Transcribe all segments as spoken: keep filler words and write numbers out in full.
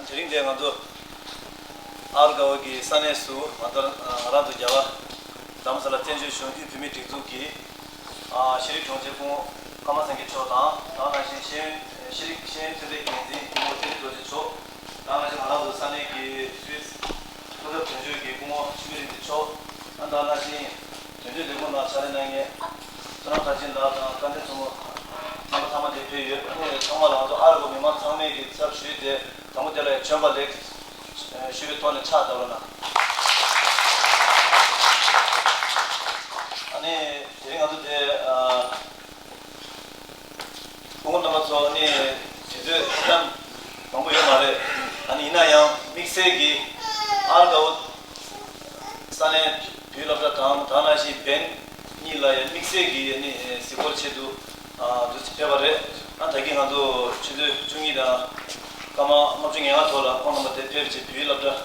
དེ་རིང་འདིར་ང་ཚོ་ཨར་དགའ་བོ་གི་ས་གནས་སུ་ང་ཚོ་ང་རང་ཚོ་རྒྱ་གར་རྡ་རམ་ས་ལ་བཙན་བྱོལ་གཞོན་སྐྱེས་བུད་མེད་སྒྲིག་འཛུགས་ཀྱི་ཤེས་རིག་དྲུང་ཆེ་སྐུ་ངོ་ཀརྨ་སངས་རྒྱས་མཆོག་དང་། དེ་ནང་བཞིན་ཤེས་ཡོན་ཤེས་རིག་ཤེས་ཡོན་ཚན་པའི་འགན་འཛིན་སྐུ་ངོ་བསྟན་རྡོ་རྗེ་མཆོག། དེ་ནང་བཞིན་ང་རང་ཚོ་ས་གནས་ཀྱི་སུད་སི་སྐུ་ཚབ་དོན་གཅོད་ཀྱི་སྐུ་ངོ་འཆི་མེད་རིག་འཛིན་མཆོག། དེ་ནང་བཞིན་དོན་གཅོད་ལས་ཁུངས་ནང་ཕྱག་ལས་གནང་མཁན་བསོད་ནམས་མཐར་ཕྱིན་ལགས་དང་བཀའ་འདྲེན་ཚོགས་མི་རྣམ་པ་ཚང་མ་འདིར་ཕེབས་ཡོད། ཨ་ནི་ཚང་མ་ལ་ང་ཚོ་ཨར་དགའ་བོ་མི་མང་ཚང་མས་ཀྱི་ཚབ་ཞུས་ཏེ་དང་པོ་དེ་ལ་བྱོན་པ་ལེགས་ཞུས་པའི་ཐོག་ནས་ཕྱག་བརྡབ་རོགས་གནང་། ཨ་ནི་དེ་རིང་ང་ཚོ་དེ་ཨ། སྐུ་ངོ་རྣམ་པ་ཚོ་ནི་དུས་ཚོད་ཙམ་མང་པོ་ཡོད་མ་རེད། ཨ་ནི་ཡིན་ན་ཡང་དམིགས་བསལ་གྱི་ཨར་དགའ་བོ་ས་གནས་བོད་སློབ་གྲྭ་དང་དེ་ནང་བཞིན་བན་གཉིས་ལ་ཡང་དམིགས་བསལ་གྱི་ནི་གཟིགས་སྐོར་ཆེད་དུ་ཨ་འདུག་སེ་ཕེབས་པ་རེད། ཨ་ད་གིན་ང་ཚོ་ཆུ་ཚོད་བཅུ་གཉིས་དང་སྐར་མ་ལྔ་བཅུ་ང་ལྔ་ཐོག་ལ་ཁོང་རྣམ་པ་དེ་ཕེབས་བྱས་བོད་སློབ་གྲྭ་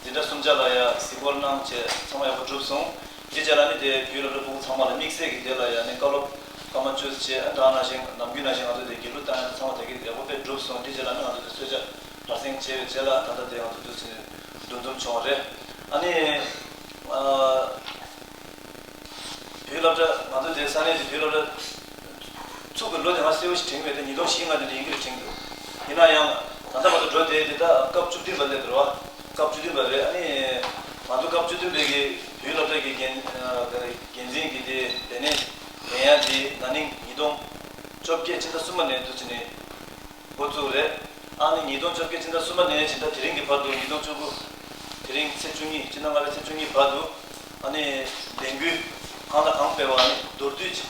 འཛིན་གྲྭ་གསུམ་ཆ་ལ་ཡང་གཟིགས་སྐོར་གནང་བྱས་ཚང་མ་ཡག་པོ་གྲུབ་སོང་། དེ་རྗེས་ལ་ནི་དེ་བོད་སློབ་གྲྭ་ཕྲུ་གུ་ཚང་མ་ལ་དམིགས་བསལ་གྱི་དེ་ལ་ཡང་ནི་བཀའ་སློབ་སྐར་མ་བཅུ་བྱས། ཨ་ད་ནང་བཞིན་ནམ་རྒྱུན་ནང་བཞིན་ང་ཚོ་དེ་དགེ་ལུགས་བཏང་ཡག་ཚང་མ་དེ་གི་ཡག་པོ་དཔེ་གྲུབ་སོང་། དེ་རྗེས་ལ་ནི་ང་ཚོ་དེ་གསོལ་ཇ་གྲྭ་སེང་བྱས་པའི་རྗེས་ལ་ད་ལྟ་དེ་ང་ཚོ་འདུག་སེ་འདུ་འཛོམས་བྱུང་བ་རེད། ཨ་ནི་ཨ་བོད་སློབ་གྲྭ་ང་ཚོ་དེ་ས་གནས་དེ་བོད་སློབ་གྲྭ་ཚུགས་པའི་ལོ་དེ་ང་གསལ་པོ་ཞིག་དྲན་གྱི་མེད་དེ། ཉིས་སྟོང་བཞི་ལྔ་དེ་འདྲ་ཡིན་གྱི་རེད་དྲན་གྱི་འདུག་ཡིན་ན་ཡང་ད་ལྟ་བར་དུ་འགྲོ་བསྡད་དེ་ད་སྐབས་བཅུ་བདུན་པ་སླེབས་འདུག་རེད་བ། སྐབས་བཅུ་བདུན་པ་རེད། ཨ་ནི་ང་ཚོ་སྐབས་བཅུ་བདུན་པའི་གི་བོད་སློབ་གྲྭ་གི་འགན་འགན་འཛིན་གྱི་དེ་ལས་གནས་ལེན་ཡག་དེ་ན་ནིང་ཉིས་སྟོང་བཅོ་བརྒྱད་ཕྱི་ཟླ་གསུམ་པ་ནས་འདུག་སེ་ནས་འགོ་བཙུགས་རེད། ཨ་ནི་ཉིས་སྟོང་བཅོ་བརྒྱད་ཕྱི་ཟླ་གསུམ་པ་ནས་ཕྱི་ཟླ་དེ་རིང་གི་བར་དུ། ཉིས་སྟོང་བཅུ་དགུ་དེ་རིང་ཚེས་བཅུ་གཉིས། ཕྱི་ཟླ་ལྔ་པའི་ཚེས་བཅུ་གཉིས་བར་དུ་ཨ་ནི་ལས་འགུལ་གང་དང་གང་སྤེལ་བ་ནི་མདོར་བསྡུས་ཅིག་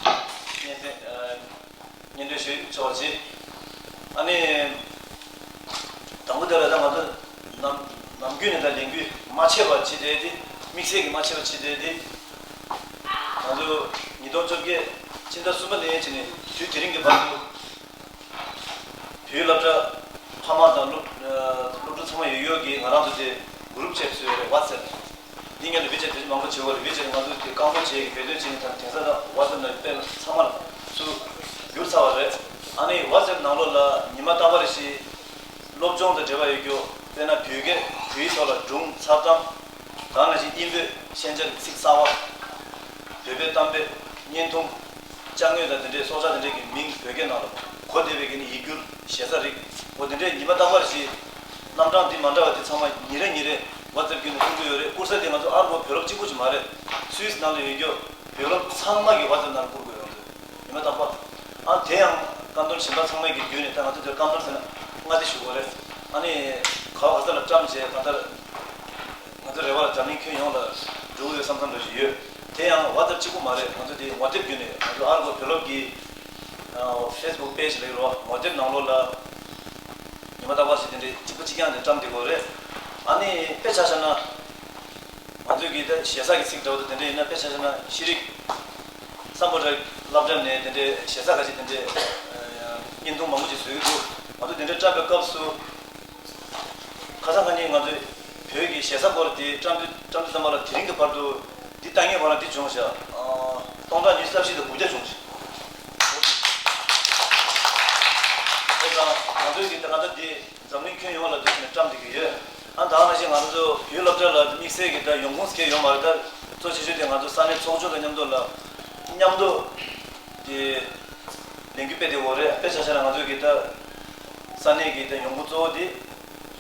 སྙན་སེང་ཨ་སྙན་སྒྲོན་ཞུས་ཆོག་ཅིག་ཨ་ནི་དང་པོ་དེ་ལ་ད་ང་ཚོ་ནམ་ནམ་རྒྱུན་ནས་ད་ལས་འགུལ་མ་ཆད་པ་བྱེད་བསྡད་དེ། དམིགས་བསལ་གྱི་མ་ཆད་པ་བྱེད་བསྡད་དེ། ང་ཚོ་ཉིས་སྟོང་བཅོ་བརྒྱད་ཕྱི་ཟླ་གསུམ་པ་ནས་བྱས་ནས་དུས་དེ་རིང་གི་བར་དུ། བོད་སློབ་གྲྭ་ཕ་མ་དང་སློབ་སློབ་ཕྲུག་ཚང་མ་ཡོད་ཡོད་ཀྱི་ང་རང་ཚོ་དེ་གུ་རུབ་ཆེད་བཟོས་རེད། ཝ་ཙེབ། འདི་སྔོན་ལ་ཝི་ཅེཊ་དེ་མང་པོ་བྱེད་པ་རེད། ཝི་ཅེཊ་ང་ཚོ་དེ་བཀག་འགོག་བྱེད་ཀྱི་འབད་བརྩོན་བྱེད་ཀྱི་དང་དེང་སང་ད་ཝ་ཙེབ་ནང་དཔེ་ཚང་མ་ལ་ཚུར་བསྒྱུར་ཚར་བ་རེད། ཨ་ནི་ཝ་ཙེབ་ནང་ལོགས་ལ་ཉི་མ་རྟག་པར་ཞིག་སློབ་སྦྱོང་དང་འབྲེལ་བ་ཡོད་རྒྱུ། དཔེར་ན་བོད་སྐད་བོད་ཡིག་ཐོག་ལ་སྒྲུང་མཚར་གཏམ། དེ་ནང་བཞིན་དབྱིན་བོད་ཤན་སྦྱར་གྱི་ཚིག་གསར་བ། བོད་པའི་གཏམ་དཔེ། བརྙན་ཐུང་། ཅ་དངོས་དང་དེ་འདྲའི་སྲོག་ཆགས་དེ་འདྲའི་གི་མིང་བོད་སྐད་ནང་ལ་གོ་བདེ་བའི་གི་ནི་ཡིག་སྒྱུར་ཞེ་ས་རིགས། འོ་དེ་འདྲའི་ཉི་མ་རྟག་པར་ཞིག་རྣམ་གྲངས་འདི་མ་འདྲ་བ་དེ་ཚང་མ་ཉིན་རེ་ཉིན་རེ་ཝ་ཙེབ་བརྒྱུད་ནས་བསྐུར་གི་ཡོད་རེད། བསྐུར་ས་དེ་ང་ཚོ་ཨར་བོ་བོད་རབས་གཅིག་པུ་ཅིག་མ་རེད། སུད་སི་ནང་ལ་ཡོད་རྒྱུ་བོད་རབས་ཚང་མ་གི་ཝ་ཙེབ་ནང་ལ་བསྐུར་གི་ཡོད་རེད། ཉི་མ་རྟག་པར། ཨ་དེ་ཡང་ཀན་ཏོན་གཞན་པ་ཚང་མ་གི་བརྒྱུད་ནས་ད་ང་ཚོ་དེར་ཀན་ཏོན་ཟེར་ན་མངའ་སྡེ་ཞུ་དགོས་རེད། ཨ་ནི་ག་བ་ག་ས་ལ་བཀྲམ་བྱས་གང་ལྟར། ང་ཚོ་རེ་བ་ལ་འཛམ་གླིང་ཁྱོན་ཡོངས་ལ་འགྲོ་གི་ཡོད་བསམ་བསམ་འདྲ་ཞིག་ཡོད། དེ་ཡང་ཝ་ཙེབ་གཅིག་པུ་མ་རེད། ང་ཚོ་དེ་ངོ་དེབ་བརྒྱུད་ནས་ང་ཚོ་ཨར་གོ་བོད་སློབ་ཀྱི་ཨ་ཕེ་སི་བུག་པེ་ཇི་ལབ་ཀྱི་རེད་བ། ངོ་དེབ་ནང་ལོགས་ལ་ཉི་མ་རྟག་པར་ཞིག་དེ་འདྲའི་གཅིག་པ་གཅིག་རྐྱང་དེ་བཀྲམ་བསྡད་ཀྱི་ཡོད་རེད། ཨ་ནི་དཔེ་ཆ་བཞག་ན་ང་ཚོའི་གི་ད་ཞེ་ས་གི་ཚིག་འདྲ་བོ་དེ་འདྲ་ཡིན་ན། དཔེ་ཆ་བཞག་ན་ཤེས་རིག་བསམ་པ་ར་སློབ་གྲྭ་ནས་དེ་འདྲའི་ཞེ་ས་ཁ་ཤས་དེ་འདྲའི་ཨ་བརྙན་ཐུང་མང་པོ་ཅིག་བཟོ་གི་འདུག་ང་ཚོ་དེ་འདྲའི་བཀྲམ་པའི་སྐབས་སུ། ཁ་སང་ཁ་ཉིན་ང་ཚོས་བོད་ཀྱི་ཞེ་ས་སྐོར་དེ་བཀྲམ་དུས་བཀྲམ་དུས་ཙམ་པ་ལ་དེ་རིང་གི་བར་དུ་འདི་ལྟ་ངན་བར་ལ་འདི་བྱུང་ཤག་ཨ་སྟོང་ཕྲག་ཉི་ཤུ་རྩ་བཞི་དང་དགུ་བརྒྱ་བྱུང་ཤག་དེ་ཙང་ང་ཚོས་ཀྱི་ད་ག་ད་འདི་འཛམ་གླིང་ཁྱོན་ཡོངས་ལ་འདུག་ནས་བཀྲམ་བསྡད་ཀྱི་ཡོད། ཨ་ད་ག་ནང་བཞིན་ང་ཚོ་བོད་སློབ་གྲྭ་ལ་དམིགས་བསལ་གྱི་ད་ཡོང་ཁུངས་སྐད་ཡོད་མ་རེད། ད་གཙོ་ཆེ་ཤོས་དེ་ང་ཚོ་ས་གནས་ཚོགས་ཆུང་དང་མཉམ་དུ་ལ་མཉམ་དུ་དེ་ལས་འགུལ་སྤེལ་བསྡད་ཡོད་རེད། དཔེ་ཆ་བཞག་ན་ང་ཚོ་གི་ད་ས་གནས་ཀྱི་ད་ཡོང་ཁུངས་གཙོ་བོ་དེ་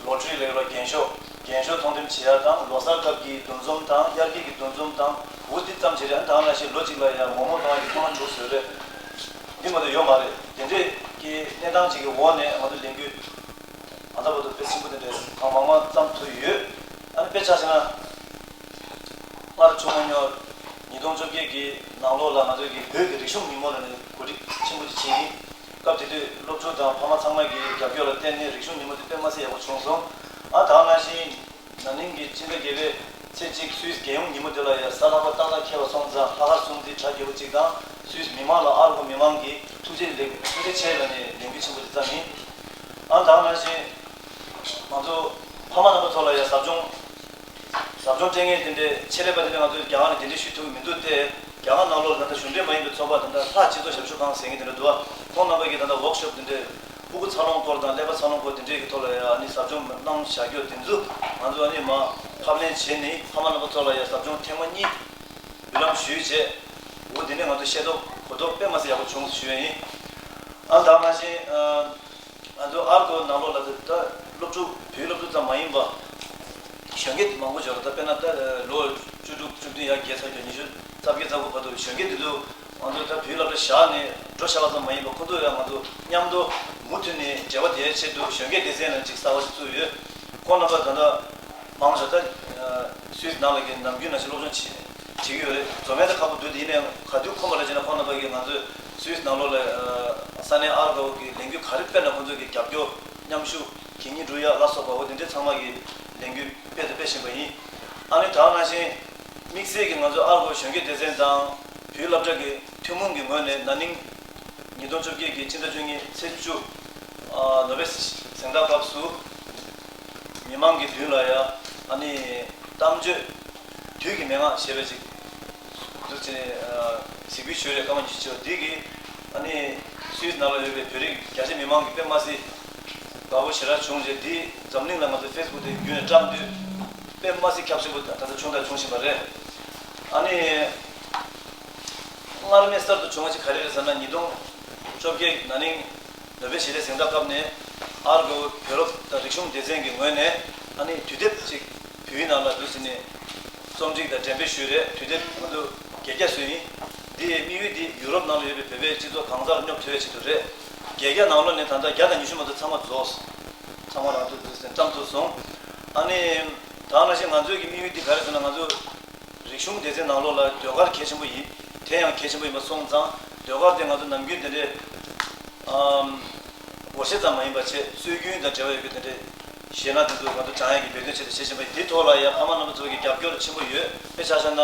ལོ་ཊ་རི་ལབ་ཡོད་རེད། རྒྱན་ཤོག་རྒྱན་ཤོག་མཐོང་འདེམས་བྱེད་ཡ་དང་། ལོ་གསར་སྐབས་ཀྱི་འདུ་འཛོམས་དང་། དབྱར་སྐྱིད་ཀྱི་འདུ་འཛོམས་དང་། འོ་འདི་ཙམ་ཞིག་རེད། ཨ་ད་ག་ནང་བཞིན་ལོ་གཅིག་ལ་ཡང་མོག་མོག་གཏོང་ཡ་གི་ཐོག་མ་མཇུག་བཟོས་རེད། འདི་མ་གཏོགས་ཡོད་མ་རེད། དེ་འདྲས་ཀྱི་གནས་སྟངས་ཅིག་གི་འོག་ནས་ང་ཚོ་ལས་འགུལ་ད་ལྟ་བར་དུ་དཔེ་ཆེན་པོ་དེ་འདྲས་གང་མང་མང་བརྩམས་ཐུབ་ཡོད། ཨ་ནི་དཔེ་ཆ་བཞག་ན། སྔར་བྱུང་མ་མྱོང་། ཉིས་སྟོང་བཅོ་བརྒྱད་ཀྱི་ནང་ལོགས་ལ་ང་ཚོ་གི་བོད་ཀྱི་རིག་གཞུང་ཉིན་མོ་ལ་ནི་གོ་སྒྲིག་ཆེན་པོ་ཅིག་བྱས་ཡིན། སྐབས་དེ་དུས་སློབ་ཕྲུག་དང་ཕ་མ་ཚང་མ་གི་རྒྱབ་སྐྱོར་ལ་བརྟེན་ནས་རིག་གཞུང་ཉིན་མོ་དེ་དཔེ་མ་སྲིད་ཡག་པོ་བྱུང་སོང་། ཨ་ད་ག་ནང་བཞིན་ན་ནིང་གི་ཕྱི་ཟླ་བརྒྱད་པའི་ཚེས་གཅིག་སུད་སི་རྒྱལ་ཡོངས་ཉིན་མོ་དེ་ལ་ཡང་གཟའ་ལྷག་པ་ཏག་ཏག་འཁེལ་བ་སོང་ཙང་ལྷག་དཀར་སྲུང་བརྩི་གྲ་རྒྱས་པོ་གཅིག་དང་། སུད་སི་མི་མང་ལ་ཨར་གོ་མི་མང་གི་ཐུགས་རྗེ་ལེགས་ཐུགས་རྗེ་ཆེ་ལབ་ནས་ལས་འགུལ་ཆེན་པོ་དེ་བརྩམས་ཡིན། ཨ་ད་ག་ནང་བཞིན་ང་ཚོ་ཕ་མ་རྣམ་པ་ཚོ་ལ་ཡང་ཟབ་སྦྱོང་ཟབ་སྦྱོང་སྤྲད་མཁན་དེ་འདྲའི་ཆེད་ལས་པ་དེ་འདྲ་ང་ཚོས་རྒྱ་གར་ནས་གདན་འདྲེན་ཞུ་ཐུབ་ཀྱི་མི་འདུག་སྟེ། རྒྱ་གར་ནང་ལོགས་ལ་ད་ལྟ་གཞུང་འབྲེལ་མ་ཡིན་པའི་ཚོགས་པ་ད་ལྟ་ལྷ་སྤྱི་ཚོགས་ཞབས་ཞུ་ཁང་ཟེར་མཁན་དེ་འདྲ་འདུག་བ། ཁོང་རྣམ་པ་གིས་ད་ལྟ་ཝོག་ཤོབ་དེ་འདྲའི་ ཕྲུ་གུ་འཚར་ལོངས་སྐོར་དང་ཀླད་པ་འཚར་ལོངས་སྐོར་དེ་འདྲའི་གི་ཐོག་ལ་ཡང་ཨ་ནི་ཟབ་སྦྱོང་གནང་བཞག་རྒྱུ་དེ་ཚོ་ང་ཚོ་ཨ་ནི་མར་ཕབ་ལེན་བྱས་ནས་ཕ་མ་རྣམ་པ་ཚོ་ལ་ཡང་ཟབ་སྦྱོང་ཐེངས་མ་གཉིས་འབུལ་ལམ་ཞུས་རྗེས། འོ་དེ་ནས་ང་ཚོ་ཤེས་རྟོགས་གོ་རྟོགས་དཔེ་མ་སྲིད་ཡག་པོ་བྱུང་ཞུ་ཡ་ཡིན། ཨ་ད་ག་ནང་བཞིན་ཨ། ང་ཚོ་ཨར་ཀོ་ནང་ལོགས་ལ་ད་སློབ་ཕྲུག་བོད་སློབ་ཕྲུག་ཙམ་མ་ཡིན་པ། གཞོན་སྐྱེས་མང་པོ་ཡོད་རེད། ད་དཔེར་ན་ད་ལོ་བཅུ་དྲུག་བཅུ་བདུན་ཡར་རྒྱས་ཚར་རྒྱུ། ཉི་ཤུ་རྩ་བརྒྱད་རྩ་དགུ་བར་དུ་གཞོན་སྐྱེས་དེ་ཚོ་ང་ཚོ་ད་བོད་སློབ་གྲྭ་བཞག་ནས་འགྲོ་བཞག་པ་ཙམ་མ་ཡིན་པ། ཁོ་ཚོ་ཡང་ང་ཚོ་མཉམ་དུ་མུ་མཐུད་ནས་འབྲེལ་བ་དེའི་ཆེད་དུ་གཞོན་སྐྱེས་སྡེ་ཚན་ལ་ཅིག་གསར་པ་ཞིག་བཙུགས་ཡོད། ཁོང་རྣམ་པ་ད་ལྟ་མང་ཆེ་ད་སུད་སི་ནང་ལ་གི་ནམ་རྒྱུན་ནང་བཞིན་སློབ་སྦྱོང་བྱེད་བྱེད་ཀྱི་ཡོད་རེད། འཛོམས་ཡས་ད་ཁག་པོ་འདུག་དེ་ཡིན་ནའི་ག་དུས་ཁོམ་པ་རེད་ཅེ་ན། ཁོང་རྣམ་པ་གིས་ང་ཚོའི་སུད་སི་ནང་ལོགས་ལ་ས་གནས་ཨར་ཀོ་གི་ལས་འགུལ་ག་རེ་སྤེལ་ན་ཁོང་ཚོ་གི་རྒྱབ་སྐྱོར། མཉམ་ཞུགས། གད་སྙིགས་སྒྲུག་ཡ་ལ་སོགས་པ་འོ་དེ་འདྲའི་ཚང་མ་གི་ལས་འགུལ་སྤེལ་དང་སྤེལ་བཞིན་པ་ཡིན། ཨ་ནི་ད་ག་ནང་བཞིན་དམིགས་བསལ་གྱི་ང་ཚོ་ཨར་ཀོ་གཞོན་སྐྱེས་སྡེ་ཚན་དང་བོད་སློབ་གྲྭ་གི་ཐུན་མོང་གི་ངོས་ནས་ན་ནིང་ཉིས་སྟོང་བཅོ་བརྒྱད་ཀྱི་ཕྱི་ཟླ་བཅུ་གཉིས་ཚེས་བཅུ། ཨ། ནོ་བེལ་གཟེངས་རྟགས་སྐབས་སུ་མི་མང་གི་མདུན་ལ་ཡ་ཨ་ནི་གཏམ་བརྗོད། དུས་ཀྱི་མན་ངག་ཞེས་པའི་ཅིག་འདུག་ཅེས་གཟིགས་འབུལ་ཞུས་རེད། སྐར་མ་ཉི་ཤུ་ཆེ་བ་འདི་གིས་ཨ་ནི་སུད་སི་ནང་ལ་ཡོད་པའི་བོད་རིགས་རྒྱ་ཆེ་མི་མང་གིས་དཔེ་མ་སྲིད་དགའ་པོ་ཞེ་དྲག་བྱུང་རྗེས། འདི་འཛམ་གླིང་ལ་ང་ཚོ་ཕེ་སི་བུག་དེ་བརྒྱུད་ནས་བཀྲམ་དུས་དཔེ་མ་སྲིད་ཁྱབ་ཆེན་པོ་ད་ལྟ་བྱུང་དང་འབྱུང་བཞིན་པ་རེད། ཨ་ནི་སྔར་མེད་གསར་དུ་བྱུང་བ་ཅིག་ག་རེ་རེད་ཟེར་ན། ཉིས་སྟོང་བཅོ་བརྒྱད་ན་ནིང་ནོ་བེལ་ཞི་བདེའི་གཟེངས་རྟགས་བཀབ་ནས་ཨར་ཀོ་བོད་སློབ་དང་རིག་གཞུང་སྡེ་ཚན་གྱི་ངོས་ནས་ཨ་ནི་དུས་དེབ་ཅིག་བོད་ཡིག་ནང་ལ་འདུག་ཟིན་ནས་རྩོམ་སྒྲིག་དང་འགྲེམས་སྤེལ་ཞུས་རེད། དུས་དེབ་ང་ཚོ་བརྒྱད་བརྒྱ་བཟོས་ཡིན། འདིའི་དམིགས་ཡུལ་འདི་ཡུ་རོབ་ནང་ལ་ཡོད་པའི་བོད་པའི་སྤྱི་ཚོགས་གང་སར་སྙོབ་ཐུབ་ཡའི་ཆེད་དུ་རེད། བརྒྱད་བརྒྱ་ནང་ལོགས་ནས་ད་ལྟ་བརྒྱ་དང་ཉི་ཤུ་མ་གཏོགས་ཚང་མ་རྫོགས། ཚང་མ་རང་ཚོ་འདུག་ཟིན་བཀྲམ་ཐུབ་སོང་། ཨ་ནི་ད་ག་ནང་བཞིན་ང་ཚོའི་གི་དམིགས་ཡུལ་འདི་ག་རེ་ཟེར་ན། ང་ཚོ་རིག་གཞུང་སྡེ་ཚན་ནང་ལོགས་ལ་ཟློས་གར་གལ་ཆེན་པོ་ཡིན། དེ་ཡང་གལ་ཆེན་པོ་ཡིན་པ་སོང་ཙང་། ཟློས་གར་དེ་ང་ཚོ་ནམ་རྒྱུན་དེ་འདྲའི་ཨམ། སྒོར་གཞས་ཙམ་མ་ཡིན་པ་བྱས། སྲོལ་རྒྱུན་དང་འབྲེལ་བ་ཡོད་པའི་དེ་འདྲའི་གཞས་སྣ་དེ་ཚོ་ང་ཚོ་སྦྱང་ཡག་གི་འབད་བརྩོན་བྱས་ཏེ་བྱེད་བཞིན་པ་ཡིན། དེའི་ཐོག་ལ་ཡང་ཕ་མ་རྣམ་པ་ཚོ་གི་རྒྱབ་སྐྱོར་ཆེན་པོ་ཡོད། དཔེ་ཆ་བཞག་ན་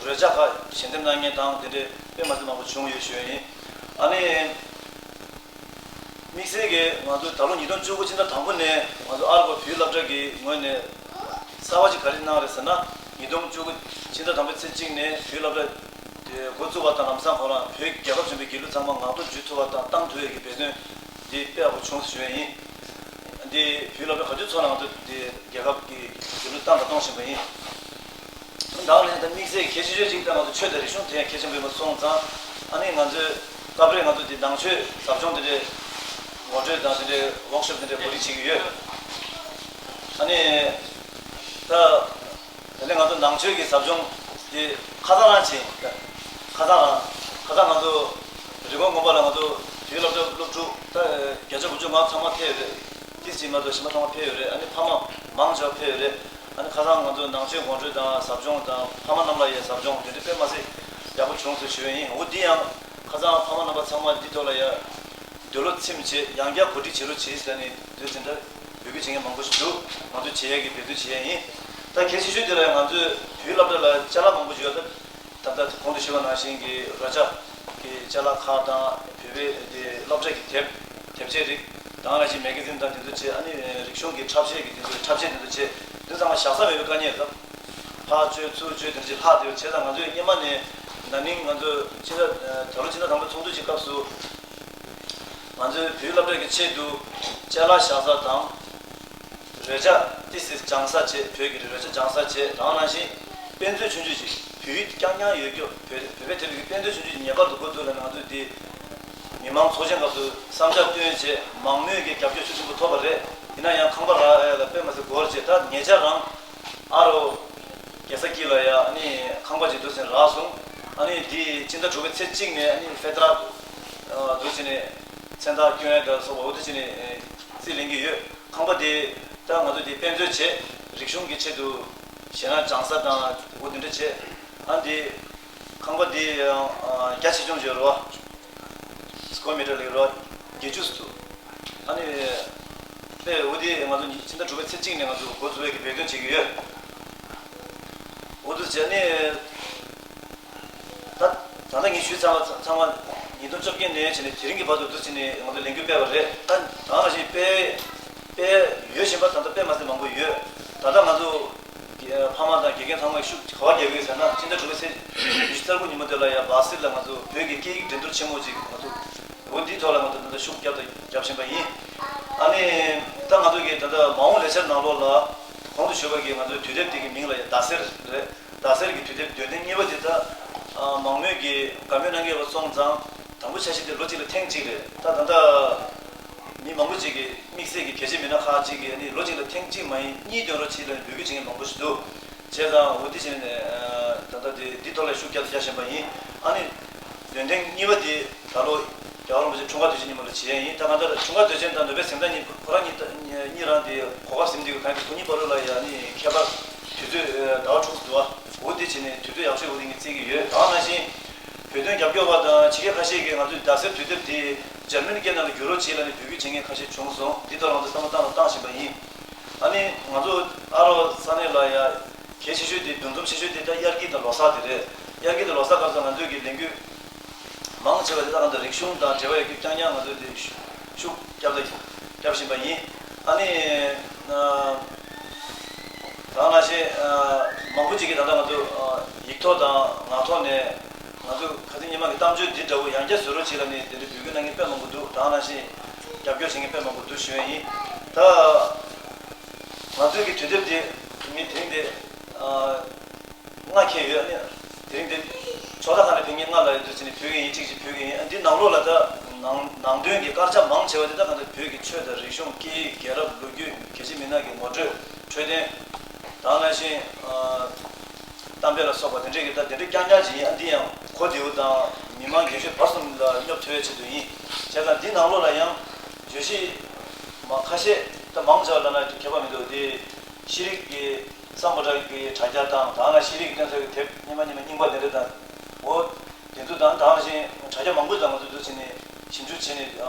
རོལ་ཆ་ཁག་ཞལ་འདེབས་གནང་མཁན་དང་དེ་འདྲའི་དཔེ་མ་སྲིད་མང་པོ་བྱུང་ཡོད་ཞུ་ཡ་ཡིན། ཨ་ནི། དམིགས་བསལ་གྱིས་ང་ཚོས་ད་ལོ་ཉིས་སྟོང་བཅུ་དགུ་ཕྱི་ཟླ་དང་པོ་ནས་ང་ཚོ་ཨར་ཀོ་བོད་སློབ་གྲྭ་གི་ངོས་ནས་གསར་པ་ཅིག་ག་རེ་གནང་རེད་ཟེར་ན། ཉིས་སྟོང་བཅུ་དགུ་ཕྱི་ཟླ་དང་པོའི་ཚེས་གཅིག་ནས་བོད་སློབ་གྲྭ་དེ་འགོ་བཙུགས་པ་དང་། ལམ་སང་ཁོ་རང་བོད་རྒྱལ་ཁབ་གཞོན་པའི་དགེ་ལུགས་ཚང་མ་ངག་ཐོག་བསྒྱུར་ཐུབ་པ་དང་བཏང་ཐུབ་ཡས་ཀྱི་འབད་བརྩོན་འདི་དཔེ་ཡག་པོ་བྱུང་ཞུ་ཡས་ཡིན། འདི་བོད་སློབ་གྲྭ་ག་དུས་ཚོགས་ན་ང་ཚོ་འདི་རྒྱལ་ཁབ་ཀྱི་དགེ་ལུགས་བཏང་དང་གཏོང་བཞིན་པ་ཡིན། ད་ལན་ད་དམིགས་བསལ་གལ་ཆེ་ཤོས་གཅིག་ད་ང་ཚོ་ཆོས་དང་རིག་གཞུང་དེ་ཡང་གལ་ཆེན་པོ་ཡིན་པ་སོང་ཙང་། ཨ་ནི་ང་ཚོས་སྐབས་རེ་ང་ཚོ་དེ་ནང་ཆོས་ཟབ་སྦྱོང་དེ་འདྲའི་ངོ་སྤྲོད་དང་དེ་འདྲའི་ཝོག་ཤོབ་དེ་འདྲའི་གོ་སྒྲིག་བྱེད་ཀྱི་ཡོད། ཨ་ནི་ད་ད་ལན་ང་ཚོ་ནང་ཆོས་ཀྱི་ཟབ་སྦྱོང་དེ་ཁ་སང་རང་བྱས་ཡིན། ཁ་སང་རང་ཁ་སང་ང་ཚོ་རི་ཀོན་དགོན་པ་ལ་ང་ཚོ་བོད་སློབ་གྲྭ་སློབ་ཕྲུག་ད་བརྒྱ་ཆ་དགུ་བཅུ་ང་ཚང་མ་ཕེབས་ཡོད་རེད། ཏིས་ཅིག་མ་གཏོགས་གཞན་པ་ཚང་མ་ཕེབས་ཡོད་རེད། ཨ་ནི་ཕ་མ་མང་ཆེ་བ་ཕེབས་ཡོད་རེད། ཨ་ནི་ཁ་སང་ང་ཚོ་ནང་ཆོས་ངོ་སྤྲོད་དང་ཟབ་སྦྱོང་དང་ཕ་མ་རྣམས་ལ་ཡང་ཟབ་སྦྱོང་དེ་འདྲ་དཔེ་མ་སྲིད་ཡག་པོ་བྱུང་སོང་ཞུ་ཡས་ཡིན། འོ་འདི་ཡང་ཁ་སང་ཕ་མ་རྣམ་པ་ཚང་མ་འདི་ཐོག་ལ་ཡ་འདོད་བློ་ཚིམ་བྱེད། ཡང་བསྐྱར་གོ་སྒྲིག་བྱེད་རོགས་བྱེད་ཟེར་ནས་འདོད་ཟིན་འདྲ་འབོད་སྐུལ་བྱེད་མཁན་མང་པོ་ཞིག་འདུག་ང་ཚོ་བྱེད་ཡས་ཀྱི་འབད་བརྩོན་བྱེད་ཡས་ཡིན། ད་གལ་ཆེ་ཤོས་དེ་ལ་ང་ཚོས་བོད་སློབ་གྲྭ་ལ་ཅ་ལག་མང་པོ་ཞིག་ཡོད། ད་ད་ལྟ་གོང་དུ་ཞུས་པ་ནང་བཞིན་གྱི་རོལ་ཆ་གི་ཅ་ལག་ཁག་དང་། བོད་པའི་དེ་སློབ་གྲྭ་གི་དེབ་དེབ་ཆའི་རིགས་དང་། ནང་བཞིན་མེ་ག་ཛིན་དང་དེ་ཚོ་བྱས། ཨ་ནི་རིག་གཞུང་གི་འཁྲབ་གཞས་ཀྱི་དེ་ཚོ་འཁྲབ་ཆས་དེ་ཚོ་བྱས། དེ་ཚང་མ་བཞག་ས་མེད་པའི་དཀའ་ངལ་རེད། ཕར་བཅོས་ཚུར་བཅོས་དེ་འདྲ་ཅིག་ལྷག་བསྡད་ཡོད། བྱས་ཙང་ང་ཚོས་སྔོན་མ་ནས་ན་ནིང་ང་ཚོས་ཕྱི་ཟླ་ད་ལོ་ཕྱི་ཟླ་དང་པོའི་ཚོགས་འདུ་གྱི་སྐབས་སུ་ང་ཚོས་བོད་སློབ་གྲྭ་གི་ཆེད་དུ་ཅ་ལག་བཞག་ས་དང་། རོལ་ཆ་ཏི་སི་སྦྱང་ས་བྱས། བོད་ཀྱི་རོལ་ཆ་སྦྱང་ས་བྱས། རང་ནང་བཞིན་དཔེ་མཛོད་ཆུང་ཆུང་ཅིག་བོད་ཡིག་རྐྱང་རྐྱང་ཡོད་རྒྱུ། བོད་བོད་པའི་དེབ་ཀྱི་དཔེ་མཛོད་ཆུང་ཆུང་ཅིག་ངེས་པར་དུ་དགོས་འདུག་ལབ་ནས་ང་ཚོས་འདི་མི་མང་ཚོགས་ཆེན་སྐབས་སུ་བསམ་འཆར་བཏོན་བྱས། མང་མོས་ཀྱི་རྒྱབ་སྐྱོར་ཤུགས་ཆེན་པོ་ཐོབ་པ་རེད། ཡིན་ན་ཡང་ཁང་པ་རག་ཡ་ལ་དཔེ་མ་སྲིད་འགོར་བྱས། ད་ཉེ་ཆར་རང་ཨ་རོ་རྒྱལ་ས་སྐྱིད་ལ་ཡ་ཨ་ནི་ཁང་པ་ཅིག་འདུག་ཟིན་རག་སོང་། ཨ་ནི་འདི་ཕྱི་ཟླ་དྲུག་པའི་ཚེས་གཅིག་ནས་ཨ་ནི་ཕེ་ཏྲ་འདུག་ཟིན་ནས་མཚན་རྟགས་སྐྱོན་ཡ་ལ་སོགས་པ་འོ་དེ་ཅིག་ནས་རྩིས་ལེན་གྱི་ཡོད། ཁང་པ་དེ་ད་ང་ཚོ་དེ་དཔེ་མཛོད་བྱས། རིག་གཞུང་གི་ཆེད་དུ་གཞས་སྣ་སྦྱང་ས་དང་འོ་དེ་འདྲ་བྱས། ཨ་འདི་ཁང་པ་དེ་ཡང་རྒྱ་ཆེ་ཆུང་བརྗོད་རོགས། སི་ཀོར་མི་ཊར་ལ་རོགས་བརྒྱད་ཅུ་ཙམ་འདུག་ཨ་ནི་དཔེ་འོ་དེ་ང་ཚོ་ཕྱི་ཟླ་དྲུག་པའི་ཚེས་གཅིག་ནས་ང་ཚོ་འགོ་འཛུགས་པའི་གི་འབད་བརྩོན་བྱེད་ཀྱི་ཡོད། འོ་དེ་བྱས་ནས། ད་ད་ལྟ་ངས་ཞུས་ཚར་བ་ཚང་མ་ཉིས་སྟོང་བཅོ་བརྒྱད་ནས་བྱས་ནས་དེ་རིང་གི་བར་དུ་འདུག་བྱས་ནས་ང་ཚོ་ལས་འགུལ་སྤེལ་བ་རེད། ད་ད་ག་ནང་བཞིན་སྤེལ་སྤེལ་ཡོད་བཞིན་པ་ད་ལྟ་དཔེ་མ་སྲིད་མང་པོ་ཡོད། ད་ལྟ་ང་ཚོ་ཕ་མ་དང་དགེ་རྒན་ཚང་མས་ཤུགས་ག་པར་རྒྱག་གི་ཡོད་ཟེར་ན། ཕྱི་ཟླ་དྲུག་པའི་ཚེས་ཉི་ཤུ་རྩ་དགུ་ཉིན་མོ་དེ་ལ་ཡང་སྦ་སིལ་ལ་ང་ཚོ་བོད་ཀྱི་སྐད་ཡིག་འགྲན་བསྡུར་ཆེན་མོ་ཅིག་ང་ཚོ་འོ་འདིའི་ཐོག་ལ་ང་ཚོ་ད་ལྟ་ཤུགས་བརྒྱབ་དང་རྒྱབ་བཞིན་པ་ཡིན། ཨ་ནི་ད་ང་ཚོ་གི་ད་ལྟ་མ་འོངས་ལས་འཆར་ནང་ལོགས་ལ་གོང་དུ་ཞུས་པ་གི་ང་ཚོའི་དུས་དེབ་དེ་གི་མིང་ལ་ཡང་ཟླ་ཟེར་རེད། ཟླ་ཟེར་གྱི་དུས་དེབ་འདོན་ཐེངས་གཉིས་པ་དེ་ད་མང་མོས་ཀྱིས་དགའ་མོས་གནང་གི་ཡོད་པ་སོང་ཙང་དང་པོ་འཆར་གཞི་དེ་ལོ་གཅིག་ལ་ཐེངས་གཅིག་རེད། ད་ད་ལྟ་མི་མང་པོ་ཅིག་གིས་དམིགས་བསལ་གྱི་གལ་ཆེ་མི་སྣ་ཁག་ཅིག་གིས་ཨ་ནི་ལོ་གཅིག་ལ་ཐེངས་གཅིག་མ་ཡིན་གཉིས་འདོན་རོགས་བྱེད་ལབ་ནས་འབོད་སྐུལ་བྱེད་མཁན་མང་པོ་ཞིག་འདུག་བྱས་ཙང་འོ་འདི་བྱས་ནས་ད་ལྟ་དེ་འདི་ཐོག་ལ་ཤུགས་བརྒྱབ་རྒྱག་བཞིན་པ་ཡིན། ཨ་ནི་འདོན་ཐེངས་གཉིས་པ་དེ་ད་ལོ་རྒྱལ་བ་རིན་པོ་ཆེ་འཁྲུངས་སྐར་དུས་ཆེན་ཉིན་མོ་ལ་བྱས་ཡིན། ད་གང་ལྟར་འཁྲུངས་སྐར་དུས་ཆེན་དང་ནོ་བེལ་གཟེངས་རྟགས་གཉིས་ཁོ་རང་གཉིས་གཉིས་རང་དེ་གོ་སྐབས་ཟིན་དུས་གང་གི་དེ་གཉིས་བར་ལ་ཡ་ནི་ཁྱད་པར་དུས་ཚོད་ཟླ་བ་དྲུག་འདུག་ཨ། འོ་དེ་བྱས་ནས་དུས་ཚོད་ཡག་ཤོས་འོ་དེ་ངས་བརྩི་གི་ཡོད། ད་ག་ནང་བཞིན་བོད་དོན་རྒྱབ་སྐྱོར་བ་དང་ཕྱི་རྒྱལ་ཁ་ཤས་ཀྱིས་ང་ཚོའི་ཟླ་ཟེར་དུས་དེབ་དེ་འཇར་མན་སྐད་ནང་ལ་བསྒྱུར་རོགས་བྱེད་ལབ་ནས་འབོད་སྐུལ་བྱེད་མཁན་ཁ་ཤས་བྱུང་སོང་། འདི་ལྟར་ང་ཚོ་བསམ་བློ་བཏང་དང་བཏང་བཞིན་པ་ཡིན། ཨ་ནི་ང་ཚོ་ཨ་རོགས་ས་གནས་ལ་ཡ་གལ་ཆེ་ཤོས་དེ་འདུ་འཛོམས་ཆེ་ཤོས་དེ་ད་དབྱར་སྐྱིད་དང་ལོ་གསར་དེ་རེད། དབྱར་སྐྱིད་དང་ལོ་གསར་སྐབས་སུ་ང་ཚོས་ཀྱི་ལས་འགུལ་མང་ཆེ་བ་དེ་ད་གང་ལྟར་རིག་གཞུང་དང་འབྲེལ་བ་ཡོད་རྒྱུ་རྐྱང་རྐྱང་ང་ཚོས་དེ་ཤུགས་བརྒྱབ་ད་བརྒྱབ་བཞིན་པ་ཡིན། ཨ་ནི་ད་ག་ནང་བཞིན་མང་པོ་ཅིག་གིས་ད་ལྟ་ང་ཚོ་ཡིག་ཐོག་དང་ངག་ཐོག་ནས་ང་ཚོ་ཁ་སང་ཉི་མ་གི་གཏམ་བརྗོད་འདི་འདྲ་བོ་ཡང་བསྐྱར་བཟོ་རོགས་བྱེད་ལབ་ནས་དེ་འདྲ་འབོད་སྐུལ་གནང་མཁན་དཔེ་མང་པོ་འདུག་ད་ག་ནང་བཞིན་རྒྱབ་སྐྱོར་བྱེད་མཁན་དཔེ་མང་པོ་འདུག་ཞུ་ཡ་ཡིན། ད་ང་ཚོའི་གི་དུས་དེབ་དེ་ངས་དེ་རིང་དེ་ལྔ་འཁྱེར་ཡོད། ཨ་ནི་དེ་རིང་དེ་ཕྱོགས་མཐའ་ཁག་ནས་ཕེབས་མཁན་ལྔ་ལ་ཡོད་དུས་ཙམ་ནས་ཕུལ་གི་ཡིན། གཅིག་གཅིག་ཕུལ་གི་ཡིན། ཨ་འདི་ནང་ལོགས་ལ་ད་ནང་ནང་དོན་གྱི་དཀར་ཆག་མང་ཆེ་བ་དེ་ད་གང་ལྟར་བོད་ཀྱི་ཆོས་དང་རིག་གཞུང་སྐད་ཡིག་རྒྱལ་རབས་ལོ་རྒྱུས་ཀྱི་གལ་ཆེ་མི་སྣ་གི་ངོ་སྤྲོད་འཕྲོད་བསྟེན་དང་ནང་བཞིན་གཏམ་དཔེ་ལ་སོགས་པ་དེ་འདྲས་ཀྱི་ད་དེ་འདྲས་རྐྱང་རྐྱང་ཅིག་ཡིན། ཨ་འདི་ཡང་གོ་བདེ་བོ་དང་མི་མང་རྒན་གཞོན་བར་གསུམ་ལ་སྙོབ་ཐུབ་ཡ་ཆེད་དུ་ཡིན། བྱས་ཙང་འདི་ནང་ལོགས་ལ་ཡང་བརྗོད་གཞི་མ་ཁ་ཤས་ད་མང་ཆེ་བ་ལབ་ན་ཁྱད་པར་མི་འདུག་དེ་ཤེས་རིག་གི་སམ་བྷོ་ཊ་གི་དྲ་རྒྱ་དང་ད་ནང་ཤེས་རིག་གི་བསྟན་ཚོགས་ཀྱི་དེབ་སྙན་མ་སྙན་མ་རྙིང་པ་དེ་འདྲ་དང་འོ་དེ་ཚོ་དང་ད་ག་ནང་བཞིན་དྲ་རྒྱ་མང་པོ་དང་ང་ཚོ་འདུ་བྱས་ནས་ཞིབ་འཇུག་བྱས་ནས་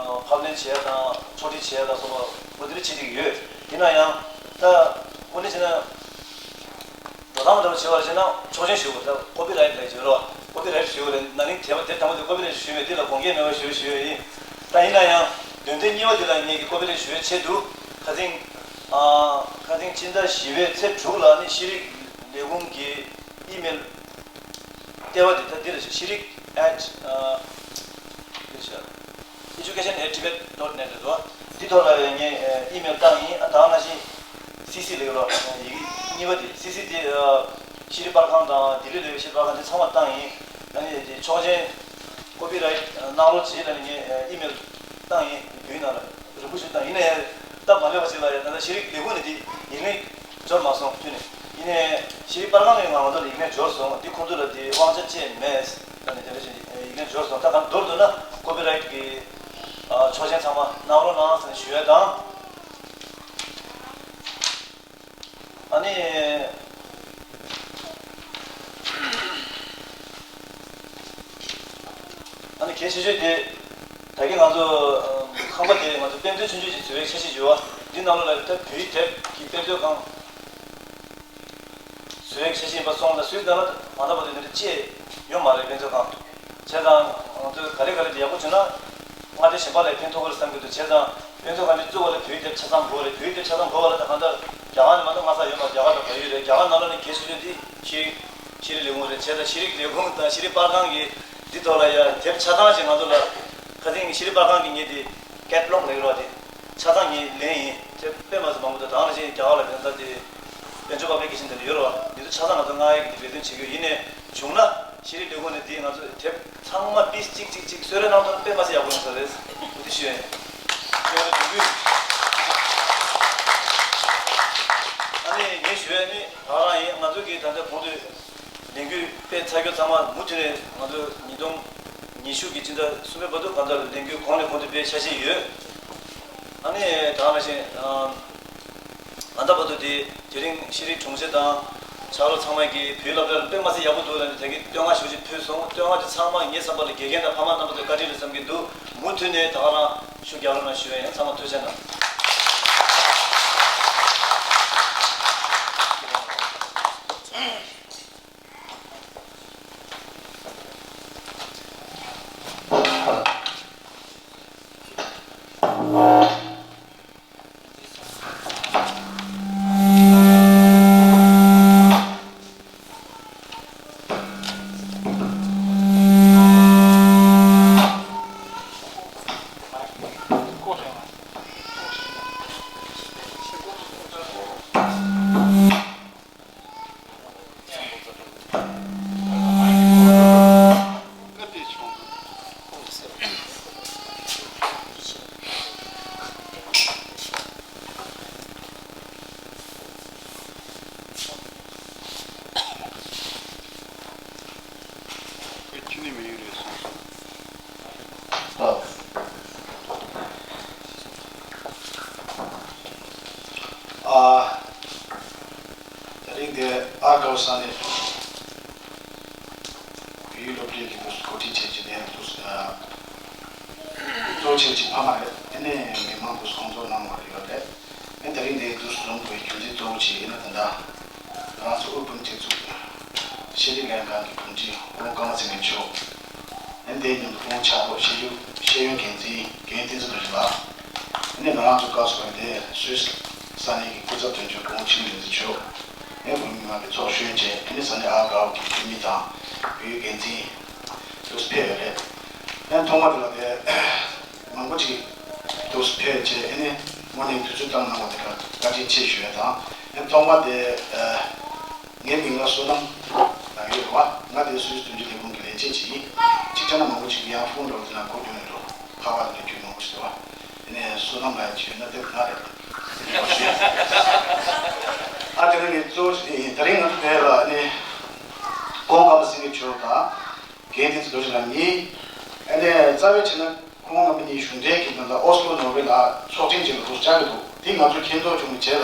ཕབ་ལེན་བྱས་དང་ཕྱོགས་སྒྲིག་བྱས་དང་སོགས་པ་འོ་དེ་འདྲ་བྱེད་ཀྱི་ཡོད། ཡིན་ན་ཡང་ད་དངོས་གནས་བྱས་ན། འགྲོ་སྟངས་འདྲ་བོ་བྱེད་པར་བྱས་ན་ཆོག་མཆན་ཞུ་དགོས། ད་ཀོ་པི་རའེ་ཊི་ལབ་ཀྱི་ཡོད་རེད་བ། ཀོ་པི་རའེ་ཊི་ཞུ་དགོས་རེད། ན་ནིང་དེབ་དེབ་དང་པོ་དེ་ཀོ་པི་རའེ་ཊི་ཞུས་མེད། དེ་ལ་དགོངས་འགལ་མེད་པ་ཞུ་ཞུ་ཡ་ཡིན། ད་ཡིན་ན་ཡང་འདོན་ཐེངས་གཉིས་པ་དེ་ལ་ངེད་ཀྱིས་ཀོ་པི་རའེ་ཊི་ཞུ་ཡའི་ཆེད་དུ་ཁ་སང་ཨ་ཁ་སང་ཕྱི་ཟླ་བཞི་པའི་ཚེས་དྲུག་ལ་ནི་ཤེས་རིག་ལས་ཁུངས་ཀྱི་ཨི་མེལ་ལྟེ་བ་དེ་ད་འདི་རེད། ཤེས་རིག་ཨེཊ་ཨ་འདི་རེད། Education at Tibet dot net རེད་དོ། འདི་ཐོག་ལ་ངས་ཨི་མེལ་བཏང་ཡིན། ཨ་ད་ག་ནང་བཞིན་སི་སི་ལབ་ཀྱི་རེད། ཡི་གེ་གཉིས་པ་དེ་སི་སི་དེ་ཤེས་རིག་པར་ཁང་དང་ལྡི་ལི་ལ་ཡོད་ཤེས་རིག་པར་ཁང་དེ་ཚང་མར་བཏང་ཡིན། ཨ་ནི་དེ་ཆོག་མཆན་ཀོ་པི་རའེ་ཊི་གནང་རོགས་བྱེད་ལབ་ནས་ངས་ཨི་མེལ་བཏང་ཡིན། བོད་ཡིག་ནང་ལ་རིང་པོ་ཞིག་བཏང་ཡིན་ནའི་སྟབས་མ་ལེགས་པ་ཞིག་ལ་ཡང་ད་ལྟ་ཤེས་རིག་ལས་ཁུངས་ནས་དེ་ཡིག་ལན་འབྱོར་མ་སོང་དུས་ནས། ཡིན་ནའི་ཤེས་རིག་པར་ཁང་ནས་ང་ང་ཚོ་ལ་ཡིག་ལན་འབྱོར་སོང་། འདི་ཁོང་ཚོ་ལ་དེ་དབང་ཆ་ཅིག་མེད་ལབ་ནས་དེ་འདྲ་ཞིག་ཡིག་ལན་འབྱོར་སོང་། ད་གང་མདོར་བསྡུས་ན་ཀོ་པི་རའེ་ཊི་གི་ཆོག་མཆན་ཚང་མ་གནང་རོགས་གནང་ཟེར་ནས་ཞུ་ཡ་དང་། ཨ་ནི། ཨ་ནི་གལ་ཆེ་ཤོས་དེ་ད་གིན་ང་ཚོ་ཁང་པ་དེ་ང་ཚོ་དཔེ་མཛོད་ཆུང་ཆུང་ཞིག་བཟོ་བའི་འཆར་གཞི་ཡོད་པ། འདི་ནང་ལོགས་ལ་ད་བོད་ཡིག་དེབ་ཀྱི་དཔེ་མཛོད་ཁང་བཟོ་བའི་འཆར་གཞི་ཡིན་པ་སོང་ཙང་། སུས་ད་ལྟ་ང་ད་བར་དུ་འདི་འདྲ་ཅིག་ཡོད་མ་རེད། དཔེ་མཛོད་ཁང་། བྱས་ཙང་ང་ཚོས་ག་ལེ་ག་ལེ་དེ་ཡག་པོ་བྱུང་ན་མངའ་སྡེ་གཞན་པ་ལ་ཕན་ཐོགས་ཀྱི་རེད་བསམ་གྱི་འདུག་བྱས་ཙང་དཔེ་མཛོད་ཁང་འདི་བཙུགས་པ་ལ་བོད་ཡིག་དེབ་ཆ་ཚང་དགོས་རེད། བོད་ཡིག་དེབ་ཆ་ཚང་དགོས་པ་ལ་ད་གང་ལྟར་རྒྱ་གར་ནས་མ་གཏོགས་སྔ་ས་ཡོད་མ་རེད། རྒྱ་གར་དང་བལ་ཡུལ་རེད། རྒྱ་གར་ནང་ལ་ནི་གལ་ཆེ་ཤོས་འདི་ཤེས་རིག་ཤེས་རིག་ལས་ཁུངས་རེད། བྱས་ཙང་ཤེས་རིག་ལས་ཁུངས་དང་ཤེས་རིག་པར་ཁང་གིས་འདི་ཐོག་ལ་ཡ་དེབ་ཆ་ཚང་ཞིག་ང་ཚོ་ལ་ཁ་སང་ཤེས་རིག་པར་ཁང་གིས་ངས་དེ་ཀེ་ཊ་ལོག་ལབ་ཀྱི་རེད་བ། དེ་ཆ་ཚང་ངས་ལེན་ཡིན། དེ་དཔེ་མ་སྲིད་མང་པོ་འདུག་ད་ག་ནང་བཞིན་རྒྱ་གར་ལ་དེ་འདྲ་དེ་དཔལ་འབྱོར་པ་ཕལ་སྐད་ཆ་འདི་འདྲ་ཡོད་རེད་བ། འདི་ཚོ་ཆ་ཚང་ང་ཚོ་མངགས་ཡག་གི་འདི་འབད་བརྩོན་བྱེད་ཀྱི་ཡོད། ཡིན་ནའི་བྱུང་ན་ཤེས་རིག་ལས་ཁུངས་ནས་འདི་ང་ཚོ་དེབ་ཚང་མ་པིས་གཅིག་གཅིག་གཅིག་གསོལ་རས་གནང་ཐུབ་ན་དཔེ་མ་སྲིད་ཡག་པོ་ཡོང་ས་རེད། འོ་དེ་ཞུ་ཡ་ཡིན། དེ་ཡང་དུས་རྒྱུན། ཨ་ནི་ངས་ཞུ་ཡ་ནི་ད་རང་ཡིན། ང་ཚོ་གི་ད་ལྟ་གོང་དུ་ལས་འགུལ་སྤེལ་ཚར་རྒྱུ་ཚང་མ་མུ་མཐུད་ནས་ང་ཚོ་ཉིས་སྟོང་ཉི་ཤུ་གི་སྤྱི་ཟླ་གསུམ་པའི་བར་དུ་གང་ལྟར་ལས་འགུལ་གོང་ནས་གོང་དུ་སྤེལ་འཆར་གཞི་ཡོད། ཨ་ནི་ད་ག་ནང་བཞིན་ཨམ། ད་ལྟ་བར་དུ་དེ་དེ་རིང་ཤེས་རིག་དྲུང་ཆེ་དང་ཕྱག་རོགས་ཚང་མས་ཀྱིས་བོད་སློབ་གྲྭར་དཔེ་མ་སྲིད་ཡག་པོ་འདུག་ལབ་ནས་དེ་གའི་བསྟོད་བསྔགས་ཞེ་པོ་ཅིག་ཕུལ་སོང་། བསྟོད་བསྔགས་དེ་ཚང་མ་ངའི་བསམ་པ་ལ་དགེ་རྒན་དང་ཕ་མ་རྣམ་པ་ཚོས་བཀའ་དྲིན་རེད་བསམ་གྱི་འདུག་མུ་མཐུད་ནས་ད་ག་རང་ཤུགས་རྒྱག་རོགས་གནང་ཞུ་ཡ་ཡིན། ཚང་མ་ཐུགས་རྗེ་གནང་། དེ་ཨར་དགའ་བོ་ས་གནས་བོད་ཡིག་སློབ་གྲྭའི་གི་འདུག་འགོ་ཁྲིད་བྱས་ཀྱི་ནས་འདུག་གཙོ་ཆེ་ཅིག་ཕ་མ་རེད། དེ་ནས་མི་མང་འདུག་སྐོང་ཚོགས་གནང་བ་ཡོད་རེད། ཨེ་དེ་རིང་འདིར་འདུག་འཛོམས་དགོས་རྒྱུ་མཚན་གཙོ་བོ་ཅིག་ཡིན་ན། ད་ལྟ་ང་ཚོ་དབུས་བོད་མིའི་སྒྲིག་འཛུགས་ཤེས་རིག་ལྷན་ཁང་གི་དྲུང་ཆེ་སྐུ་ངོ་ཀརྨ་ཚེ་རིང་མཆོག་ཨེ་འདིའི་མཉམ་དུ་སྐུ་ངོ་ཕྱག་རོགས་ཤེས་ཡོན་ཤེས་ཡོན་འགན་འཛིན་རྒན་བསྟན་འཛིན་རྡོ་རྗེ་ལགས། ཨེ་ནས་ང་རང་ཚོ་བཀའ་ཟུར་པ་འདིར་སུད་སི་ས་གནས་ཀྱི་སྐུ་ཚབ་དོན་གཅོད་སྐུ་ངོ་འཆི་མེད་བདེ་ཆེན་མཆོག་ཨེ་བོད་མི་མང་གི་ཚོགས་གཞོན་བཅས། ཨེ་ནས་ས་གནས་ཨར་དགའ་བོ་གི་འཐུས་མི་དང་བོད་ཡིག་འགན་འཛིན་དུ་ཕེབས་ཡོད་རེད། ཨེ་ཐོག་མ་དེ་ལ་དེ་མང་པོ་ཅིག་འདུག་ཕེབས་བྱས། ཨེ་ནས་དངོས་གནས་དུས་ཚོད་བཏང་གནང་བ་དེ་ལ་བཀའ་དྲིན་ཆེ་ཞུ་ཡ་དང་། ཨེ་ཐོག་མ་དེ་ངའི་མིང་ལ་བསོད་ནམས་ལགས་ཡོད་རེད་བ། ང་དེ་སུད་སི་དོན་གཅོད་ལས་ཁུངས་ཀྱི་ལས་བྱེད་ཅིག་ཡིན། གཅིག་བྱས་ན་མང་པོ་ཅིག་གིས་ཡང་ཕོན་འདྲ་བོ་དེ་ན་གོ་རྒྱུ་མེད་འགྲོ། ཁ་པར་དེ་འདྲ་རྒྱུ་མང་པོ་ཞིག་འདུག་བ། དེ་ནས་བསོད་ནམས་ལགས་ཅིག་ཡོད་ན་དེ་ང་རེད། ཨ་དེ་ནས་ངས་གཙོ་བོ་ཞིག་དེ་ཡིན། དེ་རིང་ང་ཚོ་དེ་ལ་ཨ་ནི་སྐུ་ངོ་ཀརྨ་སེང་གེ་མཆོག་དང་རྒན་བསྟན་འཛིན་རྡོ་རྗེ་ལགས་གཉིས། ཨ་ནི་རྩ་བའི་ཆ་ནས་ཁོང་རྣམ་པ་གཉིས་གཞུང་འབྲེལ་གྱི་ད་ལྟ་ཨོ་སི་ལོ་ནོར་ཝེ་ལ་ཚོགས་ཆེན་ཅིག་ལ་འདུག་བཅར་གྱི་འདུག་དེ་ང་ཚོས་མཁྱེན་རྟོགས་བྱུང་བའི་རྗེས་ལ།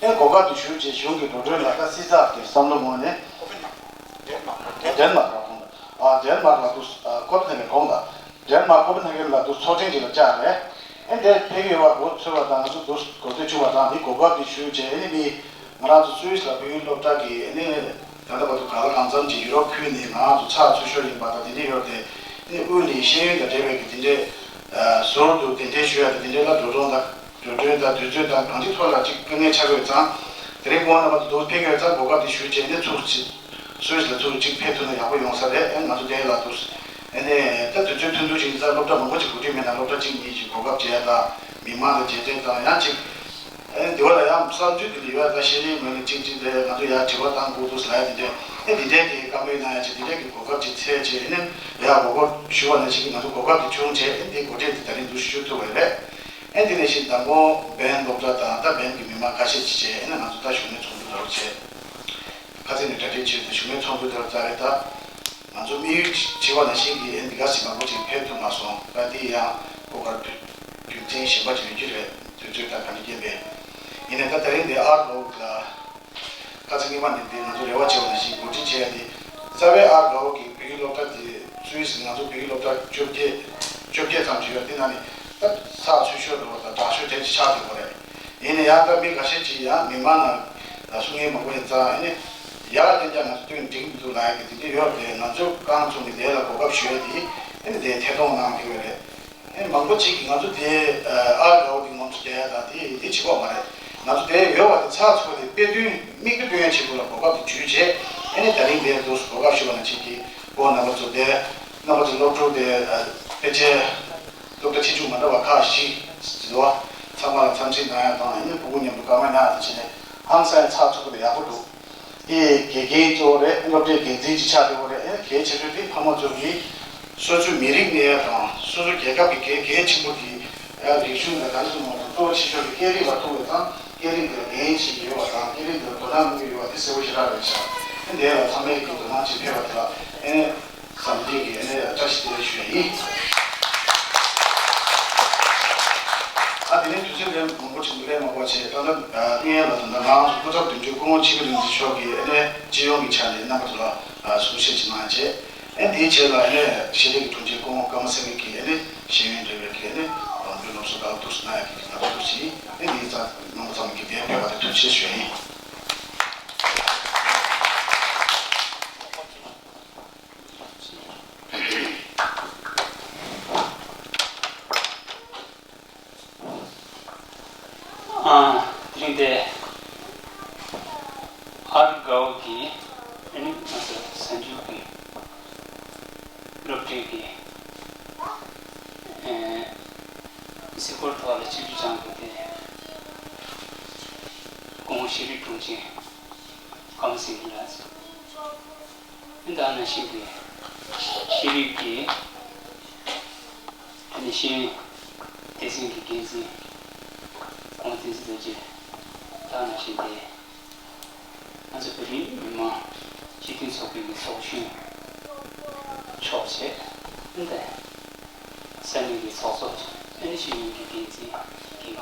ཨེ་གོ་སྐབས་དེ་ཞུས་རྗེས་གཞུང་གི་འགྲོ་གྲོན་ལ་ད་སྲིད་ཚབ་ཀྱི་བསམ་བློ་ངོས་ནས་ཌེན་མཱག་ལ་ཐོན་པ། ཨ་ཌེན་མཱག་ལ་འདུག་ཨ་ཀོ་པན་ཧེ་གན་གོང་ལ། ཌེན་མཱག་ཀོ་པན་ཧེ་གན་ལ་འདུག་ཚོགས་ཆེན་ཅིག་ལ་བཅར་རེད། ཨེ་འདིར་ཕེབས་ཡོད་པ་འགོ་ཚུགས་པ་དང་ང་ཚོ་འདུག་གོ་ཐོས་བྱུང་བ་དང་། འདི་གོ་སྐབས་དེ་ཞུས་རྗེས་ཨེ་ནི་མི་ང་རང་ཚོ་སུད་སི་ལ་བོད་ཡིག་སློབ་གྲྭ་གི་ཨེ་ནི་ད་ལྟ་བར་དུ་གང་ལ་གང་འཚམ་ཅིག་ཡུ་རོབ་ཁུལ་ནས་ང་རང་ཚོ་ཚགས་ཚུད་ཤོས་ཡིན་པ་དང་། དེ་འདྲ་ཡོད་དེ། ཨེ་ནི་དབུས་ནས་ཤེས་ཡོན་དང་འབྲེལ་བའི་གི་དེ་འདྲའི་ཨ་ཟུར་དུ་གདན་འདྲེན་ཞུ་ཡ་དང་དེ་འདྲའི་ལ་འགྲོ་གྲོན་དང་འགྲོ་གྲོན་དང་དུས་ཚོད་དང་གང་ཅིའི་ཐོག་ལ་ཅིག་དཀའ་ངལ་ཆགས་ཀྱི་ཡོད་ཙང་། དེ་རིང་ཁོང་རྣམ་པ་ཚོ་འདུག་ཕེབས་ཀྱི་ཡོད་ཙང་གོ་སྐབས་དེ་ཞུས་རྗེས་ཨེ་ནི་ཚུར་ཅིག་སུད་སི་ལ་ཚུར་གཅིག་ཕེབས་ཐུབ་ན་ཡག་པོ་ཡོང་ས་རེད། ཨེ་ང་ཚོ་དེ་ལ་འདུག་ཨེ་ནས་ད་དུས་ཚོད་ཐུང་ཐུང་ཞིག་ཡིན་ཙང་སློབ་གྲྭ་མང་པོ་ཅིག་གོ་སྒྲིག་མེད་ན་སློབ་གྲྭ་གཅིག་གཉིས་ཅིག་གོ་སྐབས་བྱས་དང་། མི་མང་དང་མཇལ་འཕྲད་དང་ཡང་ཅིག་ཨེ་འདི་བ་ལ་ཡང་གསར་འགྱུར་དེ་འདྲ་ཡོད་ཙང་ཤེས་རིག་ངོས་ནས་གཅིག་གཅིག་དེ་ང་ཚོ་ཡར་དྲི་བ་བཏང་དགོས་འདུག་ལབ་ཡ་དེ་འདྲ། ཨེ་འདི་འདྲའི་གི་བཀའ་མོལ་གནང་ཡ་ཅིག་འདི་འདྲའི་གི་གོ་སྐབས་ཅིག་འཚོལ་བྱས། ཨེ་ནས་ཡར་གོ་སྐབས་ཞུ་བ་ནང་བཞིན་གྱི་ང་ཚོ་གོ་སྐབས་དེ་བྱུང་བྱས། ཨེ་འདི་གོ་སྒྲིག་དེ་ད་རིང་འདུག་ཞུ་ཐུབ་པ་རེད། ཨེ་དེ་ནས་ཤིག་མདང་དགོང་བན་སློབ་གྲྭ་དང་ད་བན་གྱི་མི་མང་ཁ་ཤས་ཅིག་བྱས། ཨེ་ནས་ང་ཚོ་ད་བཞུགས་མོལ་ཚོགས་འདུ་འདྲ་བོ་བྱས། ཁ་སང་ནས་གྲ་སྒྲིག་བྱས་ཏེ་བཞུགས་མོལ་ཚོགས་འདུ་འདྲ་བོ་རྩ་རེད། ད་ང་ཚོ་དམིགས་ཡུལ་བྱས་པ་ནང་བཞིན་གྱི་ཨེ་འདི་ག་ཞིག་མང་པོ་ཅིག་ཕེབས་ཐུབ་མ་སོང་། ད་འདི་ཡང་སྐུ་མཁར་རྒྱུ་མཚན་གཞན་པ་ཅིག་ཡོད་ཀྱི་རེད། དུས་ཚོད་དང་ག་འདྲ་རྐྱེན་པས། ཡིན་ནའི་ད་ད་རིང་འདི་ཨར་དགའ་བོ་ལ། ཁ་སང་ཉི་མ་ནས་འདི་ང་ཚོ་རེ་བ་བྱས་པ་ནང་བཞིན་གོ་སྒྲིག་བྱས་ཏེ། རྩ་བའི་ཨར་དགའ་བོ་གི་བོད་ཡིག་སློབ་གྲྭ་དེ་སུད་སི་ང་ཚོ་བོད་ཡིག་སློབ་གྲྭ་བཅོ་བརྒྱད་བཅོ་བརྒྱད་ཙམ་ཞིག་ཡོད། དེ་ནང་ནས་ད་ཚགས་ཚུད་ཤོས་འདྲ་བོ་དང་དྲག་ཤོས་དེ་ཅིག་ཆགས་བསྡད་ཡོད་རེད། ཡིན་ནའི་ཡང་ད་མི་འགའ་ཤས་ཅིག་ཡང་མི་མང་ནང་ལ་གསུང་མཁན་མང་པོ་ཡིན་ཙང་། ཨེ་ནས་ཡར་བསྟན་ཀྱང་ང་ཚོ་བསྟུན་འགྲིག་མི་འདུག་ལབ་ཡ་གི་དེ་འདྲ་ཡོད་རེད། ང་ཚོས་རྐང་བཙུགས་ནས་དེ་ལ་གོ་སྐབས་ཞུ་ཡ་དེ་ཨེ་ནས་དེ་ཐད་གཏོང་གནང་བསྡད་ཡོད་རེད། ཨེ་མང་པོ་ཅིག་གིས་ང་ཚོ་དེ་ཨ་དགའ་བོ་དེ་ངོམ་སོ་རྒྱག་ཡ་དང་དེ་དེ་བྱེད་ཀྱི་ཡོད་མ་རེད། ང་ཚོ་དེ་ཡོད་པ་དེ་ཚགས་ཚུད་པ་དེ་དཔེ་སྟོན་མིག་ཏུ་སྟོན་ཡ་ཆེད་དུ་ལ་གོ་སྐབས་དེ་བརྒྱུད་བྱས། ཨེ་ནས་ད་རིང་དེ་འདུག་གོ་སྐབས་ཞུ་བ་ནང་བཞིན་གྱི་སྐུ་ངོ་རྣམ་པ་ཚོ་དེ་རྣམ་པ་ཚོ་སློབ་ཕྲུག་དེ་ཨ་ཕལ་ཆེར་སློབ་གྲྭ་ཆེ་ཆུང་མ་འདྲ་བ་ཁག་བཞི་ཟེར་བ་ཚང་མ་ལ་འཚམས་གཟིགས་གནང་ཡ་དང་། ཨེ་ནས་ཕྲུ་གུ་མཉམ་དུ་བཀའ་མོལ་གནང་ཡ་དང་བྱས་ནས་ཧང་སང་ཡ་ཚགས་ཚུད་པ་དེ་ཡག་པོ་འདུག་དེ་དགེ་རྒན་གཙོ་བོ་རེད། སློབ་གྲྭའི་འགན་འཛིན་ཅིག་ཆགས་བསྡད་ཡོད་རེད། ཨེ་གལ་ཆེ་ཤོས་དེ་ཕ་མ་ཚོ་གིས་སོ་སོའི་མི་རིགས་གནས་ཡ་དང་སོ་སོའི་རྒྱལ་ཁབ་ཀྱི་གལ་གལ་ཆེན་པོ་དེ་ཨ་རིག་གཞུང་དང་ག་རེ་ཟེར་དགོས་རེད། གཙོ་བོ་ཆེ་ཤོས་དེ་སྐད་རིགས་ལ་ཐུག་ཡོད་ཙང་། སྐད་རིགས་དེ་ལ་འགན་བཞེས་ཀྱི་ཡོད་པ་དང་། སྐད་རིགས་དེ་ལ་དོ་སྣང་གནང་གི་ཡོད་པ་དེ་གསལ་པོ་ཞེ་དྲག་རེད་ཤག་ཨེ་འདི་ལ་ཚང་མས་ཀྱི་དོ་སྣང་ཅིག་ཕེབས་པ་དེ་ལ་ཨེ་འཚམས་འདྲི་གི་ཨེ་ནས་བཀྲ་ཤིས་བདེ་ལེགས་ཞུ་ཡ་ཡིན། ཨ་དེ་ནས་དུས་ཚོད་ལས་མང་པོ་ཅིག་ལས་མང་པོ་བྱས། ད་ལྟ་ཨ་ཨེ་ལ་ད་ལྟ་ང་རང་ཚོ་སྐུ་ཚབ་དོན་གཅོད་སྐུ་ངོ་འཆི་མེད་བདེ་ཆེན་མཆོག་གིས་ཨེ་ནས་སྤྱི་ཡོངས་ཀྱི་ཆ་ནས་རྣམ་པ་ཚོ་ལ་ཨ་གསུང་བཤད་ཅིག་གནང་བྱས། ཨེ་དེའི་རྗེས་ལ་ཨེ་ནས་ཤེས་རིག་གི་དྲུང་ཆེ་སྐུ་ངོ་ཀརྨ་སེང་གེ་གིས་ཨེ་ནས་ཤེས་ཡོན་འབྲེལ་བའི་གི་ཨེ་ནས་དབང་པོའི་སློབ་གསོ་དང་ཐུགས་སུ་གནང་ཡ་གི་གནང་བ་ཐུགས་ཆེ་ཡིན། ཨེ་དེའི་རྩ་རྣམ་པ་ཚང་མ་གིས་དེ་ཕེབས་པ་དེ་ཐུགས་རྗེ་ཆེ་ཞུ་ཡ་ཡིན། ཨ་དེ་རིང་དེ་ཨར་དགའ་བོ་གི་ཨ་ནི་ང་ཚོ་གཟའ་མཇུག་གི་སློབ་གྲྭའི་གི་ཨེ་གཟིགས་སྐོར་ཐོག་ལ་ཆིབས་བསྒྱུར་བསྐྱངས་པ་དེ་སྐུ་ངོ་ཤེས་རིག་དྲུང་ཆེ་ཀརྨ་སེང་གེ་ལགས། ཨ་ནི་ད་ནང་བཞིན་གྱི་ཤེས་རིག་གི་ཨ་ནི་ཤེས་ཡོན་སྡེ་ཚན་གྱི་འགན་འཛིན་སྐུ་ངོ་བསྟན་འཛིན་རྡོ་རྗེ། ད་ནང་བཞིན་གྱི་ང་ཚོ་བོད་རིགས་མི་མང་སྤྱི་མཐུན་ཚོགས་པའི་གི་ཚོགས་གཞོན་མཆོག་བཅས། ཨ་ནི་ས་གནས་ཀྱི་ཚོགས་གཙོ། ཨ་ནི་ཤེས་ཡོན་གྱི་འགན་འཛིན་དགེ་རྒན། ཨ་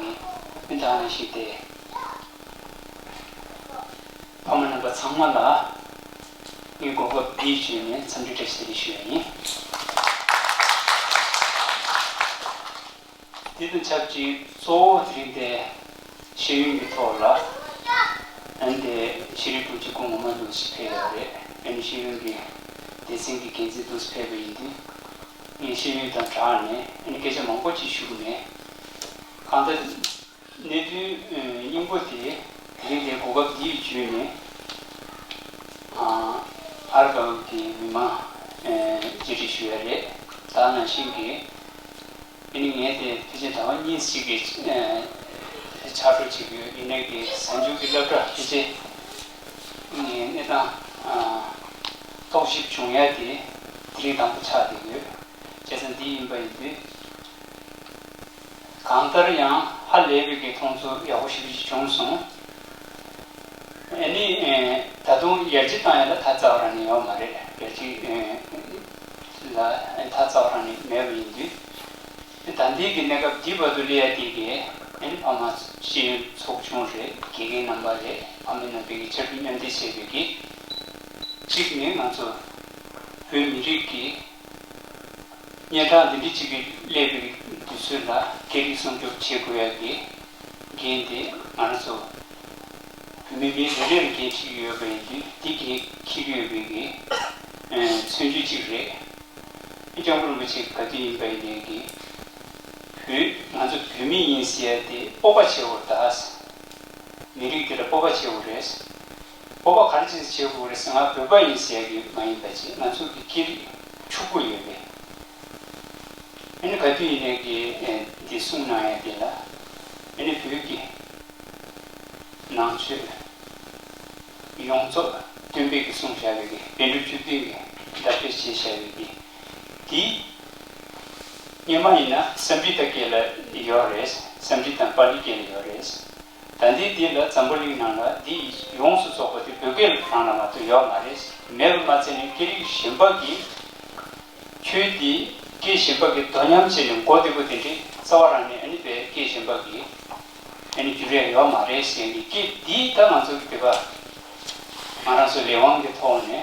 ནི་ད་ནང་བཞིན་གྱི་ཕ་མ་རྣམ་པ་ ཚང་མ་ལ་ངས་གོ་སྐབས་འདི་བརྒྱུད་ནས་འཚམས་འདྲི་བཀྲ་ཤིས་བདེ་ལེགས་ཞུ་ཡ་ཡིན། དེ་དང་ཆབས་ཅིག་གཙོ་བོ་དེ་རིང་དེ་ཤེས་ཡོན་གྱི་ཐོག་ལ་ཨ་ནི་དེ་ཤེས་རིག་པུའུ་གཅིག་པུ་ངོ་མ་འདུག་སེ་ཕེབས་ཡོད་རེད། ཨ་ནི་ཤེས་ཡོན་གྱི་སྡེ་ཚན་གྱི་འགན་འཛིན་འདུག་སེ་ཕེབས་པ་ཡིན་དུས། ངས་ཤེས་ཡོན་དང་སྦྲགས་ནས་ཨ་ནི་སྐད་ཆ་མང་པོ་ཅིག་ཞུ་གི་མེད། གང་ལྟར། གནད་དོན་སྙིང་པོ་དེ་དེ་རིང་དེ་གོ་སྐབས་འདི་བརྒྱུད་ནས་ཨ་རི་ག་བོད་ཀྱི་མི་མང་བརྗེ་སྒྲིག་ཞུ་ཡ་རེད། ད་ནང་བཞིན་གྱི་ཨ་ནི་ངས་དེ་ཕལ་ཆེར་ཟླ་བ་གཉིས་ཤིག་གི་ཕྱག་རོགས་བྱེད་ཀྱི་ཡོད། ཡིན་ནའི་གི་གཟའ་མཇུག་གི་སློབ་གྲྭ་ཕལ་ཆེར་ངས་གནས་སྟངས་རྟོག་ཞིབ་བྱུང་ཡ་དེ་དེ་རིང་དང་པོ་ཆགས་བསྡད་ཡོད། བྱས་ཙང་འདི་ཡིན་པ་ཡིན་དུས། གང་ལྟར་ཡང་ཧ་ལས་པའི་གི་མཐོང་ཚོར་ཡག་པོ་ཞེ་པོ་ཅིག་བྱུང་སོང་། ཨ་ནི་ད་དུང་ཡར་རྒྱས་བཏང་ཡ་ལ་ཐབས་རྩ་བ་རང་ནས་ཡོད་མ་རེད། ཡར་རྒྱས་ལ་ཐབས་རྩ་བ་རང་ནས་མེད་པ་ཡིན་དུས། ད་ལྟའི་གི་གནས་སྐབས་འདི་བར་དུ་སླེབས་ཡ་དེ་གི་ཨ་ནི་ཕ་མ་ཤེས་ཡོན་ཚོགས་ཆུང་རེད། དགེ་རྒན་རྣམ་པ་རེད། ཕ་མ་རྣམ་པའི་གི་ཕྱར་གྲུ་མཉམ་འདེགས་བྱས་པའི་གི་གཅིག་ནི་ང་ཚོ་བོད་མི་རིགས་ཀྱི་སྙན་གྲགས་འདི་འདྲ་ཅིག་གི་སླེབས་པའི་དུས་ཚོད་ལ་སྐད་རིགས་སྲུང་སྐྱོབ་བྱེད་དགོས་ཡ་གི་འགན་དེ་ང་རང་ཚོ་བོད་མི་མི་རེ་རེར་འགན་འཁྲི་ཡོད་པ་ཡིན་དུས། འདི་འགན་འཁྱེར་ཡོད་པའི་གི་མཚོན་བརྗོད་ཅིག་རེད། སྐྱབས་མགོན་རིན་པོ་ཆེ་ག་དུས་ཡིན་པ་ཡིན་ནའི་གི་བོད་ང་ཚོ་བོད་མི་ཡིན་ཟེར་ཡ་དེ་སྤོབས་པ་ཆེ་བོ་རེད། མི་རིགས་དེ་ལ་སྤོབས་པ་ཆེ་བོ་རེད། སྤོབས་པ་ག་རེ་བྱས་བྱེད་དགོས་རེད་ཟེར། ང་བོད་པ་ཡིན་ཟེར་ཡ་གི་མ་ཡིན་པ་བྱས། ང་ཚོ་གི་སྐད་རིགས་ཕྱུག་པོ་ཡོད་པས། ཨ་ནི་ག་དུས་ཡིན་ནའི་གི་འདི་གསུང་གནང་ཡ་དེ་ལ་ཨ་ནི་བོད་ཀྱི་ནང་ཆོས་ཡོངས་རྫོགས་སྟོན་པས་ཀྱི་གསུངས་བཞག་པའི་གི་པཎ་གྲུབ་བཅུ་བདུན་གྱི་བརྡ་སྤྲོད་བྱས་བཞག་པའི་གི་འདི་སྔོན་མ་ཡིན་ན་སཾ་སྐྲྀ་ཏ་སྐད་ལ་ཡོད་རེད། སཾ་སྐྲྀ་ཏ་དང་པཱ་ལི་སྐད་ལ་ཡོད་རེད། ད་ལྟའི་འདི་ལ་འཛམ་བུ་གླིང་ནང་ལ་འདི་ཡོངས་སུ་རྫོགས་པ་དེ་བོད་སྐད་རང་ལ་མ་གཏོགས་ཡོད་མ་རེད། མེད་པ་མ་ཚད་ནས་སྐད་རིགས་གཞན་པ་གི་ཆོས་འདི་སྐད་གཞན་པ་གི་དོ་མཉམ་བྱས་ནས་མགོ་བདེ་པོ་དེ་འདྲའི་རྩ་བ་རང་ནས་ཨ་ནི་བས་སྐད་གཞན་པ་གི་ཨ་ནི་བསྒྱུར་ཡ་ཡོད་མ་རེད་ཟེར་ནས། སྐད་འདི་ད་ང་ཚོ་གི་བོད་པ་ང་རང་ཚོ་ལས་དབང་གི་ཐོག་ནས་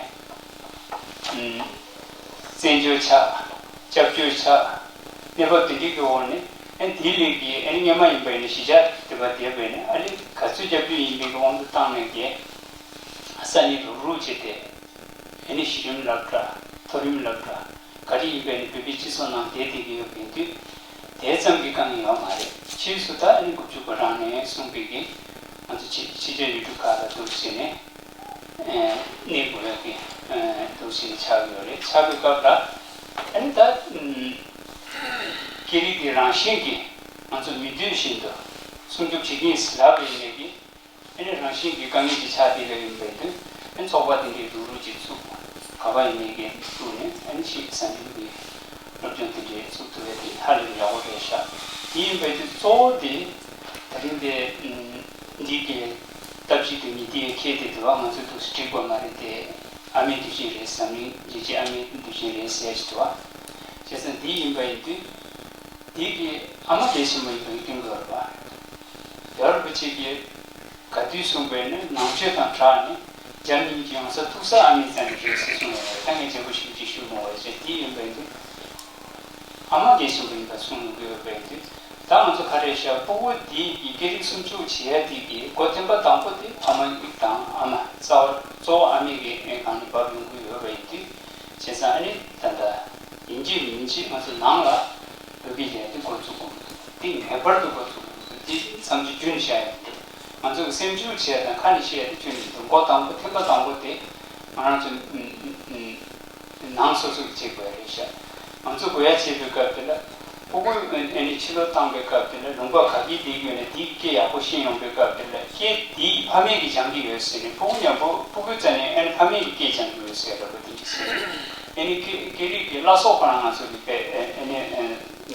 ཨམ་བཙན་བྱོལ་ཆགས། སྐྱབས་བཅོལ་ཆགས། གནས་བབ་དེ་འདྲའི་གི་འོག་ནས་ཨ་ནི་དེའི་ལས་ཀྱི་ཨ་ནི་སྔོན་མ་ཡིན་པ་ཡིན་ན་གཞིས་ཆགས་དེ་བ་བསྡད་པ་ཡིན་ན་ཨ་ནི་ག་ཚོད་སྐྱབས་བཅོལ་ཡིན་པའི་གི་དབང་དུ་བཏང་ནས་ཀྱི་ས་གནས་རུག་རུག་བྱས་ཏེ། ཨ་ནི་གཞི་རིམ་སློབ་གྲྭ། མཐོ་རིམ་སློབ་གྲྭ་ག་རེ་ཡིན་པའི་ནི་བོད་པའི་སྤྱི་ཚོགས་ནང་བསྡད་བསྡད་ཀྱི་ཡོད་པ་ཡིན་དུས། དེ་ཙམ་གྱི་དཀའ་ངལ་ཡོད་མ་རེད། ཕྱིས་སུ་ད་ཨ་ནི་དགུ་བཅུ་གོ་གྲངས་ནས་གསུངས་པའི་གི་ང་ཚོ་ཕྱི་ཕྱི་རྒྱལ་ཡུལ་གྲུ་ཁག་ལ་འདུག་བྱས་ནས་ཨ་གནས་དགོས་ཡ་གི་ཨ་འདུག་བྱས་ནས་ཆགས་ཡོད་རེད། ཆགས་པའི་སྐབས་ལ་ཨ་ནི་ད་ཨམ་སྐད་རིགས་ཀྱི་རང་བཞིན་གྱིས་ང་ཚོ་མི་འདོད་བཞིན་དུ་སྲུང་སྐྱོབ་བྱེད་ཀྱི་ཡིན་ཟེར་ལབ་པ་ཡིན་ནའི་གི་ཨ་ནི་རང་བཞིན་གྱི་དཀའ་ངལ་ཅིག་ཆགས་བསྡད་པ་ཡིན་པའི་དུས། ཨ་ནི་ཚོགས་པ་དེ་འདྲའི་རུག་རུག་ཅིག་བཙུགས། ག་པར་ཡིན་ནའི་གི་བཙུགས་ནས་ཨ་ནི་ཞིག་གཟའ་མཇུག་གི་སློབ་སྦྱོང་དེ་འདྲའི་བཙུགས་ཐུབ་པ་དེ་ཧ་ལས་པའི་ཡག་པོ་རེད་ཤག་དེ་ཡིན་པའི་དུས་གཙོ་བོ་དེ་ད་རིང་དེ་འདི་གི་སྟབས་གཅིག་ཏུ་ཉི་ཟླའི་ཁེལ་ཏེ་དུ་བ་ང་ཚོས་འདུག་སེ་འགྲིག་པ་མ་རེད་དེ། ཨ་མའི་དུས་ཆེན་རེད། འཛམ་གླིང་རྒྱལ་སྤྱིའི་ཨ་མའི་དུས་ཆེན་རེད་ཟེར་ཞིག་འདུག་བ། བྱས་ཙང་འདི་ཡིན་པ་ཡིན་དུས། འདི་གི་ཨ་མ་གལ་ཆེན་པོ་ཡིན་པ་ཡིན་སྐྱོན་དགོས་རེད་པ། རྒྱལ་བ་རིན་པོ་ཆེ་གིས་ག་དུས་གསུངས་པའི་ནི་ནང་ཆོས་དང་སྦྲགས་ནས་འཇམ་མཉེན་གྱི་ཡོང་ས་ཐུག་ས་ཨ་མའི་རྩ་ནས་རེད་ཟེར་གསུངས་ཡོད་རེད། ད་ངས་རྒྱལ་པོ་ཞིག་ཅིག་ཞུ་མོ་བ་ཞེས་འདི་ཡིན་པ་ཡིན་དུས། ཨ་མ་གལ་ཆེན་པོ་ཡིན་པ་གསུངས་ཡོང་གི་ཡོད་པ་ཡིན་དུས། ད་ང་ཚོ་ག་རེ་བཤད། ཕྲུ་གུ་འདི་གི་སྐད་རིགས་སྲུང་སྐྱོབ་བྱེད་ཡ་འདི་གི་སྒོ་ཐེམ་པ་དང་པོ་དེ་ཕ་མ་དང་ཨ་མ་རྩ་བ་གཙོ་བོ་ཨ་མའི་གི་ཨེ་གང་ནས་བབས་ཡོང་གི་ཡོད་པ་ཡིན་དུས། བྱས་ཙང་ཨ་ནི་ད་ལྟ་ཡིན་གཅིག་མིན་གཅིག་ང་ཚོ་ནང་ལ་བོད་སྐད་ཡར་ཐོན་འགོ་ཚུགས་དགོས་ཀྱི་འདུག་དེ་ངེས་པར་དུ་འགོ་ཚུགས་དགོས་ཀྱི་འདུག་དེ་བསམ་ཚུལ་རྒྱུན་བཤད་ཡ་མི་འདུག་ང་ཚོ་གི་སེམས་ཤུགས་བྱས་དང་ཁ་ནས་བཤད་ཡ་དེ་རྒྱུན་མི་འདུག་མགོ་དང་པོ་ཐེམ་པ་དང་པོ་དེ་ང་རང་ཚོ་ནང་སོ་སོ་གི་བྱེད་དགོས་རེད་ཤག་ང་ཚོ་དགོས་ཡ་བྱེད་པའི་སྐབས་དེ་ལ་ཕྲུ་གུ་ཨ་ནི་ཕྱི་ལོགས་བཏང་པའི་སྐབས་དེ་ལ་ལུང་པ་ག་གི་བསྡད་ཡོད་ན་དེའི་སྐད་ཡག་པོ་ཤེས་ཡོང་པའི་སྐབས་དེ་ལ་སྐད་དེའི་ཕ་མས་ཀྱིས་སྦྱང་གི་ཡོད་ཟེར་ནས་ཕྲུ་གུ་མཉམ་པོ་ཕྲུ་གུའི་རྩ་ནས་ཨ་ནི་ཕ་མས་ཀྱིས་སྐད་སྦྱང་གི་ཡོད་ཟེར་ར་བ་དེ་འདྲ་ཟེར། ཨ་ནི་སྐད་སྐད་རིགས་ཀྱི་བླ་སྲོག་ཁོ་རང་ང་ཚོ་གི་དཔེ་ཨ་ནི་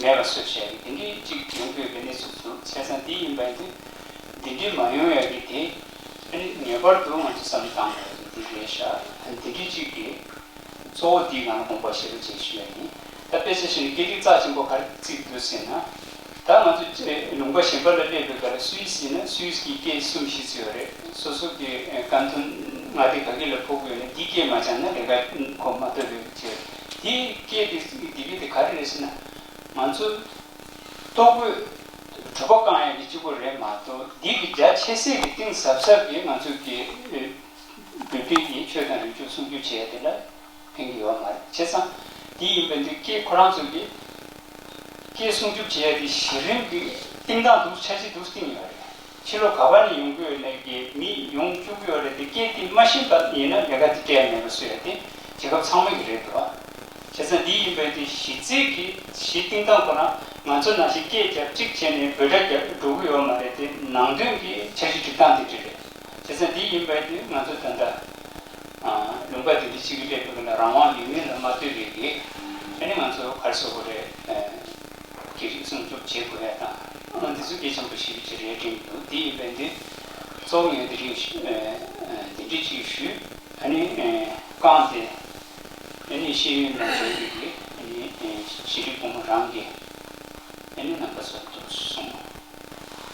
མེད་པ་བཟོས་བྱས་དེ་འདྲའི་གཅིག་ཡོང་གི་ཡོད་པའི་གནས་ཚུལ་འདུག་བྱས་ཙང་དེ་ཡིན་པ་ཡིན་དུས་འདི་འདྲའི་མ་ཡོང་ཡ་གི་དེ་ཨ་ནི་ངེས་པར་དུ་ང་ཚོ་བསམ་བློ་བཏང་དགོས་ཡ་གི་དེ་རེད་ཤག་ཨ་ནི་འདི་འདྲའི་གཅིག་གི་གཙོ་བོ་འདི་ང་ལ་དགོངས་པ་བཞེས་རོགས་བྱེད་ཞུ་ཡ་ཡིན། ད་དཔེ་ཆ་བཞག་ན་སྐད་རིགས་རྩ་ཆེན་པོ་ག་རེ་བརྩི་གི་འདུག་ཟེར་ན། ད་ང་ཚོ་ལུང་པ་གཞན་པ་ལ་སླེབས་པའི་སྐབས་ལ་སུད་སི་ཡིན་ན་སུད་སི་གི་སྐད་གསུམ་བཞི་ཙམ་ཡོད་རེད། སོ་སོ་གི་ཀན་ཐོན་ མངའ་སྡེ་ག་གི་ལ་ཕོག་གི་ཡོད་ན་འདི་སྐད་མ་སྦྱངས་ན་ལས་ཀ་གོ་མ་ཐུབ་པའི་ཕྱིར། འདི་སྐད་དེ་འདི་སྐད་དེ་ག་རེ་རེད་ཟེར་ན། ང་ཚོ་ལྟོ་གོས་གྲོད་པ་བཀང་ཡ་གི་གཅིག་པོ་རེད་མ་གཏོགས། འདི་གི་རྒྱ་ཆེ་སའི་གི་གཏིང་ཟབ་ཟབ་གི་ང་ཚོ་གི་བོད་པའི་གི་ཆོས་དང་རིག་གཞུང་སྲུང་སྐྱོབ་བྱེད་ཡ་དེ་ལ་ཕན་གྱི་ཡོད་མ་རེད། བྱས་ཙང་འདི་ཡིན་པ་འདི་སྐད་ཁོ་རང་ཚོ་གི་སྐད་སྲུང་སྐྱོབ་བྱེད་ཡ་དེ་གཞི་རིམ་གྱི་བཏིང་སྟངས་འདུག་འཆར་གཞི་འདུག་བཏིང་ཡོད་རེད། ཕྱི་ལོགས་ག་པ་ནས་ཡོང་གི་ཡོད་ནའི་གི་མི་ཡོང་བཅུག་གི་ཡོད་རེད་དེ། སྐད་དེ་མ་ཤེས་པ་ཡིན་ན་ལས་ཀ་དེ་སྤྲད་ཡ་མེད་པ་བཟོ་ཡ་དེ་རྒྱལ་ཁབ་ཚང་མ་གི་རེད་འདུག་ཨ། བྱས་ཙང་འདི་ཡིན་པ་དེ་གཞི་རྩའི་གི་གཞི་བཏིང་སྟངས་ཁོ་རང་ང་ཚོ་ནང་བཞིན་སྐད་རྒྱབ་གཅིག་བྱས་ནས་འབོད་སྒྲ་རྒྱབ་འགྲོ་གི་ཡོད་མ་རེད་དེ། ནང་དོན་གྱི་འཆར་གཞི་སྒྲིག་སྟངས་དེ་འདྲ་རེད། བྱས་ཙང་འདི་ཡིན་པ་དེ་ང་ཚོ་ད་ལྟ་ཨ། ལུང་པ་དེ་འདྲ་གཅིག་གི་སླེབས་པའི་སྒང་ལ་རང་དབང་ཡོད་མེད་ལ་མ་ལྟོས་པའི་གི་ཨ་ནི་ང་ཚོ་ག་རེ་ཟེར་དགོས་རེད། ཨ། གི་རིགས་སྲུང་སྐྱོབ་བྱེད་དགོས་ཡ་དང་། ཨ། འདི་ཚོ་གལ་ཆེན་པོ་ཞེ་པོ་ཅིག་རེད་དྲན་གྱི་འདུག་འདི་ཡིན་པ་འདི་གཙོ་བོ་ངས་འདི་རིགས་ཨ། ཨ། འདི་འདྲ་ཅིག་ཞུས། ཨ་ནི་ཨ། རྐང་དེ་ཨ་ནི་ཤེས་ཡོན་ལ་འབྲེལ་བའི་གི་ཨ་ནི་ཨ། ཤེས་རིག་བུ་མོ་རང་གི་ཨ་ནི་རྣམ་པ་ཚོ་འདུག་གསུངས།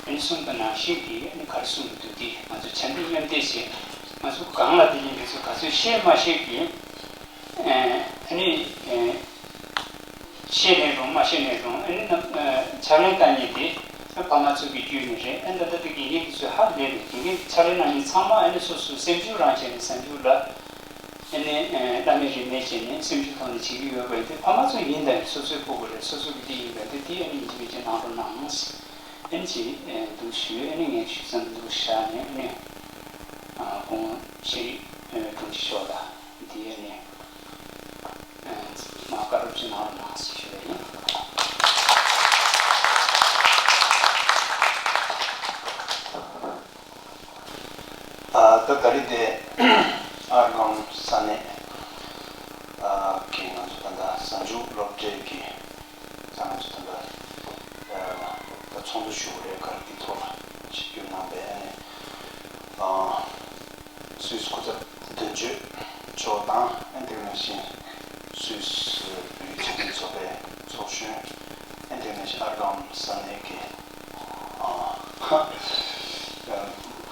ཨ་ནི་གསུངས་པ་ནང་བཞིན་གྱི་ཨ་ནི་ག་རེ་གསུངས་ཀྱི་འདུག་འདི་ང་ཚོ་བཅར་འདྲི་མཉམ་འདེགས་བྱས། ང་ཚོ་སྒང་ལ་དེ་ཡིན་དུས་ཚོ་ག་ཚོད་ཤེས་མ་ཤེས་ཀྱི་ཨ་ནི་ཨ། ཤེས་ནས་རུང་མ་ཤེས་ནས་རུང་ཨ་ནི་རྣམ་ཨ། ཕྱག་ལེན་བསྟར་མཁན་དེ་ཨ། ཕ་མ་ཚོ་གི་བརྒྱུད་ནས་རེད། ཨ། ད་ལྟ་དེ་དགེ་རྒན་དེ་ཚོས་ཧ་ལས་རེད། དགེ་རྒན་ཕྱག་ལེན་གནང་མཁན་ཚང་མ་ཨ་ནི་སོ་སོའི་སེམས་ཤུགས་རང་བྱས་ནས་གཟའ་མཇུག་ལ་ཨ་ནི་ཨ། བླ་མེད་རིས་མེད་བྱས་ནས་སེམས་ཤུགས་ཐོག་ནས་བྱེད་ཀྱི་ཡོད་པ་ཡིན་དུས། ཕ་མ་ཚོ་ཡིན་དང་སོ་སོའི་ཕྲུ་གུ་རེད། སོ་སོ་གི་དེ་ཡིན་པ་འདི་དེ་ཨ་ནི་ཡིན་གཅིག་མིན་གཅིག་གནང་རོགས་གནང་ཨ་ནི་ཅིག་ཨ། འདུག་ཞུས། ཨ་ནི་ངས་ཞུས་ཙམ་འདུག་བཞག་ནས་ཨ་ནི་ཨ། སྐུ་ངོ་ཤེས་རིག་ཨ། དྲུང་ཆེ་མཆོག་ལ་འདི་ཨ་ནི། ཨ། མར་བཀའ་སློབ་ཅིག་གནང་རོགས་གནང་ཞེས་ཞུ་བ་ཡིན། ཨ། ད་ད་རེས་དེ་ཨར་སྒང་ས་གནས་ཨ། གི་ང་ཚོ་ད་ལྟ་གཟའ་མཇུག་སློབ་གྲྭའི་གི་ད་ང་ཚོ་ད་ལྟ་ཨ། ད་ཚོགས་འདུ་ཞུ་དགོས་རེད། ག་རེ་དེ་ཐོག་ལ་ཆིབས་བསྒྱུར་གནང་པའི་ཨ་ནི་ཨ། སུད་སི་སྐུ་ཚབ་དོན་གཅོད་མཆོག་དང་། ཨ། དེ་ནང་བཞིན་སུད་སི་བོད་རིགས་སྤྱི་མཐུན་ཚོགས་པའི་ཚོགས་གཞོན། ཨ། དེ་ནང་བཞིན་ཨར་སྒང་ས་གནས་ཀྱི་ཨ། ཨ།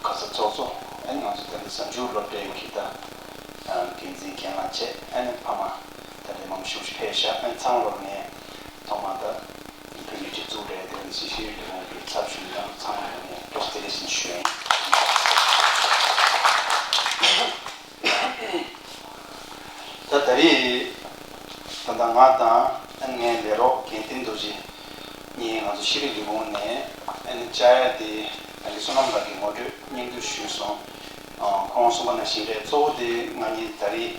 ག་ས་ཚོགས་གཙོ། ཨ། ང་ཚོ་དེ་འདྲ་གཟའ་མཇུག་སློབ་གྲྭའི་གི་ད་ཨ། འགན་འཛིན་འགན་ལེན་བྱས། ཨ་ནི་ཕ་མ་ད་ལྟ་མང་པོ་ཞིག་ཕེབས་ཤག་ཨ་ནི་ཚང་མ་ལོ་ངས་ཐོག་མ་ད་བོད་མི་སྒྲིག་འཛུགས་རེད། དེ་ནང་བཞིན་ཤེས་ཡོན་ལས་ཁུངས་ཀྱི་ཚབ་ཞུས་ནས་ཚང་མ་ལ་ངས་བཀྲ་ཤིས་བདེ་ལེགས་ཞུ་ཡ་ཡིན། ད་ད་རེས་ད་ལྟ་ང་དང་ཨ་ནི་ངའི་ལས་རོགས་རྒན་བསྟན་རྡོ་རྗེ་གཉིས་ང་ཚོ་ཤེས་རིག་ལས་ཁུངས་ནས་ཨ་ནི་བཅར་ཡ་དེ་ཨ་ནི་བསོད་ནམས་ལགས་ཀྱིས་ངོ་སྤྲོད་སྙིང་བསྡུས་ཞུས་སོང་། ཨ། ཁོང་གསུངས་པ་ནང་བཞིན་རེད། གཙོ་བོ་དེ་ང་གཉིས་ད་རེས་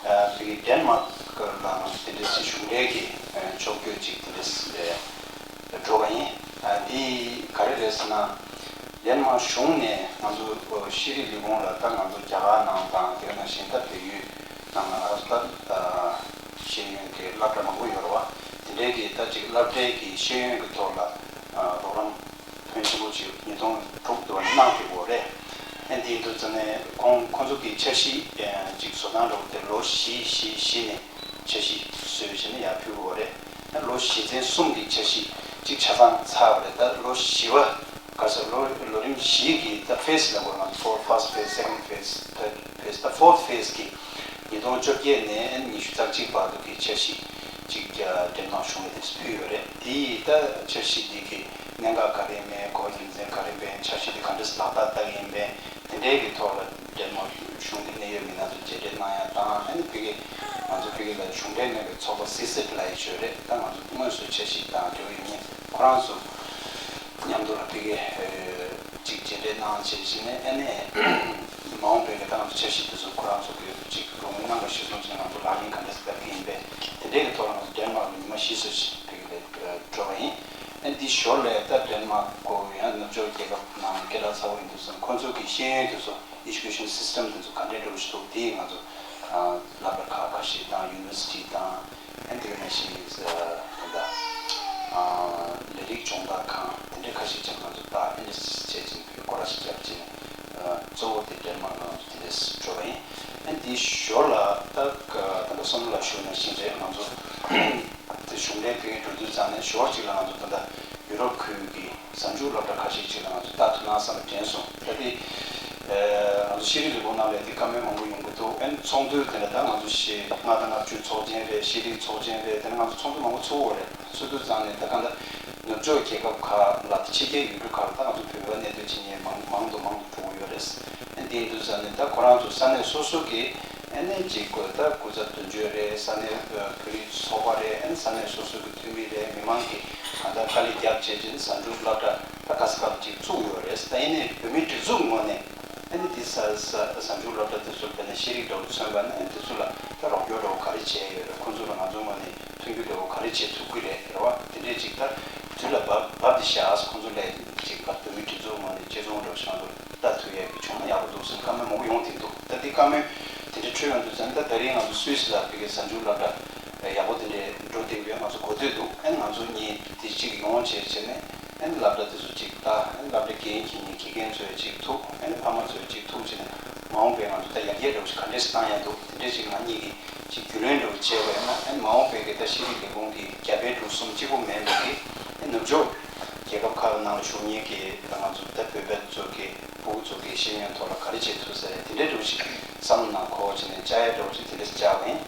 ཨ། བོད་ཀྱི་ཌེན་མཱག་ལ་ང་ཚོ་དེ་འདྲའི་གཞུང་འབྲེལ་གྱི་ཨ། ཕྱོགས་བསྐྱོད་ཅིག་དེ་འདྲ་འགྲོ་བ་ཡིན། ཨ། འདི་ག་རེ་རེད་ཟེར་ན། ཌེན་མཱག་གཞུང་ནས་ང་ཚོ་ཤེས་རིག་ལས་ཁུངས་ལ་ད་ང་ཚོ་རྒྱ་གར་ནང་དང་དེ་ནང་བཞིན་ད་བལ་ཡུལ་ནང་ལ་ང་རང་ཚོ་ད་ཤེས་ཡོན་གྱི་སློབ་གྲྭ་མང་པོ་ཡོད་རེད་བ། དེ་འདྲའི་གི་ད་ཅིག་སློབ་གྲྭའི་གི་ཤེས་ཡོན་གྱི་ཐོག་ལ་རོགས་རམ་ཕོན་ཆེན་པོ་ཅིག་ཉིས་སྟོང་དྲུག་དུ་གནང་ཐུབ་ཡོད་རེད། ཨ། འདི་འདུག་ཙང་ནས་ཁོང་ཁོང་ཚོ་གི་འཆར་གཞི་ཅིག་བཟོ་སྟངས་འདྲ་པོ་དེ་ལོ་བཞི་བཞི་བཞི་ནས་འཆར་གཞི་བཟོས་བྱས་ནས་ཡར་ཕུལ་དགོས་རེད། ད་ལོ་བཞི་ཚན་གསུམ་གྱི་འཆར་གཞི་གཅིག་ཆ་ཚང་ཚར་བ་རེད། ད་ལོ་བཞི་པ་ག་ས་ལོ་ལོ་རིམ་བཞི་གི་ད་ཕེ་སི་ལབ་དགོས་རེད། ང་ཚོ་ཕོར་ཕར་སི་ཕེ་སི། སེ་ཀེན་ཌི་ཕེ་སི། ཐར་ཌི་ཕེ་སི། ད་ཕོར་ཐི་ཕེ་སི་གི་ཉིས་སྟོང་བཅོ་བརྒྱད་ནས་ཉི་ཤུ་རྩ་གཅིག་བར་དུ་གི་འཆར་གཞི་གཅིག་ཌེན་མཱག་གཞུང་ལ་དེ་ཕུལ་ཡོད་རེད། དེ་ཡི་ད་འཆར་གཞི་འདི་གི་གནད་འགག་ག་རེ་མེད། གོ་རྒྱུ་མཚན་ག་རེ་མེད། འཆར་གཞི་འདི་ག་འདྲས་ལག་བསྟར་བསྟར་གྱི་ཡིན་པས། དེ་འདྲའི་གི་ཐོག་ལ་ཌེན་མཱག་གཞུང་གི་གནད་ཡོད་མི་སྣ་ཚོ་མཇལ་འཕྲད་གནང་ཡ་དང་། ཨ་ནི་ཕ་གི་ང་ཚོ་ཕ་གི་ལ་གཞུང་འབྲེལ་མེད་པའི་ཚོགས་པ་སི་སེ་ཊི་ལབ་ཡ་ཅིག་ཡོད་རེད། ད་ང་ཚོ་དངོས་སུ་འཆར་གཞི་དང་འབྲེལ་བ་ཡོད་མཁན་ཁོ་རང་ཚོ་མཉམ་དུ་ལ་ཕ་གི་ཅིག་མཇལ་འཕྲད་གནང་བྱས་བྱས་ནས། ཨ་ནི་མ་འོངས་པའི་གི་ད་ང་ཚོ་འཆར་གཞི་དེ་ཚོ་ཁོ་རང་ཚོ་གི་ཅིག་རོགས་དངུལ་གནང་བ་གཞིར་བཟུང་བྱས་ནས་ང་ཚོ་ལག་ལེན་ག་འདྲ་སེ་བསྟར་གྱི་ཡིན་པས། དེ་འདྲའི་གི་ཐོག་ལ་ང་ཚོ་ཌེན་མཱག་ལ་ཉི་མ་བཞི་ཙམ་ཞིག་ཕ་གི་ལ་འགྲོ་བ་ཡིན། ཨ་ནི་འདི་ཞོར་ལ་ད་ཌེན་མཱག་གོ་ཡང་ནུབ་ཕྱོགས་རྒྱལ་ཁབ་ནང་སྐད་གྲགས་ཚ་བོ་ཡིན་དུས་ཙང་། ཁོ་ཚོ་གི་ཤེས་ཡོན་དེ་ཚོ་ཨེ་ཇུ་ཀེ་ཤན་སི་སི་ཊེམ་དེ་ཚོ་ག་འདྲས་འགྲོ་བཞིན་འདུག་དེ་ང་ཚོ་ཨ་སློབ་གྲྭ་ཁག་ཁ་ཤས་དང་ཡུ་ནི་ཝར་སི་ཊི་དང་། ཨ་ནི་དེ་ག་ནང་བཞིན་ཨ་ད་ལྟ་ཨ་ལས་རིགས་སྦྱོང་བརྡར་ཁང་དེ་འདྲས་ཁ་ཤས་ཀྱང་ང་ཚོ་ད་ཨེ་ནི་ཨེ་སི་སི་བྱས་ཅིང་སྐོར་ར་ཞིག་བརྒྱབ་ཅིང་། ཨ་གཙོ་བོ་དེ་ཌེན་མཱག་ནང་དེ་འདྲས་འགྲོ་བ་ཡིན། ཨ་ནི་དེའི་ཞོར་ལ་ད་ད་ལྟ་བསོད་ནམས་ལགས་ཞུས་ནང་བཞིན་རེད། ང་ཚོ་དེ་གཞུང་འབྲེལ་ཕ་གིར་འགྲོ་དུས་ཙང་ནས་ཞོར་གཅིག་ལ་ང་ཚོ་ད་ལྟ་ཡུ་རོབ་ཁུལ་གྱི་གཟའ་མཇུག་སློབ་གྲྭ་ཁ་ཤས་ཅིག་ལ་ང་ཚོ་ལྟ་ཐུབ་ན་བསམ་པ་དྲན་སོང་། ད་དེ་ཨ་ང་ཚོ་ཤེས་རིག་ལས་ཁུངས་ རེད། དེ་བཀའ་མོལ་མང་པོ་ཡོང་གི་འདུག་ཨན་ཚོགས་འདུ་དེ་འདྲ་ད་ང་ཚོ་ཞེ་ལྔ་དང་ལྔ་བཅུ་ཚོགས་ཆེན་རེད། ཤེས་རིག་ཚོགས་ཆེན་རེད། དེ་འདྲ་ང་ཚོ་ཚོགས་འདུ་མང་པོ་ཚུགས་ཡོད་རེད། ཚུགས་དུས་ཙང་ནས་ད་ག་འདྲ་ནུབ་ཕྱོགས་རྒྱལ་ཁབ་ཁག་ལ་ཕྱི་རྒྱལ་ཡུལ་གྲུ་ཁག་ལ་ད་ང་ཚོ་བོད་པ་གནས་སྡོད་བྱེད་མཁན་མང་མང་དུ་མང་དུ་འགྲོ་གི་ཡོད་རེད། ཨན་དེ་ཡིན་དུས་ཙང་ནས་ད་ཁོ་རང་ཚོ་ས་གནས་སོ་སོ་གི་ཨན་ནས་ཅིག་གོ་ད་སྐུ་ཚབ་དོན་གཅོད་རེད། ས་གནས་བོད་རིགས་ཚོགས་པ་རེད། ཨན་ས་གནས་སོ་སོ་གི་འཐུས་མི་རེད། མི་མང་གི་གང་ལྟར་དཀའ་ལས་རྒྱབ་བྱས་ཅིང་གཟའ་མཇུག་སློབ་གྲྭ་ད་ག་ས་ག་ལ་ཅིག་ཚུགས་ཡོད་རེད། ད་ཡིན་ནའི་བོད་མིའི་སྒྲིག་འཛུགས་ངོས་ནས་ཨ་ནི་དེ་གཟའ་གཟའ་གཟའ་མཇུག་སློབ་གྲྭ་དེ་ཚོར་དཔེར་ན་ཤེས་རིག་འདྲ་བོ་མཚོན་པ་ན་ཨ་ནི་དེ་ཚོ་ལ་ད་རོགས་སྐྱོར་འདྲ་བོ་ག་རེ་བྱས་ཡོད་རེད། ཁོང་ཚོ་ལ་ང་ཚོའི་ངོས་ནས་མཐུན་འགྱུར་འདྲ་བོ་ག་རེ་བྱེད་ཐུབ་ཀྱི་རེད། རེད་བ། དེ་འདྲས་ཅིག་ད་དུས་ལ་བབ་བབ་དེ་བཞག་ཁོང་ཚོ་ལས་ཅིག་ད་བོད་མིའི་སྒྲིག་འཛུགས་ངོས་ནས་གཅེས་སྐྱོང་འདྲ་བོ་ཞིག་ང་ཚོ་ལྟ་ཐུབ་ཡས་ཀྱི་བྱུང་ན་ཡག་པོ་འདུག་ཟེར་བཀའ་མོལ་མང་པོ་ཡོང་བསྡད་འདུག་ད་དེ་བཀའ་མོལ་དེ་འདྲས་འཕྲོད་ཡོང་དུས་ཙང་ད་ད་རིང་ང་ཚོ་སུད་སི་ལ་བོད་ཀྱི་གཟའ་མཇུག་སློབ་གྲྭ་ཡག་པོ་དེ་འདྲས་འགྲོ་བསྡད་ཡོད། ང་ཚོ་གོ་ཐོས་འདུག་ཨ་ནི་ང་ཚོ་གཉིས་དེ་གཅིག་ཡོང་བྱས་བྱས་ནས། ཨ་ནི་སློབ་གྲྭ་དེ་ཚོ་གཅིག་ལྟ། ཨ་ནི་སློབ་གྲྭ་འགན་འཁྱེར་མཁན་དགེ་རྒན་ཚོས་གཅིག་ཐུག་ཨ་ནི་ཕ་མ་ཚོས་གཅིག་ཐུག་བྱས་ནས་མ་འོངས་པའི་ང་ཚོ་ད་ཡར་རྒྱས་འདྲ་བོ་ཞིག་ག་འདྲས་ཤིག་བཏང་ཡ་འདུག་དེ་འདྲས་ཅིག་ང་གཉིས་ཀྱིས་ཅིག་རྒྱུས་ལོན་འདྲ་བོ་བྱས་པ་ཡིན་ན། ཨ་ནི་མ་འོངས་པའི་གི་ད་ཤེས་རིག་ལས་ཁུངས་ཀྱི་རྒྱ་བལ་འབྲུག་གསུམ་གཅིག་པོ་མིན་པ་གི་ཨ་ནི་ནུབ་ཕྱོགས་རྒྱལ་ཁབ་ཁག་ནང་ལ་བཞུགས་མཁན་གྱི་ང་ཚོ་ད་བོད་པ་ཚོ་གི་ཕྲུ་གུ་ཚོ་གི་ཤེས་ཡོན་ཐོག་ལ་ག་རེ་བྱེད་ཐུབ་ས་རེད། དེ་འདྲས་འདྲ་བོ་ཞིག་བསམ་བློ་ནང་འཁོར་བྱས་ནས་བཅར་ཡ་འདྲ་བོ་ཞིག་དེ་འདྲས་བཅར་བ་ཡིན།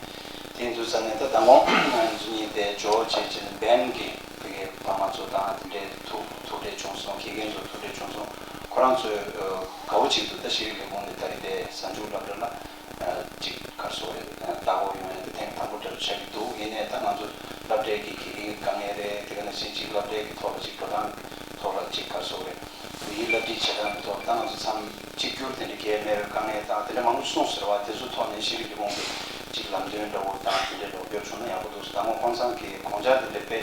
དེ་ཡིན་དུས་ཙང་ནས་ད་ད་ལོ་ང་ཚོ་གཉིས་དེ་ཇོ་བོ་རྗེ་བྱས་ནས་བན་གྱི་བོད་ཀྱི་ཕ་མ་ཚོ་དང་དེ་འདྲའི་ཐུག་ཐུག་འཕྲད་བྱུང་སོང་། དགེ་རྒན་ཚོ་ཐུག་འཕྲད་བྱུང་སོང་། ཁོ་རང་ཚོས་ཨ་དགའ་བོ་བྱེད་འདུག་ད་ཤེས་རིག་ལས་ཁུངས་ནས་ད་རེས་དེ་གཟའ་མཇུག་སློབ་གྲྭ་ལ་ཨ་ཅིག་ག་རེ་ཟེར་དགོས་རེད། ཨ་ལྟ་སྐོར་ཡོང་ཡ་དེ་ཐེངས་དང་པོ་འདྲ་ཆགས་ཀྱི་འདུག་ཡིན་ནའི་ད་ང་ཚོ་སློབ་གྲྭའི་གི་དགེ་རྒན་གྱི་དཀའ་ངལ་རེད། དེ་ག་ནང་བཞིན་ཅིག་སློབ་གྲྭའི་གི་ཐོག་ལ་ཅིག་འགྲོ་སྟངས་ཐོག་ལ་ཅིག་ག་རེ་ཟེར་དགོས་རེད། བོད་ཡིག་བསླབ་ཁྲིད་བྱེད་སྟངས་ཀྱི་ཐོག་ད་ང་ཚོ་ཚང་གཅིག་གྱུར་དེ་འདྲ་གལ་མེད་པའི་དཀའ་ངལ་དང་དེ་འདྲ་མང་པོ་གསུངས་ཟེར་བ་དེ་ཚོའི་ཐོག་ནས་ཤེས་རིག་ལས་ཁུངས་ཀྱིས་ཅིག་ལམ་སྟོན་འདྲ་བོ་དང་དེ་འདྲ་རོགས་སྐྱོར་བྱུང་ན་ཡག་པོ་འདུག་ཟེར། ད་སྔོན་ཁོང་ཚང་གིས་དགོངས་འཆར་དེ་འདྲ་དཔེ་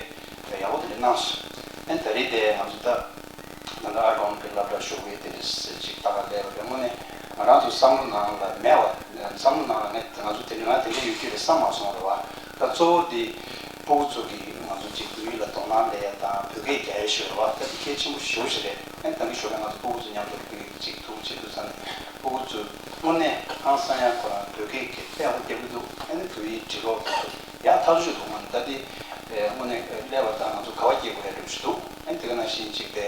ཡག་པོ་དེ་འདྲ་གནང་སོང་། ཨ་ནི་ད་རེས་དེ་ང་ཚོ་ད་ད་ལྟ་ཨར་ཀོན་གྱི་སློབ་གྲྭ་ཞུགས་པའི་དེ་འདྲ་ཅིག་ལྟ་ག་སླེབས་པ་རེད། དངོས་གནས་ང་རང་ཚོ་བསམ་བློ་ནང་ལ་མེད་པ། བསམ་བློ་ནང་ལ་ངས་ང་ཚོ་དེ་འདྲ་ང་དེ་འདྲ་ཡོད་ཀྱི་རེད་བསམ་མ་སོང་རེད་བ། ད་གཙོ་བོ་དེ་ཕྲུ་གུ་ཚོ་གིས་ང་ཚོ་གཅིག་བོད་ཡིག་ལ་དོ་སྣང་སླེབས་ཡ་དང་བོད་སྐད་རྒྱག་ཡ་ཞུ་རེད་བ། ད་དེ་གལ་ཆེན་པོ་ཞེ་པོ་ཞིག་རེད། ཨ་ནི་ད་གིན་ཞོགས་ཀས་ང་ཚོ་ཕྲུ་གུ་ཚོ་མཉམ་དུ་བོད་ཡིག་གཅིག་ཐུག་བྱེད་དུས་ཙང་ནས་ཕྲུ་གུ་ཚོས་དངོས་གནས་ཧང་སང་ཡ་ཁོ་རང་བོད་སྐད་ཀྱི་དཔེ་ཡག་པོ་རྒྱབ་ཀྱི་འདུག་ཨ་ནི་བོད་ཡིག་འབྲི་ཀློག་དེ་ཚོ་ཡག་ཐག་ཆོད་འདུག་ཨ་ནི་ད་དེ་དངོས་གནས་སླེབས་པ་དང་ང་ཚོ་དགའ་བ་སྐྱེ་དགོས་ཡ་འདྲ་པོ་ཞིག་འདུག་ཨ་ནི་དེ་ག་ནང་བཞིན་གཅིག་པའི་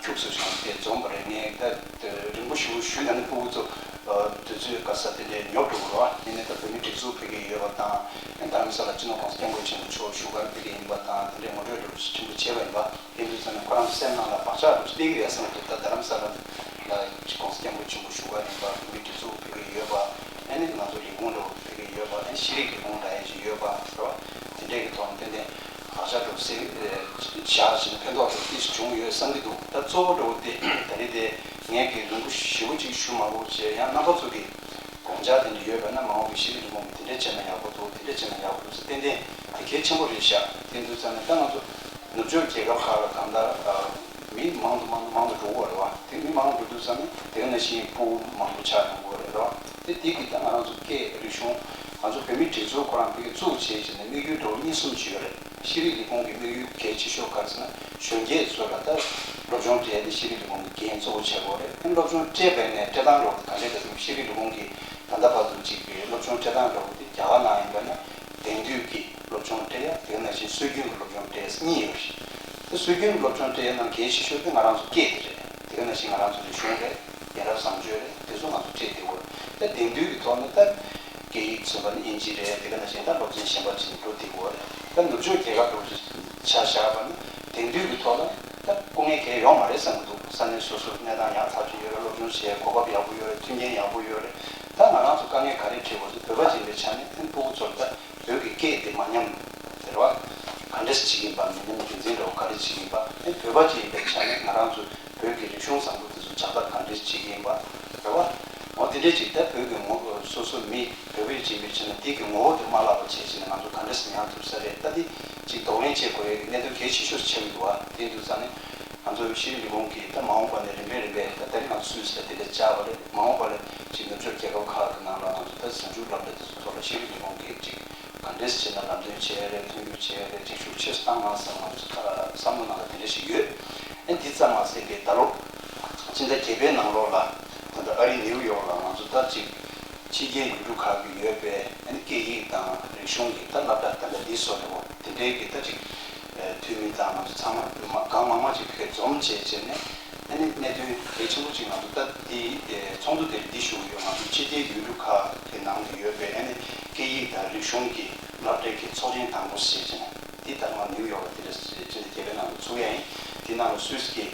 ཁྱུག་ཙམ་ཞིག་དེ་འཛོམས་པ་རེད། ངས་ད་རིང་པོ་ཞེ་པོ་ཞུས་ན་ནི་ཕྲུ་གུ་ཚོ་དུས་ཚོད་ག་ས་དེ་འདྲའི་ཉོབ་འགྲོ་གི་རེད་བ། ཡིན་ནའི་ད་བོད་མིའི་སྒྲིག་འཛུགས་ཕ་གིར་ཡོད་པ་དང་། རྡ་རམ་ས་ལ་སྤྱི་ནོར་༸གོང་ས་༸སྐྱབས་མགོན་ཆེན་པོ་མཆོག་བཞུགས་སྒར་ཕ་གིར་ཡིན་པ་དང་དེ་འདྲའི་ངོ་སྤྲོད་འདྲ་པོ་ཞིག་ཆེན་པོ་བྱས་པ་ཡིན་པ། དེ་དུས་ཙམ་ནས་ཁོ་རང་ཚོ་སེམས་ནང་ལ་བག་ཆགས་འདྲ་པོ་ཞིག་སླེབས་ཀྱི་རེད་བསམ་གྱི་འདུག་ད་རྡ་རམ་ས་ལ་ལ་༸གོང་ས་༸སྐྱབས་མགོན་ཆེན་པོ་བཞུགས་སྒར་ཡིན་པ། བོད་མིའི་སྒྲིག་འཛུགས་ཕ་གིར་ཡོད་པ། ཨ་ནི་ང་ཚོ་ལས་ཁུངས་འདྲ་པོ་ཕ་གིར་ཡོད་པ། ཨ་ནི་ཤེས་རིག་ལས་ཁུངས་འདྲ་ཡ་ཞིག་ཡོད་པ་རེད་བ། དེ་འདྲའི་གི་ཐོག་ནས་ཏན་ཏན་བག་ཆགས་འདྲ་པོ་སེ་བཞག་བྱས་ནས་ཕན་ཐོགས་འདྲ་པོ་ཏོག་ཙམ་བྱུང་ཡོད་བསམ་གྱི་འདུག་ད་གཙོ་བོ་འདྲ་པོ་དེ་ད་རེས་དེ་ངས་གི་རིང་པོ་ཞེ་པོ་ཅིག་ཞུ་མ་དགོས་བྱས། ཡང་རྣམ་པ་ཚོ་གི་དགོངས་འཆར་དེ་འདྲ་ཡོད་པ་ན་མ་འོངས་པའི་ཤེས་རིག་ལས་ཁུངས་ཀྱིས་དེ་འདྲ་བྱས་ན་ཡག་པོ་འདུག་དེ་འདྲ་བྱས་ན་ཡག་པོ་འདུག་ཟེར་ཏན་ཏན་དེ་གལ་ཆེན་པོ་རེད་ཤག་དེ་དུས་ཙམ་ནས་ད་ང་ཚོ་ནུབ་ཕྱོགས་རྒྱལ་ཁབ་ཁག་ལ་གང་ལྟར་ཨ་མི་མང་དུ་མང་དུ་མང་དུ་འགྲོ་གི་ཡོད་རེད་བ། དེ་མི་མང་དུ་འགྲོ་དུས་ཙམ་ནས་དེ་ག་ནང་བཞིན་ཕྲུ་གུ་མང་པོ་ཆགས་ཡོང་གི་ཡོད་རེད་བ། དེ་དེ་གི་ད་ང་རང་ཚོ་སྐད་རིག་གཞུང་ང་ཚོ་བོད་མིའི་སྒྲིག་འཛུགས་ཁོ་རང་ཕ་གིར་བཙུགས་བྱས་བྱས་ནས་དམིགས་ཡུལ་འདྲ་པོ་གཉིས་གསུམ་ཅིག་ཡོད་རེད། ཤེས་རིག་ལས་ཁུངས་ཀྱི་དམིགས་ཡུལ་གལ་ཆེ་ཤོས་ག་རེ་ཟེར་ན། གཞོན་སྐྱེས་ཚོ་ལ་ད་སློབ་སྦྱོང་སྤྲད་དེ་ཤེས་རིག་ལས་ཁུངས་ཀྱི་འགན་གཙོ་བོ་བྱེད་དགོས་རེད། ཨ་ནི་སློབ་སྦྱོང་སྤྲད་པའི་ནས་སྤྲད་སྟངས་འདྲ་པོ་ག་འདྲས་རེད་ཟེར་ན། ཤེས་རིག་ལས་ཁུངས་ཀྱིས་ད་ལྟ་བར་དུ་ཅིག་གི་སློབ་སྦྱོང་སྤྲད་སྟངས་འདྲ་པོ་དེ་རྒྱ་གར་ནང་ཡིན་པ་ན་དེང་དུས་ཀྱི་སློབ་སྦྱོང་སྤྲད་ཡ། དེ་ནང་བཞིན་སྲོལ་རྒྱུན་གྱི་སློབ་སྦྱོང་སྤྲད་ཡ་གཉིས་ཡོད་རེད། ད་སྲོལ་རྒྱུན་གྱི་སློབ་སྦྱོང་སྤྲད་ཡ་ནང་གལ་ཆེ་ཤོས་དེ་ང་རང་ཚོ་སྐད་དེ་རེད། དེ་ག་ནང་བཞིན་ང་རང་ཚོ་རིག་གཞུང་རེད། ཡ་རབས་བཟང་སྤྱོད་རེད། དེ་ཚོ་ང་ཚོ་སྤྲད་བསྡད་ཡོད་རེད། ད་དེང་དུས་ཀྱི་ཐོག་ནས་ད་སྐད་ཡིག་མཚོན་པ་ནི་དབྱིན་ཇི་རེད། དེ་ག་ནང་བཞིན་ད་སློབ་ཚན་གཞན་པ་ཅིག་འགྲོ་བསྡད་ཡོད་རེད། ད་ནུབ་ཕྱོགས་རྒྱལ་ཁབ་འདྲ་པོ་ཆ་བཞག་པ་ན་དེང་དུས་ཀྱི་ཐོག་ལ་ད་སྐུ་ངལ་གང་ཡང་ཡོད་མ་རེད་བསམ་གྱི་འདུག་ས་གནས་སོ་སོར་གནས་སྟངས་ཡག་ཐག་ཆོད་ཡོད་རེད། སློབ་སྦྱོང་བྱེད་གོ་སྐབས་ཡག་པོ་ཡོད་རེད། མཐུན་རྐྱེན་ཡག་པོ་ཡོད་རེད། ད་ང་རང་ཚོ་དཀའ་ངལ་ག་རེ་འཕྲད་དགོས་ཟེར། བོད་པ་ཅིག་ཡིན་པའི་ཆ་ནས་ཨ་ནི་ཕྲུ་གུ་ཚོར་ད་བོད་ཀྱི་སྐད་དེ་མ་ཉམས་ཟེར་བ། ག་འདྲས་ཅིག་ཡིན་པ། མི་ཉམས་རྒྱུན་འཛིན་འདྲ་བོ་ག་རེ་ཅིག་ཡིན་པ། ཨ་ནི་བོད་པ་ཅིག་ཡིན་པའི་ཆ་ནས་ང་རང་ཚོ་བོད་ཀྱི་རིག་གཞུང་བཟང་པོ་དེ་ཚོ་ཕྱག་བསྟར་ག་འདྲས་ཅིག་ཡིན་པ་རེད་བ། འོ་དེ་འདྲས་ཅིག་ད་བོད་ཀྱི་ངོ་སོ་སོ་མི་བོད་པ་ཅིག་ཡིན་པའི་ཆ་ནས་དེ་གི་ངོ་བོ་དེ་མ་བརླག་པ་བྱས་བྱས་ནས་ང་ཚོ་ག་འདྲས་སེ་མྱངས་ཐུབ་ས་རེད། ད་དེ་ཅིག་གདོང་ལེན་བྱེད་དགོས་ཡས་ཀྱི་གནད་དོན་གལ་ཆེ་ཤོས་ཆགས་ཀྱི་འདུག་བ། དེ་ཡིན་དུས་ཙང་ནས་ང་ཚོ་ཤེས་རིག་ལས་ཁུངས་ཀྱིས་ད་མ་འོངས་པ་ནས་རིམ་པས་རིམ་པས། ད་ད་རིང་ང་ཚོ་སུད་སི་ལ་དེ་འདྲས་བཅར་བ་རེད། མ་འོངས་པ་ལ་ཅིག་ནུབ་ཕྱོགས་རྒྱལ་ཁབ་ཁག་གི་ནང་ལ་ང་ཚོ་ད་གཟའ་མཇུག་སློབ་གྲྭ་དེ་ཚོ་ཐོག་ལ་ཤེས་རིག་ལས་ཁུངས་ཀྱིས་ཅིག་ག་འདྲས་བྱས་ན་ལམ་སྟོན་བྱེད་ཡ་རེད། མཐུན་འགྱུར་བྱེད་ཡ་རེད། ཅིག་ཤུགས་ཆེ་བཏང་ང་བསམ། ང་ཚོ་ད་བསམ་བློ་ནང་ལ་དེ་འདྲ་ཞིག་ཡོད། ཨ་འདི་ཙམ་མ་ཟད་པའི་ད་ལོ་ཕྱི་ཟླ་བརྒྱད་པའི་ནང་ལོགས་ལ་ད་ལྟ་ཨ་རི་ནིའུ་ཡོག་ལ་ང་ཚོ་ད་ཅིག་ཕྱི་རྒྱལ་ཡུལ་གྲུ་ཁག་གི་ཡོད་པའི་ཨ་ནི་སྐད་ཡིག་དང་རིག་གཞུང་གི་ད་སློབ་གྲྭ་ད་ལྟ་འདི་བཟོ་འདྲ་བོ་དེ་འདྲའི་གི་ད་ཅིག་འཐུས་མི་དང་ང་ཚོ་ཚང་མ་གང་མང་མང་ཅིག་ཕེབས་འཛོམས་བྱས་བྱས་ནས། ཨ་ནི་གནད་དོན་གལ་ཆེན་པོ་གཅིག་ང་ཚོ་ད་འདི་ཚོགས་འདུ་དེར་འདི་ཞུ་གི་ཡོད། ང་ཚོ་ཕྱི་རྒྱལ་ཡུལ་གྲུ་ཁག་གི་ནང་དུ་ཡོད་པའི་ཨ་ནི་སྐད་ཡིག་དང་རིག་གཞུང་གི་སློབ་གྲྭའི་གི་ཚོགས་ཆེན་དང་པོ་ཞེས་བྱས་ནས་འདི་ད་ང་ནིའུ་ཡོག་ལ་དེ་འདྲ་ཕྱི་ཟླ་བརྒྱད་པའི་ནང་དུ་ཚུགས་ཡ་ཡིན། འདི་ནང་ལ་སུད་སི་གི་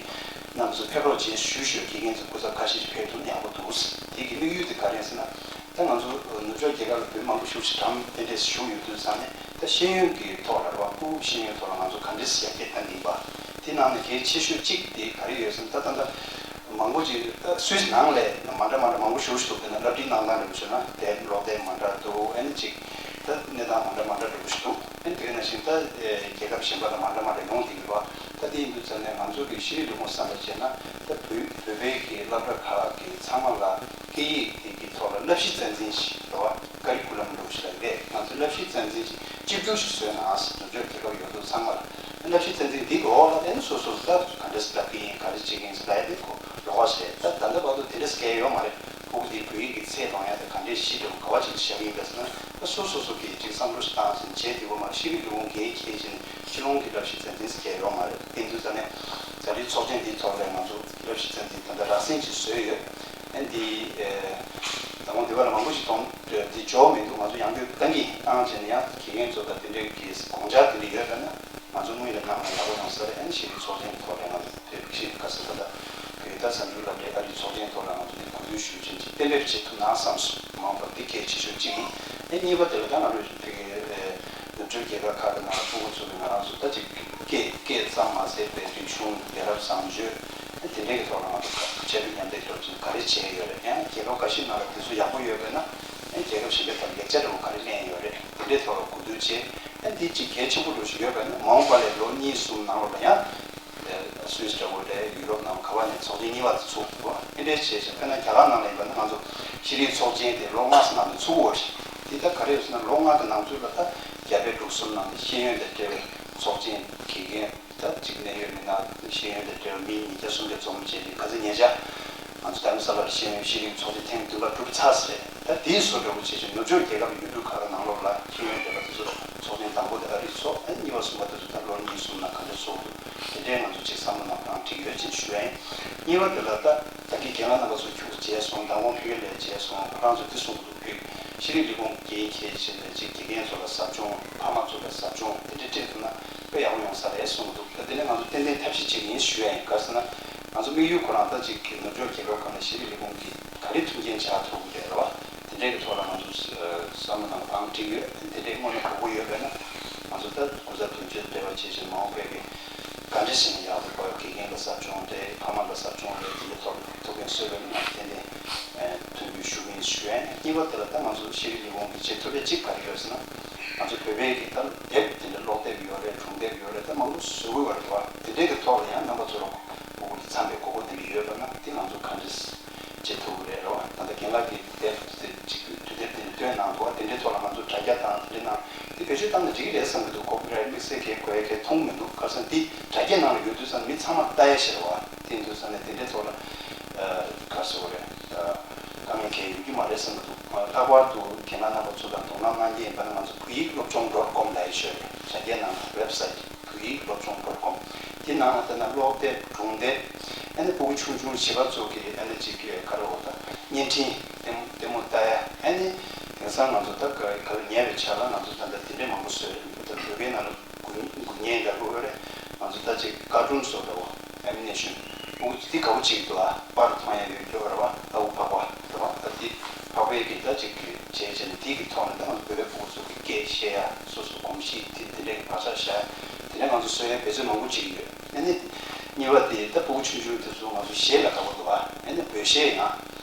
རྣམ་པ་ཚོ་ཕེབས་རོགས་བྱེད་ཞུ་ཞུ་དགེ་རྒན་ཚོ་སྐུ་ཚབ་ཁ་ཤས་ཤིག་ཕེབས་ཐུབ་ན་ཡག་པོ་འདུག། དེ་གི་དམིགས་ཡུལ་དེ་ག་རེ་ཡིན་ཟེར་ན། ད་ང་ཚོ་ནུབ་ཕྱོགས་རྒྱལ་ཁབ་ལ་བོད་མང་པོ་ཞེ་པོ་ཅིག་འགྲམ་དེ་འདྲས་བཞུགས་ཡོད་དུས་ཙང་ནས་ད་ཤེས་ཡོན་གྱི་ཐོག་ལ་རེད་བ། ཕྲུ་གུ་ཤེས་ཡོན་ཐོག་ལ་ང་ཚོ་ག་འདྲས་ཡར་རྒྱས་གཏང་གི་ཡིན་པ། དེ་ནང་ནས་གལ་ཆེ་ཤོས་གཅིག་དེ་ག་རེ་ཡོད་ཟེར་ན། ད་ད་ལྟ་མང་པོ་ཅིག་ད་སུད་སི་ནང་ལས་མ་འདྲ་མ་འདྲ་མང་པོ་ཞེ་པོ་ཅིག་འདུག། དཔེར་ན་སློབ་ཁྲིད་གནང་སྟངས་འདྲ་པོ་བྱས་ན་དེབ་ཀློག་དེབ་མ་འདྲ་འདུག། ཨ་ནི་ཅིག་ད་གནས་སྟངས་མ་འདྲ་མ་འདྲ་འདྲ་པོ་ཞིག་འདུག། ཨ་ནི་དེ་ནང་བཞིན་ད་རྒྱལ་ཁབ་གཞན་པ་ལ་མ་འདྲ་མ་འདྲ་ཡོང་བསྡད་ཡོད་པ། ད་དེ་ཡིན་དུས་ཙང་ནས་ང་ཚོ་གི་ཤེས་རིག་ལས་ཁུངས་བསམ་པ་བྱས་ན་ད་བོད་བོད་པའི་གི་སློབ་གྲྭ་ཁག་གི་ཚང་མ་ལ་སྐད་ཡིག་དེ་གི་ཐོག་ལ་བསླབ་གཞི་རྩ་འཛིན་ཞིག་རེད་བ། ཀ་རི་ཀུ་ལམ་འདྲ་པོ་ཞིག་ལབ་ཀྱི་རེད། ང་ཚོས་བསླབ་གཞི་རྩ་འཛིན་ཞིག་གཅིག་གྱུར་ཞིག་བཟོས་ན་ཟེར། ནུབ་ཕྱོགས་རྒྱལ་ཁབ་ཡོད་དོ་ཚང་མ་ལ་བསླབ་གཞི་རྩ་འཛིན་འདི་གི་འོག་ལ་ཨེ་ནི་སོ་སོ་ད་ག་འདྲས་བསླབ་ཀྱི་ཡིན། ག་རེ་བྱེད་ཀྱི་ཡིན་ཟེར་ལབ་ཡ་དེ་ཁོ་ལོགས་ཀ་ཞིག་རེད། ད་ད་ལྟ་བར་དུ་དེ་འདྲས་བཀལ་ཡོད་མ་རེད། ཕྲུ་གུ་དེ་བོད་ཡིག་གི་ཚད་ལོན་ཡ་དེ་ག་འདྲས་གཞི་འདྲ་པོ་ག་བ་ཅིག་བཞག་གི་ཡིན་པས་ཟེར་ན། ད་སོ་སོ་སོ་གིས་ཅིག་བསམ་བློ་ཞིག་བཏང་ཟིན་བྱས། དེ་བ་མ་ཤེས་རིག་ལས་ཁུངས་འགན་འཁྱེར་བྱས་ནས་སྤྱི་ལོ་གི་བསླབ་གཞི་རྩ་འཛིན་ཟེར་བཀལ་ཡོད་མ་རེད། དེ་ཡིན་དུས་ཙང་ནས་ད་རེས་ཚོགས་ཆེན་འདིའི་ཐོག་ལ་ང་ཚོ་བསླབ་གཞི་རྩ་འཛིན་ད་ལྟ་རགས་ཟིན་ཅིག་བཟོས་ཡོད། ཨ་འདི་ད་དགོང་འདི་བ་ལ་མང་པོ་ཞིག་གཏོང་འདི་འཇོག་མི་འདུག། ང་ཚོ་ཡང་བསྐྱར་བཏང་གི་བཏང་བྱས་ནས་ཡང་དགེ་རྒན་ཚོ་དང་དེ་འདྲའི་གི་དགོངས་འཆར་དེ་འདྲ་ཡོད་པ་ན་ང་ཚོ་སྔོན་ལ་གནང་ན་ཡག་པོ་ཡོང་ས་རེད། ཨ་ནི་ཤེས་རིག་ཚོགས་ཆེན་ཐོག་ལ་ང་ཚོ་དེ་ཤེས་རིག་ག་ས་ད་ལྟ་བོད་ད་གསར་འགྱུར་ལ་ལས་ཀ་རིག་ཚོགས་ཆེན་ཐོག་ལ་ང་ཚོ་དེ་དམ་འབུལ་ཞུ་ཆེན་གྱི་གཏན་འབེབས་བྱེད་ཐུབ་ན་བསམ་སོང་། མ་འོངས་པར་འདི་གལ་ཆེ་ཤོས་གཅིག་ཡིན། ཨེ་གཉིས་པ་དེ་ལ་ད་ང་ཚོ་དེ་གའི་ནུབ་ཕྱོགས་རྒྱལ་ཁབ་ཁག་གི་ནང་ལ་ཕྲུ་གུ་ཚོ་གི་ང་རང་ཚོ་ད་ཅིག་སྐད་སྐད་ཙམ་མ་ཟད་པའི་རིག་གཞུང་རྒྱལ་རབས་བཟང་སྤྱོད་ཨེ་དེ་འདྲའི་གི་ཐོག་ལ་ང་ཚོ་ཁྱབ་སྤེལ་མཉམ་འདེགས་སྐྱོར་ཆེན་ག་རེ་བྱས་ཡོད་རེད། ཡང་རྒྱལ་ཁབ་འགའ་ཤས་ནང་ལ་དེ་ཚོ་ཡག་པོ་ཡོད་པས་ན་ཨེ་རྒྱལ་ཁབ་གཞན་པའི་ཐོག་ལ་ལེགས་ཆ་འདྲ་པོ་ག་རེ་ལེན་ཡོད་རེད། དེ་འདྲའི་ཐོག་ལ་གོ་བསྡུར་བྱས། ཨ་འདི་གཅིག་གལ་ཆེན་པོ་འདྲ་ཞིག་ཡོད་པས་ན་མ་འོངས་པ་ལ་ལོ་གཉིས་གསུམ་ནང་ལོགས་ལ་ཡང་སུད་སི་འདྲ་པོ་རེད། ཡུ་རོབ་ནང་ག་བ་ནས་ཚོགས་ཆེན་གཉིས་པ་དེ་ཚུགས་འདུག། ཨ་འདྲས་བྱས་ཤིང་དཔེར་ན་རྒྱ་གར་ནང་ལ་ཡིན་པ་ན་ང་ཚོ་ཤེས་རིག་ཚོགས་ཆེན་དེ་ལོ་ལྔ་ཙམ་ནང་དུ་ཚུགས་ཡོད་རེད། དེ་ད་ག་རེ་ཡོད་ཟེར་ན་ལོ་ལྔ་གི་ནང་ཚུད་ལ་ད་རྒྱ་བལ་འབྲུག་གསུམ་ནང་དུ་ཤེས་ཡོན་དང་འབྲེལ་བའི་ཚོགས་ཆེན་དགེ་རྒན། ད་གཅིག་གནད་ཡོད་མི་སྣ་ཤེས་ཡོན་དང་འབྲེལ་བ་མི་ཉིས་བརྒྱ་སུམ་བརྒྱ་འཛོམས་བྱས་ནས་ག་ཚོད་ཉེ་ཆར་ང་ཚོ་རྡ་རམ་ས་ལར་ཤེས་ཡོན་ཤེས་རིག་ཚོགས་ཆེན་ཐེངས་བདུན་པ་གྲུབ་ཚར་ཟེར། ད་དེའི་བཟོ་འདྲ་པོ་བྱས་ཤིང་ནུབ་ཕྱོགས་རྒྱལ་ཁབ་ཡུལ་གྲུ་ཁག་གི་ནང་ལོགས་ལ་ཤེས་ཡོན་སྡེ་པ་དེ་ཚོ་ཚོགས་ཆེན་དང་པོ་དེ་ཨ་རི་ཚོགས། ཨ་གཉིས་པ་གསུམ་པ་དེ་ཚོ་ད་ལོ་གཉིས་གསུམ་ནང་ག་འདྲ་ཚོགས་འདུག། དེ་འདྲའི་ང་ཚོ་གཅིག་བསམ་བློ་ནང་བཏང་འགྲིག་ཡོད་ཅེས་ཞུ་ཡ་ཡིན། གཉིས་པ་དེ་ལ་ད་ད་གིན་རྒན་ལགས་རྣམ་པ་ཚོ་ཁྱུག་བྱས་སོང་། མདང་དགོང་ཕ་གིར་ལས་བྱས་སོང་། ཁོ་རང་ཚོས་དེ་གསུངས་འདུག། ཤེས་རིག་ལས་ཁུངས་འགན་འཁྱེར་བྱས་ནས་ཅིག་དགེ་རྒན་ཚོ་ལ་ཟབ་སྦྱོང་། ཕ་མ་ཚོ་ལ་ཟབ་སྦྱོང་དེ་འདྲ་སྤྲད་ཐུབ་ན་དཔེ་ཡག་པོ་ཡོང་ས་རེད་གསུངས་འདུག། ད་དེ་ནས་ང་ཚོ་ཏན་ཏན་ཐབས་ཤེས་བྱེད་ཀྱི་ཡིན་ཞུ་ཡ་ཡིན། ག་རེ་ཟེར་ན་ང་ཚོ་དམིགས་ཡུལ་ཁོ་རང་ད་ཅིག་གི་ནུབ་ཕྱོགས་རྒྱལ་ཁབ་ཁག་ནས་ཤེས་རིག་ལས་ཁུངས་ཀྱིས་ག་རེ་མཐུན་རྐྱེན་སྦྱར་ཐུབ་ཀྱི་རེད་རེད་བ། དེ་འདྲའི་གི་ཐོག་ལ་ང་ཚོ་བསམ་བློ་ནང་བཏང་འགྲིག་ཡོད། དེ་འདྲའི་དངོས་གནས་དགོས་མཁོ་ཡོད་པས་ན་ང་ཚོ་ད་སྐུ་ཚབ་དོན་གཅོད་འབྲེལ་བ་བྱེད་བཞིན་མ་འོངས་པའི་གི་ག་འདྲ་ཞིག་ཡག་པོ་དགོས། དགེ་རྒན་ལ་ཟབ་སྦྱོང་རེད། ཕ་མ་ལ་ཟབ་སྦྱོང་རེད། དེ་འདྲའི་ཐོག་ཐུགས་ཕན་གསོས་པའི་ནང་ཏན་ཏན་མཐུན་འགྱུར་ཞུ་གི་ཡིན་ཞུ་ཡ་ཡིན། གཉིས་པ་དེ་ལ་ད་ང་ཚོ་ཤེས་རིག་ལས་ཁུངས་ཀྱིས་བྱེད་ཐུབ་ཡ་གཅིག་ག་རེ་ཡོད་ཟེར་ན་ང་ཚོ་བོད་པའི་གི་ད་དེབ་དེ་འདྲ་ཀློག་དེབ་ཡོད་རེད། སྒྲུང་དེབ་ཡོད་རེད། ད་མང་པོ་བཟོ་དགོས་པ་རེད་བ། དེ་འདྲའི་གི་ཐོག་ལ་ཡང་རྣམ་པ་ཚོ་ལ་ཕྲུ་གུ་ལ་འཚམ་པའི་དགོས་མཁོ་དེ་འདྲ་ཡོད་པ་ན་དེ་ང་ཚོ་ག་འདྲས་བྱེད་ཐུབ་ཀྱི་རེད་རེད་བ། ད་ལྟ་རྒན་ལགས་ཀྱིས་དེབ་དེ་གཅིག་དུས་དེབ་དེ་འདྲ་བཏོན་གནང་འདུག་བ། དེ་འདྲའི་ཐོག་ལ་ང་ཚོ་དྲ་རྒྱ་དང་དེ་འདྲའི་ནང་དེ་བེད་སྤྱོད་བཏང་ན་འགྲིག་གི་རེད་བསམ་གྱི་འདུག། ཀོ་པི་རའེ་ཊི་དམིགས་བསལ་གྱི་དགོས་ཡ་གལ་མཐོང་མི་འདུག། ག་རེ་ཟེར་ན་དེ་དྲ་རྒྱ་ནང་ལ་ཡོད་དུས་ཙང་མི་ཚང་མ་ལྟ་ཡ་ཞིག་རེད་བ། དེ་ཡིན་དུས་ཙང་ནས་དེ་འདྲའི་ཐོག་ལ་ག་རེ་ཟེར་དགོས་རེད། དཀའ་ངལ་གང་ཡང་ཡོད་ཀྱི་མ་རེད་བསམ་གྱི་འདུག། ལྷག་པར་དུ་རྒན་ལགས་རྣམ་པ་ཚོ་དང་དོ་སྣང་གནང་མཁན་ཡིན་པ་ན་ང་ཚོ་བོད་ཡིག་སློབ་སྦྱོང་ཌོཊ་ཀོམ་ལབ་ཡ་ཞིག་ཡོད་རེད། དྲ་རྒྱའི་ནང་ལ་ཝེབ་སའིཊ་བོད་ཡིག་སློབ་སྦྱོང་ཌོཊ་ཀོམ། དེ་ནང་ལ་བལྟས་ན་ཀློག་དེབ། སྒྲུང་དེབ། ཨ་ནི་ཕྲུ་གུ་ཆུང་ཆུང་བྱིས་པ་ཚོ་གི་ཨ་ནི་ཅིག་ག་རེ་འོ་ད་བརྙན་འཕྲིན་ལྟད་མོ་ལྟད་མོ་ལྟ་ཡ། ཨ་ནི་དེང་སང་ང་ཚོ་ད་ག་ག་རེ་ཉལ་བའི་ཆ་ལ་ང་ཚོ་ད་ལྟ་དེ་འདྲས་མང་པོ་བཟོས་རེད། ད་བོད་སྐད་ནང་ལ་འགུལ་འགུལ་བརྙན་འདྲ་པོ་རེད། ང་ཚོ་ད་ཅིག་ཀར་ཊུན་བཟོ་འདྲ་བོ། ཨེ་ནི་མེ་ཤོན། འོ་འདི་དགའ་པོ་བྱེད་ཀྱི་འདུག་ཨ། པར་མཐོང་ཡ་ཡོད་རྒྱུ་རེད་བ། ཨ་ཁུ་ཕག་པ་རེད་བ། ཨ་འདི་ཕག་པའི་གི་ད་ཅིག་གི་བྱས་བྱས་ནས་དེ་གི་ཐོག་ནས་ད་ང་ཚོ་བོད་པའི་ཕྲུ་གུ་ཚོ་གི་སྐད་བཤད་ཡ་སོ་སོ་གོམས་གཤིས་དེ་དེ་འདྲས་གི་བག་ཆགས་བཞག་ཡ་དེ་འདྲས་ང་ཚོ་བཟོ་ཡ་འབད་བརྩོན་མང་པོ་བྱེད་ཀྱི་ཡོད། ཨ་ནི་གཉིས་པ་དེ་ད་ཕྲུ་གུ་ཆུང་ཆུང་དེ་ཚོ་ང་ཚོ་གཞས་ལ་དགའ་པོ་འདུག་ཨ། ཨ་ནི་བོད་གཞས་ཡང་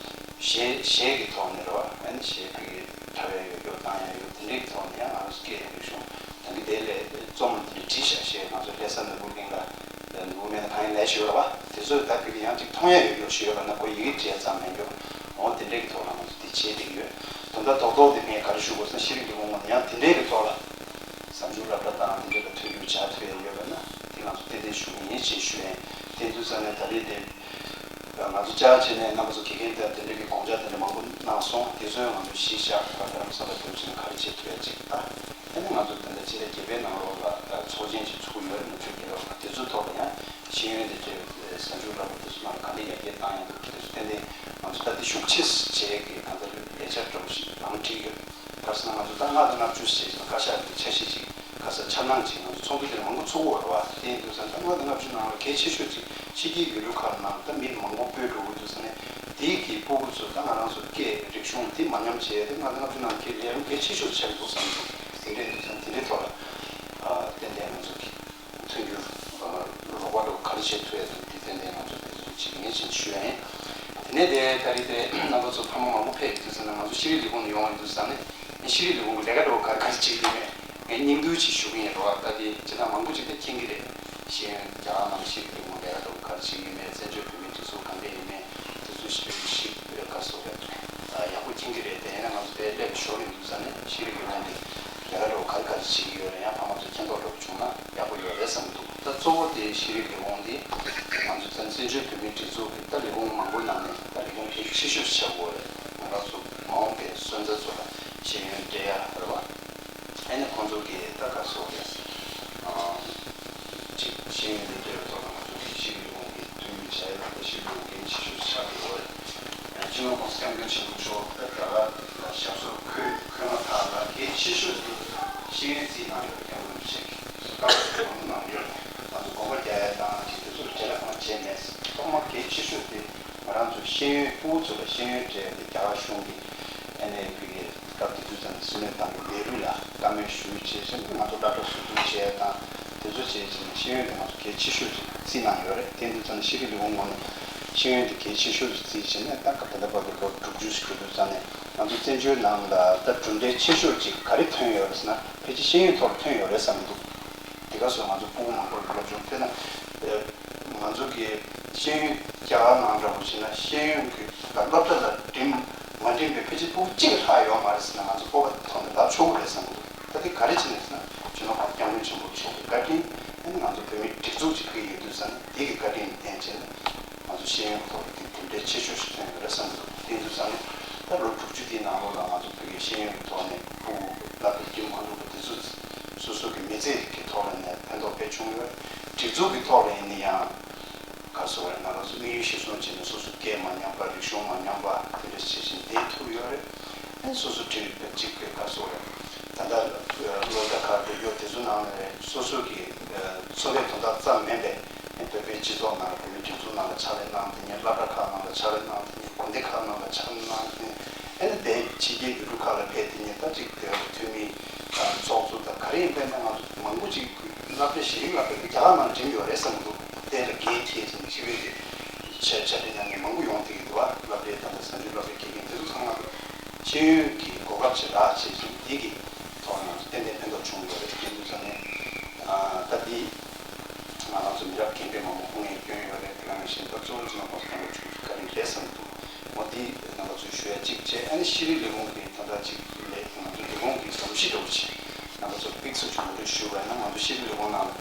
གཞས་གཞས་ཀྱི་ཐོག་ནས་རེད་བ། ཨ་ནི་གཞས་ཕ་གི་འཁྲབ་ཡ་ཡོད་རྒྱུ་བཏང་ཡ་ཡོད་དེ་འདྲས་ཀྱི་ཐོག་ནས་ཡང་ང་ཚོ་སྐད་རིག་གཞུང་ད་གི་དེ་ལས་རྩོམ་དེ་འདྲ་བྲིས་བཞག་ཞེས་ང་ཚོ་ལྷ་ས་ནོར་བུ་གླིང་ལ་ནོར་བུ་སྨན་ཁང་ཡིན་ལས་ཞུ་བ་དེ་ཚོས་ད་ཕ་གི་ཡང་ཅིག་མཐོང་ཡ་ཡོད་རྒྱུ་ཞུ་ཡོད་པ་ན་ཁོ་ཡི་གེ་བྲིས་ཙམ་མེད་རྒྱུ། འོ་དེ་འདྲས་ཀྱི་ཐོག་ལ་ང་ཚོ་དེ་བྱེད་བསྡད་ཀྱི་ཡོད། དོན་དག་རྡོག་རྡོག་དེ་ངས་ག་རེ་ཞུ་དགོས་ཟེར་ན་ཤེས་རིག་ལས་ཁུངས་ནས་ཡང་དེ་འདྲས་ཀྱི་ཐོག་ལ་གཟའ་མཇུག་སློབ་གྲྭ་དང་དེ་འདྲས་ལ་མཐུན་འགྱུར་བྱ་ཐུབ་ཡ་ཡོད་པ་ན་དེ་ང་ཚོ་ཏན་ཏན་ཞུ་གི་ཡིན་ཞེས་ཞུ་ཡ་ཡིན། དེ་དུས་ཙང་ནས་ད་རེས་དེ་ང་ཚོ་བཅར་བྱས་ནས་རྣམ་པ་ཚོ་དགེ་རྒན་དང་དེ་འདྲས་ཀྱི་དགོངས་འཆར་དེ་འདྲ་མང་པོ་གནང་སོང་། དེ་ཚོ་ཡང་ང་ཚོ་གཞི་བཞག་རྡ་རམ་ས་ལ་བསྡད་བྱས་ནས་ག་རེ་བྱེད་ཐུབ་ཡ་གཅིག་དང་། ཨ་ནི་ང་ཚོ་ད་ལྟ་ཕྱི་ཟླ་བརྒྱད་པའི་ནང་ལོགས་ལ་ཚོགས་ཆེན་ཞིག་ཚུགས་ཡོད་རེད། ནུབ་ཕྱོགས་རྒྱལ་ཁབ་ཁག་དེ་ཚོའི་ཐོག་ལ་ཡང་ཤེས་ཡོན་དེ་འདྲའི་གཟའ་མཇུག་སློབ་གྲྭ་དེ་ཚོ་ནང་ལ་ག་ ད་ལྔ་དང་ལྔ་བཅུ་ཞེས་བྱ་བ་བཀའ་ཤག་གི་འཆར་གཞི་ཅིག་ཁ་ས་འཆར་སྣང་ཅིག་ང་ཚོ་ཚོགས་འདུ་དེར་མང་པོ་ཚུགས་ཡོད་རེད་བ། དེ་ཡིན་དུས་ཙང་ད་ལྔ་དང་ལྔ་བཅུ་ནང་ལ་གལ་ཆེ་ཤོས་ཅིག་ཕྱི་རྒྱལ་ཡུལ་གྲུ་ཁག་ནང་ད་མི་མང་པོ་སྤོས་འགྲོ་གི་འདུག་ཟེར་ནས། དེའི་གི་སྤུ་གུ་ཚོ་ད་ང་རང་ཚོ་སྐད་རིག་གཞུང་དེ་མ་ཉམས་བྱས་ཏེ་ལྔ་དང་ལྔ་བཅུ་ནང་གི་ལས་རིམ་གལ་ཆེ་ཤོས་ཆགས་འདུག་བསམ་འདུག་དེ་འདྲ་ཡིན་དུས་ཙང་དེ་འདྲའི་ཐོག་ལ་ཨ་ཏན་ཏན་ང་ཚོ་གི་མཐུན་འགྱུར་རོགས་པ་རོགས་ག་རེ་བྱེད་ཐུབ་ཡ་དང་དེ་ཏན་ཏན་ང་ཚོ་དེ་ཚོ་བྱེད་ངེས་ཅན་ཞུ་ཡ་ཡིན། དེ་ནས་དེ་ད་རེས་དེ་རྣམ་པ་ཚོ་ཕ་མ་མང་པོ་ཕེབས་ཡོད་དུས་ཙང་ང་ཚོ་ཤེས་རིག་ལས་ཁུངས་ནས་ཡོང་བ་ཡིན་དུས་ཙང་ནས་ཤེས་རིག་ལས་ཁུངས་ཀྱི་ལས་ཀ་རོགས་ག་རེ་ག་རེ་བྱེད་ཀྱི་ཡོད་མེད་ངས་སྙིང་བསྡུས་ཅིག་ཞུ་གི་ཡིན་རོགས། ད་དེ་ཇི་ལྟར་མང་པོ་ཅིག་དེ་མཁྱེན་གྱི་རེད། ཤེས་ཡོན་རྒྱ་གར་ནང་ཤེས་རིག་ལས་ཁུངས་ལས་ཀ་རོགས་ག་རེ་བྱེད་ཀྱི་ཡོད་མེད་བཙན་བྱོལ་བོད་མིའི་སྒྲིག་འཛུགས་གང་འདྲ་ཡིན་མེད་དེ་ཚོ་ཞིབ་ཞིབ་ག་སོགས་རེད། ཡག་པོ་མཁྱེན་གྱི་རེད། དེ་ཡིན་ན་ང་ཚོ་དེ་སླེབས་ཞོར་ཡིན་དུས་ཙང་ནས་ཤེས་རིག་ལས་ཁུངས་ཀྱི་ལས་ཀ་རོགས་ག་རེ་ག་རེ་བྱེད་ཀྱི་ཡོད་རེད། ཡང་ཕ་མ་ཚོ་མཁྱེན་རྟོགས་རོགས་བྱུང་ན་ཡག་པོ་ཡོད་རེད་བསམ་གྱི་འདུག་ད་གཙོ་བོ་དེ་ཤེས་རིག་ལས་ཁུངས་དེ་ང་ཚོ་བཙན་བཙན་བྱོལ་བོད་མིའི་སྒྲིག་འཛུགས་ཀྱི་ད་ལས་ཁུངས་མང་པོའི་ནང་ནས་ད་ལས་ཁུངས་གལ་ཆེ་ཤོས་ཆགས་ཡོད་རེད། ང་རང་ཚོ་མ་འོངས་པའི་སོན་རྩ་ཚོ་ལ་ཤེས་ཡོན་སྤྲད་ཡ་རེད་བ། ཨ་ནི་ཁོང་ཚོ་གིས་ད་ག་སོགས་རེད། ཅིག་ཤེས་ཡོན་དང་འབྲེལ་བའི་ཐོག་ལ་ང་ཚོ་གི་ཤེས་རིག་ལས་ཁུངས་ཀྱི་འཐུས་མི་བྱ་ཡུལ་ལ་ཤེས་རིག་ལས་ཁུངས་འགན་ཆེ་ཤོས་ཆགས་ཀྱི་ཡོད་རེད། སྤྱི་ནོར་༸གོང་ས་༸སྐྱབས་མགོན་ཆེན་པོ་མཆོག་ད་རྒྱ་གར་ལ་ཞབས་སོར་འཁོད་འཁོད་མ་ཐག་ལ་གལ་ཆེ་ཤོས་དེ་ཤེས་ཡོན་རྩིས་གནང་ཡོད་རེད། སྐྱབས་མགོན་རིན་པོ་ཆེ་གིས་བཀའ་སློབ་མང་པོ་གནང་ཡོད་རེད། ང་ཚོ་དགོངས་པ་རྒྱག་ཡ་དང་ཅིག་དེ་ཚོ་ལ་བྲེལ་བ་གང་བྱས་མེད། ཐོག་མ་གལ་ཆེ་ཤོས་དེ་ང་རང་ཚོ་ཤེས་ཡོན་ཕྲུ་གུ་ཚོ་ལ་ཤེས་ཡོན་སྤྲད་དེ་རྒྱ་གར་གཞུང་གིས་ཨ་ནེ་བི་གི་སྐབས་དེ་དུས་ཙམ་སྲིད་བློན་ཏང་གི་ལས་རིགས་ལ་བཀའ་མོལ་ཞུས་བྱས་ཕྱིན་ང་ཚོ་སློབ་གྲྭ་བཟོ་སྐྲུན་བྱས་དང་དེ་ཚོ་བྱས་ཕྱིན་ཤེས་ཡོན་དེ་ང་ཚོ་གལ་ཆེ་ཤོས་ཅིག་བརྩིས་གནང་ཡོད་རེད། དེ་དུས་ཙམ་ཤེས་རིག་ལས་ཁུངས་ངོས་ནས་ཤེས་ཡོན་དེ་གལ་ཆེ་ཤོས་ཅིག་བརྩིས་བྱས་ནས་ད་སྐབས་ད་ལྟ་བར་དུ་ལོ་དྲུག་ཅུ་ཞིག་འགྲོ་དུས་ཙམ་ནས་ང་ཚོ་བཙན་བྱོལ་ནང་ལ་ད་གྲུབ་འབྲས་ཆེ་ཤོས་ཅིག་ག་རེ་ཐོན་ཡོད་རེད་ཟེར་ན་ཕལ་ཆེར་ཤེས་ཡོན་ཐོག་ལ་ཐོན་ཡོད་རེད་བསམ་གྱི་འདུག་དེ་ག་སོགས་ང་ཚོ་སྤུ་གུ་མང་པོར་སློབ་སྦྱོང་དཔེར་ན། ང་ཚོ་གི་ཤེས་ཡོན་རྒྱ་གར་ནང་འདྲ་བོ་བྱས་ན་ཤེས་ཡོན་གྱི་སློབ་གྲྭ་ལ་འགྲིམ་མ་འགྲིམ་པའི་ཕལ་ཆེར་སྤུ་གུ་གཅིག་ལྷག་ཡོད་མ་རེད་ཟེར་ན་ང་ཚོ་སྤོབས་པ་ཐོག་ནས་ལབ་ཆོག་གི་རེད་བསམ་གྱི་འདུག་ད་དེ་ག་རེ་བྱས་ནས་ཟེར་ན་སྤྱི་ནོར་༸གོང་ས་༸སྐྱབས་མགོན་ཆེན་པོ་མཆོག་གི་བཀའ་དྲིན་ཨ་ནི་ང་ཚོ་བོད་མིའི་སྒྲིག་འཛུགས་ཅིག་ཕུལ་ཡོད་དུས་ཙང་ནས་དེ་གི་བཀའ་དྲིན་ལྡན་བྱས་ནས་ང་ཚོ་ཤེས་ཡོན་ཐོག་ལ་དེ་གྲུབ་འབྲས་ཆེ་ཤོས་ཤིག་ཐོན་ཡོད་རེད་བསམ་གྱི་འདུག་དེ་ཡིན་དུས་ཙང་ནས་ད་ལོ་དྲུག་ཅུ་དེའི་ནང་ལོགས་ལ་ང་ཚོ་བོད་ཀྱི་ཤེས་ཡོན་གྱི་ཐོག་ནས་སྤུ་གུ་སློབ་གྲྭ་འགྲིམ་མ་ཐུབ་པ་དེ་ཚོ་སོ་སོ་གི་མི་ཚེ་གི་ཐོག་ལ་ནས་ཕན་ཐོགས་དཔེ་བྱུང་ཡོད། སྒྲིག་འཛུགས་ཀྱི་ཐོག་ལ་ཡིན་ན་ཡང་ག་སོགས་རེད་ང་རང་ཚོ་དམིགས་ཡུལ་གཞིར་བཟུང་བྱས་ནས་སོ་སོ་སྐད་མ་ཉམས་པ་རིག་གཞུང་མ་ཉམས་པ་དེ་འདྲ་བྱེད་བཞིན་བསྡད་ཐུབ་ཡོད་རེད། ཨ་ནི་སོ་སོ་བྲིས་པའི་གཅིག་གི་ག་སོགས་རེད་ད་ལྟ་སློབ་གྲྭ་ཁག་འབྲེལ་ཡོད་དེ་ཚོ་ནང་ནས་རེད་སོ་སོ་གི་འཚོ་བའི་དོན་དག་ཙམ་མིན་པའི་བོད་པའི་སྤྱི་ཚོགས་ནང་ལ་བོད་མིའི་སྒྲིག་འཛུགས་ནང་ལ་ཕྱག་ལས་གནང་དེ་ཉིད་སློབ་གྲྭ་ཁག་ནང་ལ་ཕྱག་ལས་གནང་དེ་ཉིད་དགོན་སྡེ་ཁག་ནང་ལ་ཕྱག་ལས་གནང་དེ་ཨ་ནི་དེ་ཕྱི་རྒྱལ་ཡུལ་གྲུ་ཁག་ལ་ཕེབས་དེ་ཉིད་ད་ཅིག་དེ་འཐུས་མི་ཚོགས་གཙོ་དང་ག་རེ་ཡིན་པས་ན་ང་ཚོ་མང་པོ་ཅིག་སློབ་གྲྭ་གཞི་རིམ་སློབ་གྲྭ་དེ་རྒྱ་གར་ནང་འགྲིམས་ཡོད་རེད་བསམ་གྱི་འདུག་དེ་ལ་འགན་འཁྱེར་ཅིང་ཕྱི་པའི་གི་ཆ་ཆ་དེ་ཉམས་ཉེས་མང་པོ་ཡོང་བསྡད་ཀྱི་འདུག་བ། སློབ་གྲྭའི་ད་ལྟ་གསར་འགྱུར་སློབ་གྲྭའི་དགེ་རྒན་དེ་ཚོ་ཚང་མ་ཤེས་ཡོན་གྱི་གོ་སྐབས་ཅིག་རག་བྱས་ཤིང་དེ་གི་ཐོག་ནས་ཏན་ཏན་ཕན་ཐོགས་བྱུང་ཡོད་རེད། དེ་འདུག་ཙང་ནས་ད་འདི་ང་རང་ཚོ་མི་རབས་རྒན་པའི་མང་པོ་སྐུ་ངལ་བསྐྱོན་ཡོད་རེད། དེ་ག་ནང་བཞིན་ད་གཙོ་བོ་ཅིག་ནང་ཁོང་ཚོ་སྐྱོན་པ་བྱུང་བཀའ་དྲིན་རེད་བསམ་འདུག་འོ་འདི་རྣམ་པ་ཚོས་ཞུ་ཡ་གཅིག་བྱས། ཨ་ནི་ཤེས་རིག་ལས་ཁུངས་ཀྱི་ད་ལྟ་གཅིག་ལས་ང་ཚོ་ལས་ཁུངས་ཀྱི་སྒྲོམ་གཞི་འདྲ་བོ་ཅིག་རྣམ་པ་ཚོ་ཕིག་སུ་ཅིག་ངོ་སྤྲོད་ཞུ་བ་ཡིན་ན་ང་ཚོ་ཤེས་རིག་ལས་ཁུངས་ནང་ལ་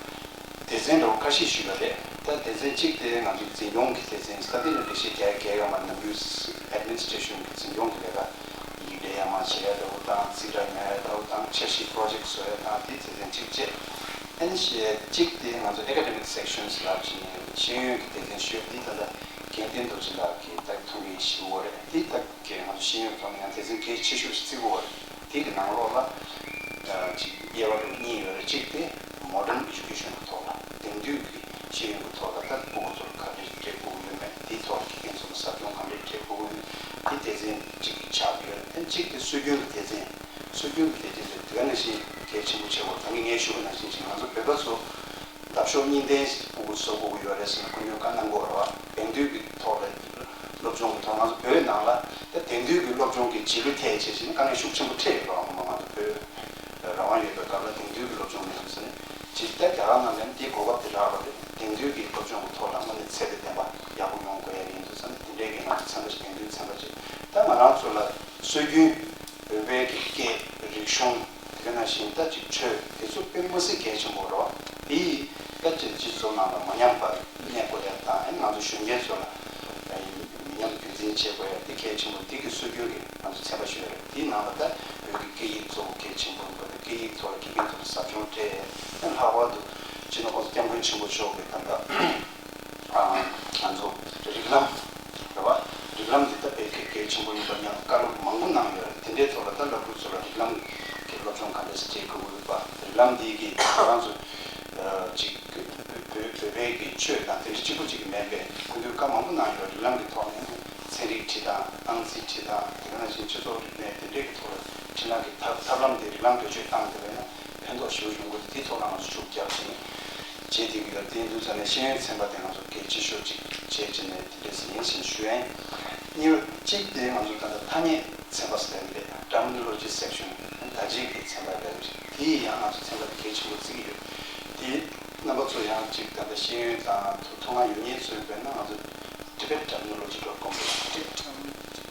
སྡེ་ཚན་འདྲ་བོ་ཁ་ཤས་ཞིག་ཡོད་རེད། ད་སྡེ་ཚན་གཅིག་དེ་ང་ཚོའི་འཛིན་སྐྱོང་གི་སྡེ་ཚན་ས་དེ་ནས་ལས་བྱེད་རྒྱ་རྒྱལ་ཡོད་མ་ནམ་རྒྱུན་ཨེཌ་མི་ནི་སི་ཊེ་ཤན་གྱི་འཛིན་སྐྱོང་གི་ལས་ཀ་ཡིག་འབྲེལ་ཡར་མར་བྱེད་ཡ་འདྲ་བོ་དང་རྩིས་ཁྲ་ཉར་ཡ་འདྲ་བོ་དང་འཆར་གཞི་པོ་རོ་ཇེག་བཟོ་ཡ་དང་དེ་སྡེ་ཚན་གཅིག་བྱས། ཨ་ནི་གཅིག་དེ་ང་ཚོ་ཨེ་ཀ་ཌེ་མིག་སེག་ཤན་ལབ་བྱས་ནས་ཤེས་ཡོན་གྱི་སྡེ་ཚན་ཞུ་ཡ་འདི་ད་ལྟ་རྒན་བསྟན་རྡོ་རྗེ་ལགས་ཀྱིས་ད་ཐུགས་འགན་བཞེས་ཡོད་རེད། འདི་ད་གས་ང་ཚོ་ཤེས་ཡོན་ཐོག་ནས་ཡང་སྡེ་ཚན་གལ་ཆེ་ཤོས་ཤིག་བརྩི་གི་ཡོད་རེད། དེ་གི་ནང་ལོགས་ལ་ཅིག་དབྱེ་བ་གཉིས་ཡོད་རེད། གཅིག་དེ་མོ་ཌརན་ཨེ་ཇུ་ཀེ་ཤན་གི་ཐོག་ལ་དེང་དུས་ཀྱི་ཤེས་ཡོན་གི་ཐོག་ལ་ད་ཕྲུ་གུ་ཚོར་ག་འདྲས་སྤྲད་དགོས་ཀྱི་ཡོད་མེད་དེའི་ཐོག་ལ་དགེ་རྒན་ཚོ་ལ་ཟབ་སྦྱོང་ག་འདྲས་སྤྲད་དགོས་ཀྱི་ཡོད་མེད་དེ་སྡེ་ཚན་གཅིག་གི་ཆགས་ཀྱི་ཡོད་རེད། ཨ་གཅིག་དེ་སྲོལ་རྒྱུན་གི་སྡེ་ཚན་སྲོལ་རྒྱུན་གི་སྡེ་ཚན་དེ་དེ་ག་ནང་བཞིན་གལ་ཆེན་པོ་ཆེ་བ་ད་གིན་ངས་ཞུ་བ་ནང་བཞིན་ཅིག་ང་ཚོ་བོད་པ་ཚོ་འདབ་གཤོག་གཉིས་ལྡན་ཕྲུ་གུ་བཟོ་དགོས་ཀྱི་ཡོད་རེད་ཟེར་ནས་ཁོ་ཚོས་བཀའ་གནང་གི་ཡོད་རེད་བ། དེང་དུས་ཀྱི་ཐོག་ལ་སློབ་སྦྱོང་གི་ཐོག་ང་ཚོ་བོད་ནང་ལ་ད་དེང་དུས་ཀྱི་སློབ་སྦྱོང་གི་བྱེད་ལུགས་ཐད་བྱས་ཕྱིན་དཀའ་ངལ་ཤུགས་ཆེན་པོ་འཕྲད་ཡོད་པ་ང་ཚོ་བོད་རང་དབང་ཡོད་པའི་སྐབས་ལ་དེང་དུས་ཀྱི་སློབ་སྦྱོང་མེད་པ་ཟེར་ནས་ཇི་ལྟར་རྒྱ་གར་ནང་ལ་དེའི་གོ་སྐབས་དེ་རག་པ་རེད། དེང་དུས་ཀྱི་སློབ་སྦྱོང་གི་ཐོག་ལ་དངོས་གནས་ཚད་དང་ལྡན་པ་ཡག་པོ་ཡོང་དགོས་ཡ་ཡིན་དུས་ཙང་དེ་འདྲའི་གི་ང་ཚོ་ཚན་པ་ཞིག་དེང་དུས་ཚན་པ་ཅིག་ད་ང་རང་ཚོ་ལ་སྲོལ་རྒྱུན་བོད་པའི་གི་སྐད་རིག་གཞུང་དེ་ག་ནང་བཞིན་ད་ཅིག་ཆོས་དེ་ཚོ་དཔེ་མི་སྲིད་གལ་ཆེན་པོ་རེད། དེ་ཡིས་ད་ཅིག་སྤྱི་ཚོགས་ནང་ལ་མ་ཉམས་པར་གནས་དགོས་ཡ་དང་ཨ་ནི་ང་ཚོ་གཞོན་སྐྱེས་ཚོ་ལ་མི་ཉམས་རྒྱུན་འཛིན་བྱེད་དགོས་ཡ་དེ་གལ་ཆེན་པོ་དེ་གི་སྲོལ་རྒྱུན་གི་ང་ཚོ་ཚན་པ་ཞིག་ཡོད་རེད། དེའི་ནང་ལ་ད་བོད་ཀྱི་སྐད་ཡིག་གཙོ་བོ་གལ་ཆེན་པོ་ཡིན་པ་དང་སྐད་ཡིག་ཐོག་ལ་དགེ་རྒན་ཚོ་ལ་ཟབ་སྦྱོང་སྤྲད་ཡ་ཨ་ནི་ལྷག་པར་དུ་སྤྱི་ནོར་༸གོང་ས་༸སྐྱབས་མགོན་ཆེན་པོ་མཆོག་གི་ད་ལྟ་ང་ཚོ་རིགས་ལམ་རེད་བ། རིགས་ལམ་འདི་ལྟ་བུའི་གལ་གལ་ཆེན་པོ་ཡིན་པ་ཉམས་བཀའ་སློབ་མང་པོ་གནང་ཡོད་རེད། དེ་འདྲའི་ཐོག་ལ་ད་སློབ་ཕྲུག་ཚོ་ལ་རིགས་ལམ་གལ་ སློབ་སྦྱོང་ག་འདྲ་ཞིག་བྱེད་དགོས་ཀྱི་ཡོད་པ། རིགས་ལམ་འདི་གི་ང་རང་ཚོ་ཅིག་བོད་བོད་པའི་གི་ཆོས་དང་དེ་འདྲ་གཅིག་པུ་གཅིག་གི་མེད་པའི་སྐུ་མདུན་བཀའ་མང་པོ་གནང་ཡོད། རིགས་ལམ་གྱི་ཐོག་ནས་ཚན་རིག་ཁྲིད་སྟངས། ཨང་རྩིས་ཁྲིད་སྟངས། དེ་ག་ནང་བཞིན་སྤྱི་ཚོགས་རིག་གནས་དེ་འདྲའི་གི་ཐོག་ལ་ཁྲིད་ནང་གི་ཐབས་ཐབས་ལམ་དེ་རིགས་ལམ་བེད་སྤྱོད་བཏང་བསྡད་པས་ན་ཕན་ཐོགས་ཞེ་པོ་ཡོང་གི་འདུག་དེའི་ཐོག་ལ་ང་ཚོ་ཤུགས་རྒྱབ་བྱས་ནས་བྱེད་བསྡད་ཀྱི་ཡོད། དེ་ཡིན་དུས་ཙང་ནས་ཤེས་ཡོན་ཚན་པ་དེ་ང་ཚོ་གལ་ཆེ་ཤོས་ཅིག་བྱས་བྱས་ནས་དེ་འདྲས་ཡིན་ཞེས་ཞུ་ཡ་ཡིན། གཉིས་པ་གཅིག་དེ་ང་ཚོ་ད་ལྟ་ཐ་སྙད་ཚན་པ་ཟེར་ཡ་རེད། Terminology Section། ད་ཅིག་གི་ཚན་པ་རེད། དེ་ཡིས་ཡང་ང་ཚོ་ཚན་པ་དེ་གལ་ཆེན་པོ་བརྩི་གི་ཡོད། དེ་རྣམ་པ་ཚོ་ཡང་ཅིག་ད་ལྟ་ཤེས་ཡོན་དང་ཐོག་མཐའ་ཡོད་མཁན་ཚོ་ཡིན་པས་ན་ང་ཚོ་Tibet Terminology dot com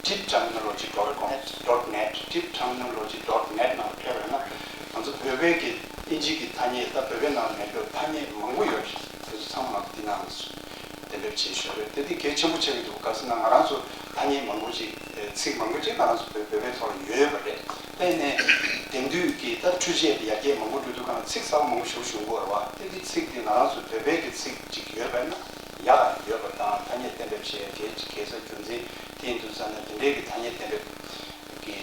Tibet Terminology dot com dot net Tibet Terminology dot net ནང་ལ་ཕེབས་པ་ཡིན་ན་ང་ཚོ་བོད་པའི་གི་ཨིན་ཇི་གི་ཐ་སྙད། ད་བོད་པའི་ནང་ལ་མེད་པའི་ཐ་སྙད་མང་པོ་ཡོད་རེད། དེ་ཚོ་ཚང་མ་ང་ཚོ་འདི་ནང་ལ་གཏན་འབེབས་བྱས་ཞོར་རེད། དེ་འདི་གལ་ཆེན་པོ་ཆགས་ཀྱི་འདུག་ག་ཟེར་ན་ང་རང་ཚོ་ཐ་སྙད་མང་པོ་ཅིག་ཚིག་མང་པོ་ཅིག་ང་རང་ཚོ་བོད་བོད་པའི་ཐོག་ལ་ཡོད་པ་རེད། དེ་ནས་དེང་དུས་ཀྱི་ད་འཕྲུལ་ཆས་ཡར་རྒྱས་མང་པོ་འགྲོ་དུས་གང་ཚིག་གསར་པ་མང་པོ་ཞིག་བྱུང་གི་ཡོད་རེད་བ། དེ་འདི་ཚིག་འདི་ང་རང་ཚོ་བོད་པའི་གི་ཚིག་ཅིག་ཡོད་པ་ཡིན་ན་ཡག་ཡོད་པ་དང་། ཐ་སྙད་གཏན་འབེབས་བྱས་གལ་གལ་ས་རྒྱུ་མཚན་དེ་ཡིན་དུས་ཙང་ནས་དེ་འདྲའི་གི་ཐ་སྙད་གཏན་འབེབས་ཀྱི་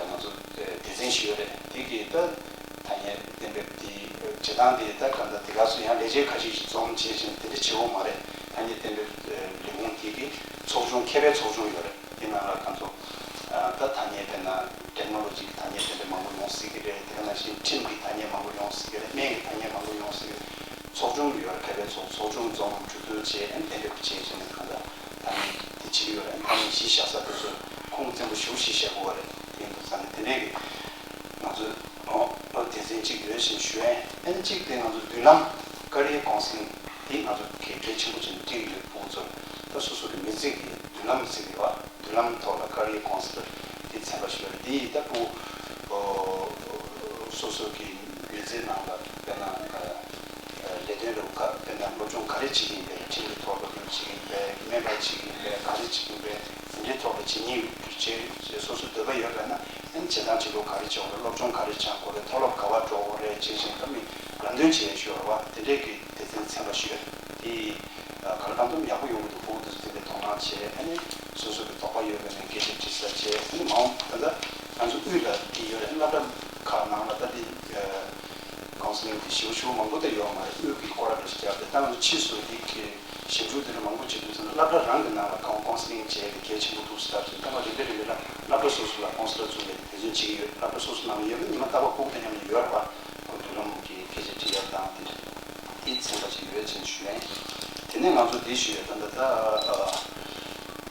ང་ཚོ་སྡེ་ཚན་ཞིག་ཡོད་རེད། དེ་གི་ད་ཐ་སྙད་གཏན་འབེབས་དེ་བྱེད་སྟངས་དེ་ད་ག་འདྲ་དེ་ག་སུ་ཡང་ལས་བྱེད་ཁ་ཤས་ཤིག་འཛོམས་བྱས་བྱས་དེ་འདྲ་བྱེད་དགོས་མ་རེད། ཐ་སྙད་གཏན་འབེབས་ལས་ཁུངས་དེ་གི་ཚོགས་ཆུང་མཁས་པའི་ཚོགས་ཆུང་ཡོད་རེད། དེ་ནང་ལ་ང་ཚོ་ད་ཐ་སྙད་དཔེར་ན་ཊེག་ནོ་ལོ་ཇི་གི་ཐ་སྙད་གཏན་འབེབས་མང་པོ་ཡོང་སྲིད་ཀྱི་རེད། དེ་ག་ནང་བཞིན་ཁྲིམས་ཀྱི་ཐ་སྙད་མང་པོ་ཡོང་སྲིད་ཀྱི་རེད། སྨན་གྱི་ཐ་སྙད་མང་པོ་ཡོང་སྲིད་ཀྱི་རེད། ཚོགས་ཆུང་ཡོད་རེད། མཁས་པའི་ཚོགས་ཚོགས་ཆུང་འཛོམས་གྲོས་བསྡུར་བྱས་ཨ་ནི་གཏན་འབེབས་བྱས་བྱས་ནས་གང་ལྟར་ཐ་སྙད་དེ་བྱེད་ཀྱི་ཡོད་རེད། ཨ་ནི་ཐ་སྙད་གཞི་བཞག་ས་དེ་ཚོ་ཁུངས་བཙན་པོ་ཞེ་པོ་ཞིག་བཞག་དགོས་པ་རེད། དེ་ཡིན་དུས་ཙང་ནས་དེ་འདྲས་ཀྱི་ང་ཚོ་ཨོ་ཨོ་སྡེ་ཚན་གཅིག་ཡོད་ཅེས་ཞུ་ཡ་ཡིན། ཨ་ནི་གཅིག་དེ་ང་ཚོ་མདུན་ལམ་ཀ་རི་ཡར་ཀའུན་སི་ལིང་དེ་ང་ཚོ་གལ་གལ་ཆེན་པོ་བྱས་ནས་བརྩི་གི་ཡོད། ཕྲུ་གུ་ཚོར་ད་སོ་སོ་གི་མི་ཚེ་གི་མདུན་ལམ་བརྩི་གི་ཡོད། མདུན་ལམ་ཐོག་ལ་ཀ་རི་ཡར་ཀའུན་སི་ལིང་དེ་ཚན་པ་ཞིག་ཡོད་རེད། དེ་ཡིས་ད་ཕྲུ་གུ་ཨོ་སོ་སོ་གི་མི་ཚེ་ནང་ལ་དཔེར་ན་ཨ་ལས་དོན་རུ་ཁག་དཔེར་ན་སློབ་སྦྱོང་ག་རེ་བྱེད་ཀྱི་ཡིན་པས། ཁྲིམས་ཀྱི་ཐོག་སློབ་སྦྱོང་བྱེད་ཀྱི་ཡིན་པས། སྨན་པ་བྱེད་ཀྱི་ཡིན་པས། ག་རེ་བྱེད་ཀྱི་ཡིན་པས། འདི་འདྲའི་ཐོག་ལ་བྱེད་སྙིང་བྱེད་བྱེད་སོ་སོའི་འདོད་པ་ཡོད་པ་ན་ཨ་ནི་བྱེད་སྟངས་བྱེད་ལུགས་ག་རེ་བྱེད་དགོས་རེད། སློབ་སྦྱོང་ག་རེ་སྦྱང་དགོས་རེད། མཐོ་སློབ་ག་པར་འགྲོ་དགོས་རེད་བྱེད་བཞིན་ད་མི་ལམ་སྟོན་བྱེད་ཡ་ཞུ་བ་རེད་བ། དེ་འདྲའི་གི་སྡེ་ཚན་ཚན་པ་ཞུ་ཡ་དེ་ག་ལ་གང་འཚམ་ཡག་པོ་ཡོང་གི་འདུག་ཕྲུ་གུ་དེ་ཚོ་དེ་འདྲའི་དོ་སྣང་བྱས། ཨ་ནི་སོ་སོ་གི་དོགས་པ་ཡོད་པ་ན་སྐད་ཆ་དྲི་ས་བྱས། ཨ་ནི་མ་འོངས་ད་ལྟ་ང་ཚོ་དབུས་ལ་དེ་ཡོད་རེད། སློབ་གྲྭ་ཁག་ནང་ལ་ད་དེ་ཀའུན་སི་ལིང་དེ་ཞེ་པོ་ཞེ་པོ་མང་པོ་ད་ཡོད་མ་རེད། དབུས་ཀྱི་སྐོར་ར་འདྲ་ཞིག་བརྒྱབ་སྟེ་ད་ང་ཚོ་ཕྱིས་སུ་དེ་གི་ཞིབ་འཇུག་དེ་འདྲ་མང་པོ་བྱེད་དུས་ཙམ་ན་སློབ་གྲྭ་རང་གི་ནང་ལ་ཀའུན་ཀའུན་སི་ལིང་བྱས་ཏེ་གལ་ཆེན་པོ་འདུག་ཟེར་ད་དུས་ད་ང་རིམ་པས་རིམ་པས་ལ་སློབ་གྲྭ་སོ་སོ་ལ་ཀའུན་སི་ལར་བཙུགས་ནས་འབད་བརྩོན་བྱེད་ཀྱི་ཡོད། སློབ་གྲྭ་སོ་སོ་ནང་ལ་ཡོད་པ་ཉི་མ་རྟག་པར་ཕྲུ་གུ་དང་མཉམ་ལ་ཡོད་རེད་བ། ཁོ་མདུན་ལམ་གྱི་སྐད་ཆ་དྲི་ཡག་དང་དེ་འདྲ་དེ་ཚན་པ་ཅིག་ཡོད་ཅེས་ཞུ་ཡ་ཡིན། དེ་ནས་ང་ཚོ་འདི་ཞུ་ཡ་ད་ལྟ་ད་ཨ་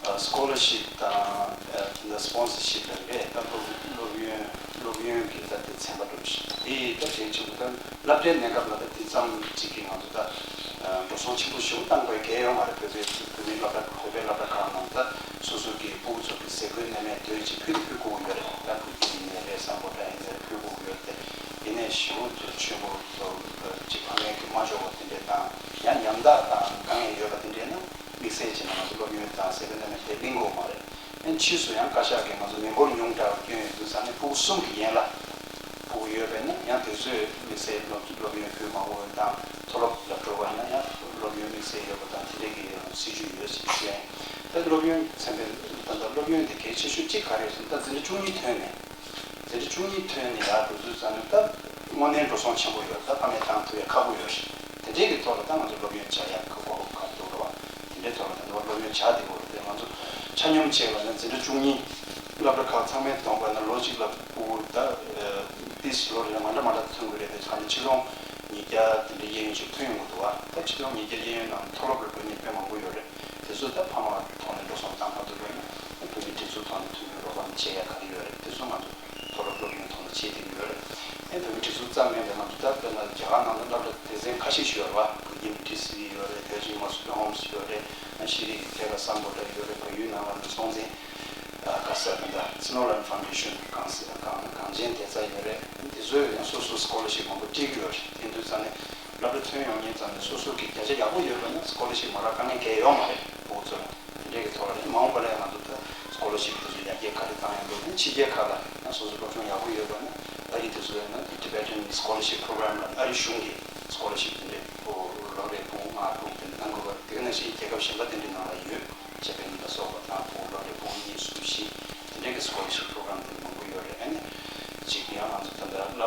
ཨ་སི་ཀོ་ལར་ཤིབ་དང་ཨ་དེ་འདྲ་སི་པོན་སར་ཤིབ་ལ་རེད། ད་སློབ་སློབ་ཡོན་སློབ་ཡོན་གྱི་ད་དེ་ཚན་པ་འགྲོ་བཞིན་དེ་ད་གལ་ཆེན་པོ་ད། སློབ་གྲྭའི་གནས་སྐབས་ལ་ད་དེ་ཙམ་གཅིག་གིས་ང་ཚོ་ད་འགྲོ་སོང་ཆེན་པོ་ཞེ་པོ་བཏང་དགོས་གལ་ཡོད་མ་རེད། བོད་པའི་བོད་མིའི་སློབ་གྲྭ་བོད་པའི་སློབ་གྲྭ་ཁག་ནང་ད་སོ་སོ་གི་ཕྲུ་གུ་ཚོ་གི་ཟས་གོས་གནས་མལ་དོན་ཅིག་ཕུལ་དུ་ཕུལ་དགོས་ཀྱི་ཡོད་རེད། ད་བོད་ཡིག་ཡིན་ནའི་རེད། གཟའ་འཁོར་འདྲ་ཡིན་ནའི་རེད། ཕུལ་དགོས་ཀྱི་ཡོད་རེད། དེ་ཡིན་ནའི་ཞེ་པོ་ཅིག་ཆེན་པོ་ཅིག་ཕ་མས་ཀྱི་མ་འཇོག་པ་དེ་འདྲས་དང་ཡང་ཉམ་ཐག་དང་དཀའ་ངལ་ཡོད་པ་དེ་འདྲས་ན་དམིགས་བསལ་བྱས་ན་ང་ཚོ་སློབ་ཡོན་དང་ཟས་གོས་གནས་མལ་དེ་གླེང་དགོས་མ་རེད། ཨ་ནི་ཕྱིས་སུ་ཡང་བཀའ་ཤག་གིས་ང་ཚོ་མི་འབོར་ཉུང་དྲགས་བསྐྱོན་ཡོང་དུས་ཙང་ནས་ཕྲུ་གུ་གསུམ་གྱི་ཡན་ལ་ཕྲུ་གུ་ཡོད་པས་ན་ཡང་དེ་ཚོས་དམིགས་བསལ་སློབ་སློབ་ཡོན་ཕུལ་མ་དགོས་པ་དང་། མཐོ་སློབ་ལ་འགྲོ་བ་ཡིན་ན་ཡང་སློབ་ཡོན་དམིགས་བསལ་ཡོད་པ་དང་དེ་འདྲས་ཀྱི་སྲིད་ཇུས་ཡོད་ཟེར་གྱི་ཡོད། ད་སློབ་ཡོན་ཚན་པའི་ད་ལྟ་སློབ་ཡོན་དེ་གལ་ཆེ་ཤོས་གཅིག་ག་རེ་རེད་ཟེར་ན། ད་འཛིན་གྲྭ་བཅུ་གཉིས་ཐོན་ནས་འཛིན་གྲྭ་བཅུ་གཉིས་ཐོན་ནས་ཡར་འགྲོ་དུས་ཙང་ནས་ད་དངོས་གནས་འགྲོ་སོང་ཆེན་པོ་ཡོད། ད་ཕ་མས་བཏང་ཐུབ་ཡ་ཁག་པོ་ཡོད་རེད། དེ་འདྲས་ཀྱི་ཐོག་ལ་ད་ང་ཚོ་སློབ་ཡོན་བྱ་ཡག་གི་གོ་སྐབས་འདུག་རེད་བ། དེ་འདྲའི་ཐོག་ལ་ད་ལྟ་བར་སློབ་ཡོན་བྱ་བསྡད་ཡོད་རེད། དེ་ང་ཚོ་ཆ་སྙོམས་བྱས་པ་ན་འཛིན་གྲྭ་བཅུ་གཉིས་སློབ་གྲྭ་ཁག་ཚང་མའི་བསྡོམས་པ་ན་ལོ་གཅིག་ལ་ཕྲུ་གུ་ད་ཏིས་ལོ་རེ་ལ་མ་འདྲ་མ་འདྲ་ཐོན་གྱི་རེད། དེ་ཚོ་ནི་ཆིག་སྟོང་ཉིས་བརྒྱ་དེ་འདྲའི་གཡས་གཡོན་ཅིག་ཐོན་ཡོང་གི་འདུག་བ། ད་ཆིག་སྟོང་ཉིས་བརྒྱ་གཡས་གཡོན་ནང་མཐོ་སློབ་ལ་འགྲོ་མཁན་དཔེ་མང་པོ་ཡོད་རེད། དེ་ཚོ་ད་ཕ་མ་ཐོག་ནས་འགྲོ་སོང་བཏང་མ་ཐུབ་པ་ཡིན་ན་བོད་མིའི་སྒྲིག་འཛུགས་ཐོག་ནས་མཐུན་འགྱུར་རོགས་རམ་བྱེད་ཡ་ག་རེ་ཡོད་རེད། དེ་ཚོ་ང་ཚོ་མཐོ་སློབ་སློབ་ཡོན་ཐོག་ནས་བྱེད་བསྡད་ཀྱི་ཡོད་རེད། ཨེ་བོད་མིའི་སྒྲིག་འཛུགས་ཙམ་མིན་པའི་ང་ཚོ་ད་དཔེར་ན་རྒྱ་གར་ནང་ལ་སློབ་གྲྭ་སྡེ་ཚན་ཁ་ཤས་ཤིག་ཡོད་རེད་བ། བོད་ཀྱི་མི་ཏི་སི་ཡོད་རེད། བོད་ཀྱི་མ་སུ་ཧོམ་སི་ཡོད་རེད། ཨ་ཤེས་རིག་གི་ཐད་ལ་སམ་བྷོ་ཊ་ཡོད་རེད། བལ་ཡུལ་ནང་ལ་ནི་སྲོང་བཙན་ཨ་ག་ས་ད་ལྟ་སི་ནོ་ལན་ཕའུན་ཌེ་ཤན་གངས་གངས་གངས་ཅན་བདེ་རྩ་ཡོད་རེད། དེ་ཚོས་ཡང་སོ་སོ་སི་ཀོ་ལར་ཤིབ་མང་པོ་སྤྲད་ཀྱི་ཡོད་རེད། དེ་དུས་ཙང་ནས་སློབ་གྲྭ་ཐོན་ཡོང་མཁན་ཙང་ནས་སོ་སོ་གི་བརྒྱ་ཆ་ཡག་པོ་ཡོད་པ་ན་སི་ཀོ་ལར་ཤིབ་མ་རག་དཀའ་ངལ་གང་ཡང་ཡོད་མ་རེད། ཕྲུ་གུ་ཚོ་ལ་དེ་འདྲས་ཀྱི་ཐོག་ལ་ནི་མ་འོངས་པ་ལ་ཡང་ང་ཚོ་ད་སི་ཀོ་ལར་ཤིབ་དེ་ཚོ་ཡར་རྒྱས་ག་རེ་བཏང་ཡང་འགྲོ། ཨ་ནི་ཕྱི་རྒྱལ་ཁག་ལ་ཡང་སོ་སོ་སློབ་སྦྱོང་ཡག་པོ་ཡོད་པ་ན་ཨ་རི་དེ་ཚོ་ཡང་ན་Tibetan Scholarship Program ལ་ཨ་རི་གཞུང་གི་སི་ཀོ་ལར་ཤིབ་དེ་འདྲས་ལོ་རེ་ཕྲུ་གུ་ལྔ་དྲུག་དེ་འདྲ་གནང་དགོས་པ་རེད། དེ་ག་ནང་བཞིན་རྒྱལ་ཁབ་གཞན་པ་དེ་འདྲའི་ནང་ལ་ཡོད། ཇ་པན་ལ་སོགས་པ་དང་ཕྲུ་གུ་ལོ་རེ་ཕྲུ་གུ་གཉིས་གསུམ་བཞི་དེ་འདྲའི་གི་སི་ཀོ་ལར་ཤིབ་པོ་རོ་གྲམ་དེ་མང་པོ་ཡོད་རེད། ཨ་ནི་གཅིག་ཡང་ང་ཚོ་ད་ལྟ་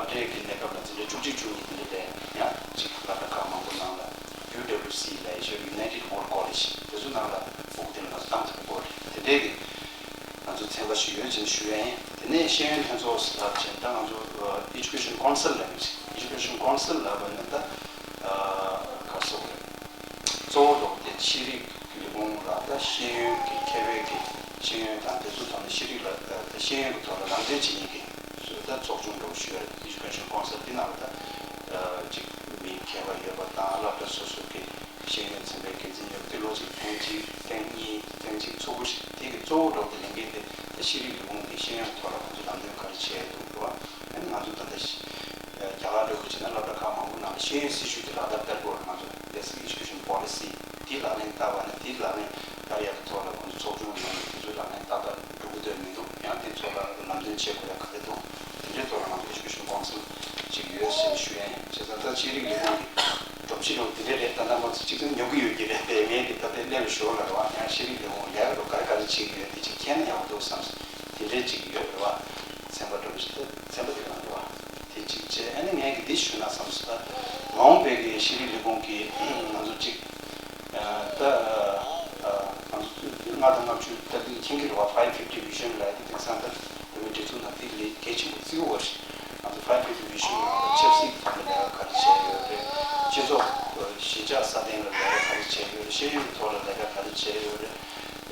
ཤེས་ཡོན་ལྷན་ཚོགས་ལབ་ཅིང་ད་ང་ཚོ་Education Council་ལབ་ཡིན། Education Council་ལབ་པ་ནི་ད་ག་རེ་ཟེར་དགོས་རེད། གཙོ་བོ་འདྲ་བོ་དེ་ཤེས་རིག་ལས་ཁུངས་ལ་ད་ཤེས་ཡོན་གྱི་ཁེ་ཕན་གྱི་ཤེས་ཡོན་དང་དེ་ཚོ་ཐོག་ནས་ཤེས་རིག་ལ་ད་ཤེས་ཡོན་གྱི་ཐོག་ལ་ལམ་སྟོན་བྱེད་མཁན་གྱི་ད་ཚོགས་ཆུང་འདྲ་བོ་ཞུ་ཡ་རེད། Education Council་འདི་ནང་ལ་ད་ཅིག་མི་མཁས་པ་ཡོད་པ་དང་སློབ་གྲྭ་སོ་སོ་གི་ཤེས་ཡོན་ཚན་པའི་འགན་འཛིན་ཡོད་པ་དེ་ལོ་གཅིག་ཐེངས་གཅིག་ཐེངས་གཉིས་ཐེངས་གཅིག་ཚོགས་འདུ་ཞིག་དེ་གི་གཙོ་བོ་འདྲ་བོ་དེ་ལས་འགན་དེ་ད་ཤེས་རིག་ལས་ཁུངས་ཀྱི་ཤེས་ཡོན་ཐོག་ལ་ང་ཚོ་ལམ་སྟོན་ག་རེ་བྱས་འདུག་རེད་བ། ཨ་ནི་ང་ཚོ་ད་ལྟ་ཤི་རྒྱ་གར་འདྲ་བོ་བྱས་ན་སློབ་གྲྭ་ཁག་མང་པོ་ནང་ལ་ཤེས་ཡོན་སྲིད་བྱུས་དེ་ལག་བསྟར་སྤེལ་དགོས་རེད། ང་ཚོ་Basic Education Policy་དེ་ལག་ལེན་བསྟར་བ་ནི་དེ་ལག་ལེན་བསྟར་ཡག་གི་ཐོག་ལ་ཁོང་ཚོ་ཚོགས་ཆུང་ནང་ནས་དེ་ཚོ་ལག་ལེན་ཏག་ཏག་འགྲོ་གི་འདོད་མི་འདུག་ཡང་དེ་ཚོ་ལ་ལམ་སྟོན་བྱེད་དགོས་ཡག་ག་རེ་འདུག་དེ་འདྲའི་ཐོག་ལ་ང་ཚོ་Education Council་ཅིག་ཡོད་ཟེར་ནས་ཞུ་ཡ་ཡིན། བྱས་ཙང་ད་ཤེས་རིག་ལས་ཁུངས་ཀྱི་སྒྲོམ་གཞི་རོགས་དེ་འདྲའི་རེད། ད་ལྟ་མ་ཚོ་གཅིག་ཀྱང་ཉོ་གི་ཡོད་ཀྱི་རེད་པས། ངས་དེ་ད་ལྟའི་སླེབས་ཞོར་ལ་རེད་བ། ཡང་ཤེས་རིག་ལས་ཁུངས་ལས་ཀ་རོགས་ག་རེ་ག་རེ་བྱེད་ཀྱི་ཡོད་དེ་ཅིག་མཁྱེན་ན་ཡག་པོ་འདུག་བསམ། དེ་འདྲའི་ཅིག་ཡོད་རེད་བ། ཚན་པ་འདྲ་བོ་ཞིག་ད་ཚན་པ་དེ་ག་རང་རེད་བ། དེ་ཅིག་བྱས་ཨ་ནི་ངས་ཀྱི་འདི་ཞུ་ན་བསམ་སོང་། ད་མ་འོངས་པའི་གི་ཤེས་རིག་ལས་ཁུངས་ཀྱི་ང་ཚོ་ཅིག་ད་ང་ཚོ་ལྔ་དང་ལྔ་བཅུ་ད་འདི་མཁྱེན་གྱི་རེད་བ། Five Fifty Vision་ལབ་ཡ་དེ་དེང་སང་ད་བོད་མིའི་སྒྲིག་འཛུགས་ནང་དེ་ལས་གལ་ཆེན་པོ་བརྩི་གི་ཡོད་རེད། ང་ཚོ་Five Fifty Vision་ནང་ད་ཆབ་སྲིད་ཀྱི་ཐོག་ནས་ལས་ཀ་ག་རེ་བྱས་ཡོད་རེད། སྤྱི་ཚོགས་གཞིས་ཆགས་སྲ་བརྟན་ལ་ལས་ཀ་ག་རེ་བྱས་ཡོད་རེད། ཤེས་ཡོན་གྱི་ཐོག་ལ་ལས་ཀ་ག་རེ་བྱས་ཡོད་རེད།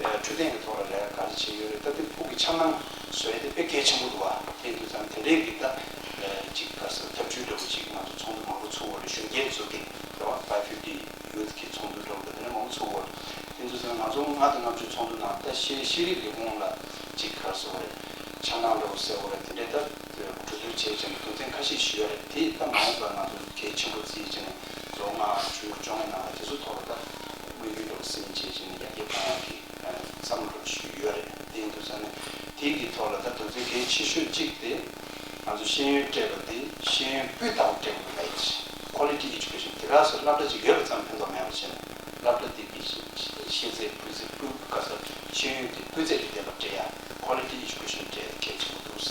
འཕྲོད་བསྟེན་གྱི་ཐོག་ལ་ལས་ཀ་ག་རེ་བྱས་ཡོད་རེད། ད་དེ་ཕུགས་ཀྱི་འཆར་སྣང་བཟོ་ཡ་དེ་དཔེ་གལ་ཆེན་པོ་འདུག་བ། དེ་ཡིན་དུས་ཙང་དེ་འདྲའི་གི་ད་ཅིག་ག་ས་ཐབས་ཇུས་འདྲ་བོ་ཅིག་ང་ཚོ་ཚོགས་འདུ་མང་པོ་ཚུགས་ཡོད་རེད། གཞོན་སྐྱེས་ཚོ་གི་རེད་བ། Five Fifty Youth་གི་ཚོགས་འདུ་འདྲ་བོ་དེ་འདྲ་མང་པོ་ཚུགས་ཡོད་རེད། དེ་ཡིན་དུས་ཙང་ང་ཚོ་ལྔ་དང་ལྔ་བཅུ་ཚོགས་འདུ་ནང་ད་ཤེས་ཤེས་རིག་ལས་ཁུངས་ལ་ཅིག་ག་ས་འོ་རེད། འཆར་སྣང་འདྲ་བོ་ཟེར་འོ་རེད། དེ་འདྲའི་ད་གྲོས་བསྡུར་བྱས་ཀྱང་དོན་ཚན་ཁ་ཤས་ཤིག་ཡོད་རེད། དེ་ད་མ་འོངས་པར་ང་ཚོ་གལ་ཆེན་པོ་བརྩིས་བྱས་ནས་ལོ་ལྔ་བཅུ་བཅོ་ལྔ་ནང་ལ་དེ་ཚོ་ཐོག་ལ་ད་དམིགས་ཡུལ་འདྲ་བོ་སེམས་བྱས་བྱས་ནས་ཡར་རྒྱས་གཏོང་ཡག་གི་བསམ་བློ་ཞིག་ཡོད་རེད། དེ་ཡིན་དུས་ཙང་ནས་དེ་གི་ཐོག་ལ་ད་དོན་ཚན་གལ་ཆེ་ཤོས་གཅིག་དེ་ང་ཚོ་ཤེས་ཡོན་སྤྲད་པ་དེ་ཤེས་ཡོན་སྤུས་དག་པོ་སྤྲད་དགོས་ལབ་ཡ་ཅིག Quality Education་དེ་ག་སོགས་སློབ་གྲྭ་ཅིག་ཡོད་པ་ཙམ་ཕན་ཐོགས་མེད་པ་བྱས་ནས་སློབ་གྲྭ་དེ་གི་ཤེས་ཤེས་ཚད་སྤུས་ཚད་སྤུས་ག་སོགས་ཤེས་ཡོན་དེ་སྤུས་ཚད་དེ་ལྡན་པ་སྤྲད་ཡ། Quality Education་སྤྲད་ཡ་གལ་ཆེན་པོ་འདུག་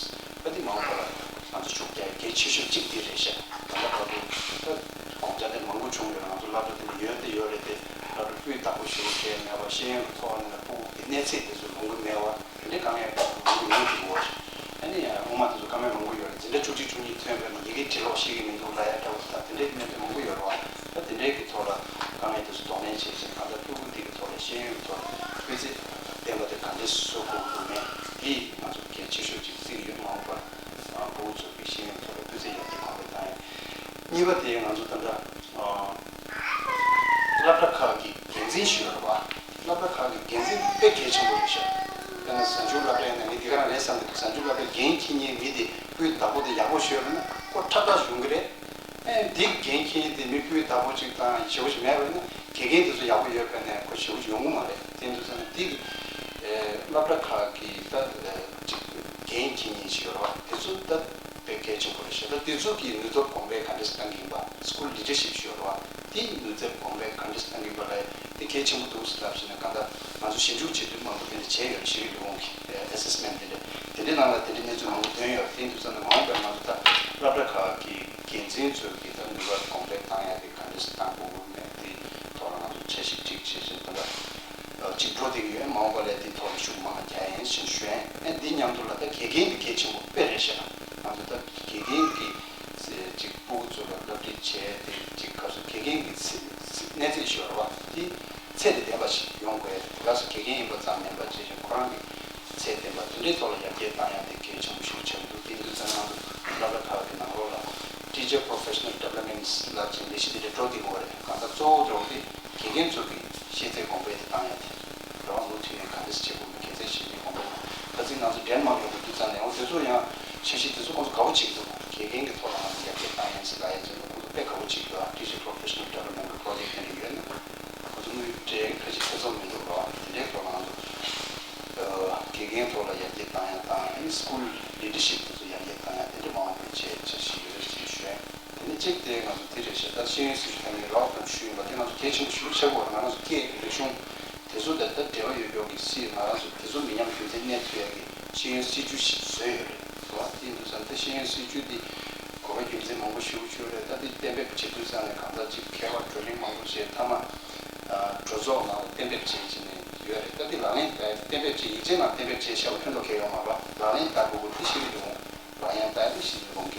ད་དེ་མ་འོངས་པ་ལ་ང་ཚོ་ཤུགས་རྒྱག་ཡ་གལ་ཆེ་ཤོས་གཅིག་དེ་རེད་ཤག་ད་ལྟ་བར་དུ་ད་དགོངས་འཆར་དེ་མང་པོ་བྱུང་ཡོད། ང་ཚོ་སློབ་གྲྭ་དེ་ནས་ཡོད་དེ་ཡོད་རེད་དེ། སློབ་གྲྭ་སྤུས་དག་པོ་ཞིག་སྤྲད་མེད་པ། ཤེས་ཡོན་གྱི་ཐོག་ནས་ཕྲུ་གུ་གི་གནས་ཚད་དེ་ཚོ་ལོངས་ཀྱི་མེད་པ། དེ་འདྲའི་དཀའ་ངལ་མང་པོ་ཡོང་གི་འདུག་བ། ཨ་ནི་སྔོན་མ་དེ་ཚོ་དཀའ་ངལ་མང་པོ་ཡོད་རེད། འཛིན་གྲྭ་བཅུ་གཅིག་བཅུ་གཉིས་ཐོན་པ་ནས་ཡི་གེ་འབྲི་ཀློག་ཤེས་ཀྱི་མི་འདུག་ལབ་ཡ་འདྲ་བོ། ད་དེ་འདྲའི་གནད་དོན་མང་པོ་ཡོད་རེད་བ། ད་དེ་འདྲའི་གི་ཐོག་ལ་དཀའ་ངལ་དེ་ཚོ་གདོང་ལེན་བྱེད་བཞིན་གང་ལྟར་ཕྲུ་གུ་དེ་གི་ཐོག་ལ་ཤེས་ཡོན་གི་ཐོག་ལ་སྤུས་ཚད་ལྡན་པ་དེ་ག་འདྲས་བཟོ་དགོས་འདུག་མེད་དེ་ང་ཚོ་གལ་ཆེ་ཤོས་ཅིག་བརྩི་གི་ཡོད། མ་འོངས་པར་ཕྲུ་གུ་ཚོ་གི་ཤེས་ཡོན་ཐོག་ལ་སྤུས་ཚད་ཡར་རྒྱས་གང་ལེགས་བཏང་ཡ། གཉིས་པ་དེ་ང་ཚོ་ད་ལྟ་སློབ་གྲྭ་ཁག་གི་འགན་འཛིན་ཞུ་ཡོད་རེད་བ། སློབ་གྲྭ་ཁག་གི་འགན་འཛིན་དཔེ་གལ་ཆེན་པོ་རེད་ཤག་དཔེར་ན་གཟའ་མཇུག་སློབ་གྲྭ་ཡིན་ན་ངས་འདི་ག་རང་རེད་བསམ་གི་འདུག་གཟའ་མཇུག་སློབ་གྲྭའི་འགན་འཁྱེར་མཁན་མི་དེ་སྤུས་དག་པོ་དེ་ཡག་པོ་ཞིག་ཡོད་རེད་ན་ཁོ་ཁྲག་ཁྲག་ཞུ་གི་རེད། ཨེ་འདི་འགན་འཁྱེར་མཁན་དེ་མི་སྤུས་དག་པོ་ཅིག་དང་ཞེ་པོ་ཞིག་མེད་པ་ཡིན་ན་དགེ་རྒན་དེ་ཚོ་ཡག་པོ་ཡོད་པ་ནས་ཁོ་ཞེ་པོ་ཞིག་ཡོང་གི་མ་རེད། དེ་འདུག་ས་ན་འདི་སློབ་གྲྭ་ཁག་གི་ད་ཅིག་འགན་འཁྱེར་མཁན་ཞིག་ཡོད་རེད་བ། དེ་ཚོ་ད་དཔེ་གལ་ཆེན་པོ་རེད་ཤག་ད་དེ་ཚོ་གི་ནུས་སྟོབས་གོང་འཕེལ་ག་འདྲས་གཏང་གི་ཡིན་པ། སྐུལ་ལི་ཌར་ཤིབ་ཞུ་བ་རེད་བ། དེ་ནུས་སྟོབས་གོང་འཕེལ་ག་འདྲས་གཏང་གི་ཡིན་པ་ལ་དེ་གལ་ཆེན་པོ་འདུག་ཟེར་ལབ་བྱས་ན་གང་ལྟར་ང་ཚོ་ཞིབ་འཇུག་བྱེད་དུས་མང་པོ་དེ་འདྲ་བྱས་ཡོད་རེད། ཤེས་རིག་ལས་ཁུངས་ཀྱི་ཨེ་སེ་སི་མེན་ཊི་དེ་འདྲ་དེ་འདྲའི་ནང་ལ་དེ་འདྲའི་གནས་ཚུལ་མང་པོ་ཐོན་ཡོད་རེད། དེ་འདུག་ས་ན་མ་འོངས་པར་ང་ཚོ་ད་སློབ་གྲྭ་ཁག་གི་འགན་འཛིན་ཚོས་ཀྱི་ད་ནུས་པ་གོང་འཕེལ་གཏང་ཡ་དེ་ག་འདྲས་གཏང་དགོས་མེད་དེ་ཐོག་ལ་ང་ཚོ་འཆར་གཞི་སྒྲིག་བྱས་བྱས་ད་ལྟ། གཅིག་འགྲོ་བསྡད་ཀྱི་ཡོད། མ་འོངས་པ་ལ་དེ་ཐོག་ལ་ཤུགས་མང་རྒྱག་ཡིན་ཞེས་ཞུ་ཡིན། ཨ་འདི་མཉམ་དུ་ལ་ད་དགེ་རྒན་དེ་གལ་ཆེན་པོ་དཔེ་རེད་ཤག་ང་ཚོ་ད་དགེ་རྒན་གྱི་ཅིག་ཕྲུ་གུ་ཚོ་ལ་སློབ་ཁྲིད་བྱས་ཏེ་ཅིག་ག་ཚོད་དགེ་རྒན་གྱི་ཚེ་གནས་ཚད་ཞུ་བ་རེད་བ། དེ་ཚད་དེ་ལྡན་པ་ཞིག་ཡོང་དགོས། དེ་ག་ཚོད་དགེ་རྒན་ཡིན་པ་ཙམ་མིན་པ་བྱས་ཤིང་ཁོ་རང་གི་ཚད་ལྡན་པ་དེ་འདྲའི་ཐོག་ལ་ཡར་རྒྱས་བཏང་ཡ་དེ་གལ་ཆེན་པོ་ཞིག་ཆགས་འདུག་དེ་འདུག་ཙང་ང་ཚོ་སློབ་གྲྭ་ཁག་གི་ནང་ལོགས་ལ་Teacher Professional Development་ལབ་ཅིག་ལས་གཞི་དེ་འདྲ་འགྲོ་བསྡད་ཀྱི་ཡོད་རེད། གང་ལྟར་གཙོ་བོ་འདྲ་བོ་དེ་དགེ་རྒན་ཚོ་གི་ཤེས་ཚད་གོང་འཕེལ་དེ་བཏང་ཡ་དེ་རེད་བ། མུ་མཐུད་ནས་ག་འདྲས་བྱེད་དགོས་མིན་དགེ་རྒན་ཤེས་ཚད་གོང་འཕེལ་དང་ཁ་སང་ང་ཚོ་ཌེན་མཱག་ཡོང་གི་འདུག་ཙང་ནས་འོ་དེ་ཚོ་ཡང་འཆར་གཞི་དེ་ཚོ་ཁོང་ཚོ་དགའ་པོ་བྱེད་ཀྱི་འདུག་དགེ་རྒན་གྱི་ཐོག་ལ་ང་ཚོ་ཡར་རྒྱས་བཏང་ཡིན་ཟེར་ལབ་ཡ་ཅིག་ལ་ཁོང་ཚོ་དཔེ་དགའ་པོ་བྱེད་ཀྱི་འདུག Teacher Professional Development་གི་པོ་རོ་ཇེག་དེ་འདྲ་ཡོད་ན་ཁོང་ཚོ་དངུལ་སྤྲད་ཁ་ཤས་ཐེ་ཚོམ་མི་འདུག་རོགས། དེ་འདྲའི་ཐོག་ལ་ང་ཚོ་དགེ་རྒན་ཐོག་ལ་ཡར་རྒྱས་བཏང་ཡ་དང་ཨ་ནི་སྐུལ་ལི་ཌར་ཤིབ་དེ་ཚོ་ཡར་རྒྱས་བཏང་ཡ་དེ་འདྲ་མང་བ་བྱས་འཆར་གཞི་ཡོད་ཅེས་ཞུ་ཡ། དེ་ནི་གཅིག་དེ་ང་ཚོ་དེ་རེད་ཤག་ད་ཤེས་ཡོན་སྲིད་བྱུས་ཐོག་ནས་རོགས་ཙམ་ཞུས་ཡིན་པ་དེ་ང་ཚོ་གལ་ཆེན་པོ་ཞེ་པོ་ཆགས་ཀྱི་ཡོད་རེད། ང་རང་ཚོ་སྐད་རིག་གཞུང་དེ་ཚོ་དང་ད་འབྲེལ་བ་ཡོད་ཀྱོག་གི་སྲིད་ང་རང་ཚོ་དེ་ཚོ་མི་ཉམས་རྒྱུན་འཛིན་གནས་ཐུབ་ཡ་གི་ཤེས་ཡོན་སྲིད་བྱུས་ཤིག་བཟོས་ཡོད་རེད། རེད་བ། དེ་ཡིན་དུས་ཙང་ད་ཤེས་ཡོན་སྲིད་བྱུས་འདི་གོ་བ་རྒྱུ་མཚན་མང་པོ་ཞེ་པོ་ཅིག་ཡོད་རེད། ད་འདི་གཏན་འབེབས་བྱེད་དུས་ཙང་ནས་གང་ལྟར་ཅིག་མཁས་པ་བགྲོ་གླེང་མང་པོ་བྱས་མཐའ་མ་གྲོས་ཚོགས་ནང་ལ་གཏན་འབེབས་བྱས་བྱས་ནས་ཡོད་རེད། ད་འདི་ལག་ལེན་བསྟར་གཏན་འབེབས་བྱས་ཡིག་ཆའི་ནང་གཏན་འབེབས་བྱས་བཞག་པ་ཕན་ཐོགས་གང་ཡང་ཡོད་མ་རེད་བ། ལག་ལེན་བསྟར་དགོས་ཀྱི་འདི་ཤེས་རིག་ལས་ཁུངས་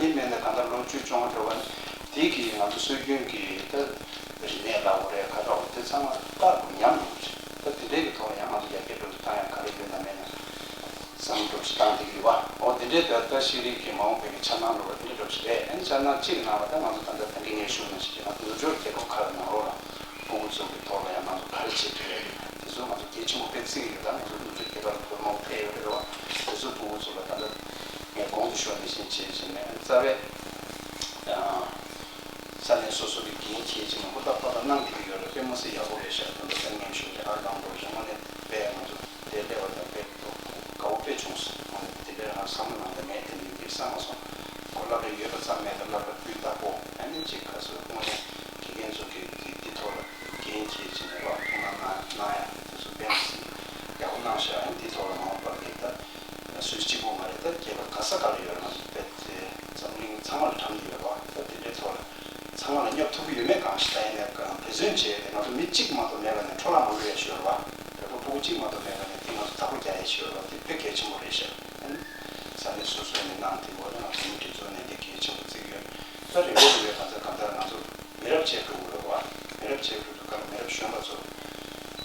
ཉིད་མེད་ནས་གང་ལྟར་ལོ་བཅུ་བཅོ་ལྔ་འགྲོ་བ་ནི་དེ་གི་ང་ཚོ་སྲོལ་རྒྱུན་གྱི་ད་རིག་གནས་ལ་འོ་རེད་ཁ་ཁ་འོ་དེ་ཚང་མ་རྟག་ཏུ་ཉམས་ཡོང་གི་རེད། ད་དེ་འདྲའི་གི་ཐོག་ལ་ཡང་ང་ཚོ་ཡར་རྒྱས་འགྲོ་རྒྱུ་ད་ཡང་ག་རེ་ཡོད་ན་མེད་ན་བསམ་འགྲོ་ཞིག་བཏང་བསྡད་ཀྱི་ཡོད་པ། འོ་དེ་འདྲའི་ད་ལྟ་ཤེས་རིག་གི་མ་འོངས་པའི་གི་འཆར་སྣང་འགྲོ་བ་དེ་འདྲ་འགྲོ་ཞིག་རེད། ཨ་ནི་འཆར་སྣང་གཅིག་གི་ནང་ལ་ད་ང་ཚོ་ད་ལྟ་ད་གིན་ངས་ཞུས་ནང་བཞིན་གྱི་ང་ཚོ་ནུབ་ཕྱོགས་རྒྱལ་ཁབ་ཁག་གི་ནང་ལོགས་ལ་ཕྲུ་གུ་ཚོ་གི་ཐོག་ལ་ཡང་ང་ཚོ་ག་རེ་བྱེད་ཐུབ་ཡོད་རེད། དེ་ཚོ་ང་ཚོ་གལ་ཆེན་པོ་དཔེ་བརྩི་གི་ཡོད། ད་ང་ཚོ་ནུབ་ཕྱོགས་རྒྱལ་ཁབ་ལ་བོད་མང་པོ་ཕེབས་ཡོད་རེད་བ། དེ་ཚོ་ཕྲུ་གུ་ཚོ་ལ་ད་ལྟ་ངས་གོང་དུ་ཞུས་ནང་བཞིན་བྱས་བྱས་ནས་རྩ་བའི་ས་གནས་སོ་སོ་གི་འགན་འཁྱེར་བྱས་ནས་ཧུར་ཐག་ཧུར་ཐག་གནང་བསྡད་ཀྱི་ཡོད་རེད། དཔེ་མི་སྲིད་ཡག་པོ་རེད་ཤག་ད་ལྟ་ད་ངས་ཞུ་དེ་ཨར་ལང་པོ་རེད། དངོས་གནས་དཔེ་ང་ཚོ་དེ་སླེབས་པ་དང་དཔེ་དགའ་པོ་དཔེ་བྱུང་སོང་། དངོས་གནས་དེ་འདྲའི་ང་བསམ་བློ་ནང་དུ་མེད་དེ་འདུག་འདིར་བསམ་མ་སོང་། ཁོ་སློབ་གྲྭ་ཡོད་པ་ཙམ་མེད་པར་སློབ་གྲྭ་སྤུས་དག་པོ་ཨ་ནི་ཅིག་ག་ཚོད་དངོས་གནས་དགེ་རྒན་ཚོ་གིས་འདི་འདི་ཐོག་ལ་འགན་འཁྱེར་བྱས་ནས་རོགས་ཐུགས་སྣང་གནང་གནང་ཡ་དེ་ཚོ་དཔེ་མི་སྲིད་ཡག་པོ་གནང་ཤག་ཨ་ནི་འདི་ཐོག་ལ་མ་འོངས་པར་གི་ད་སུས་གཅིག་པོ་མ་རེད། ད་རྒྱལ་ཁབ་ག་ས་ག་ལ་ཡོད་རེད། ང་ཚོ་དཔེ་འཛམ་གླིང་ཚང་མ་ལ་གྲམ་དེ་ཡོད་རེད་བ། ད་དེ་འདྲའི་ཐོག་ལ་ཚང་མ་ལ་སྙོབ་ཐུབ་ཀྱི་ཡོད་མེད་གང་ཤེས། ད་ཡིན་ནའི་འབད་བརྩོན་བྱས་ཏེ་ང་ཚོ་མི་གཅིག་མ་གཏོགས་མེད་པ་ནས་འཕྲོ་བརླག་མ་འགྲོ་ཡ་ཞིག་ཡོད་རེད་བ། བོད་པ་ཕྲུ་གུ་གཅིག་མ་གཏོགས་མེད་པ་ནས་དེ་ང་ཚོ་བདག་པོ་རྒྱག་ཡ་ཞིག་ཡོད་རེད་བ། དེ་དཔེ་གལ་ཆེན་པོ་རེད་ཤག་ཨ་ནི་ས་གནས་སོ་སོ་ནས་གནང་དེ་འོ་ན་ང་ཚོ་མི་འདི་ཚོ་ནས་དེ་གལ་ཆེན་པོ་བརྩི་གི་ཡོད། ད་རིམ་པས་རིམ་པས་གང་ཚ་གང་ལྟར་ང་ཚོ་མི་རབས་ཆད་འགྲོ་གི་རེད་བ། མི་རབས་ཆད་འགྲོ་དུས་སྐབས་མི་རབས་གཞོན་པ་ཚོ་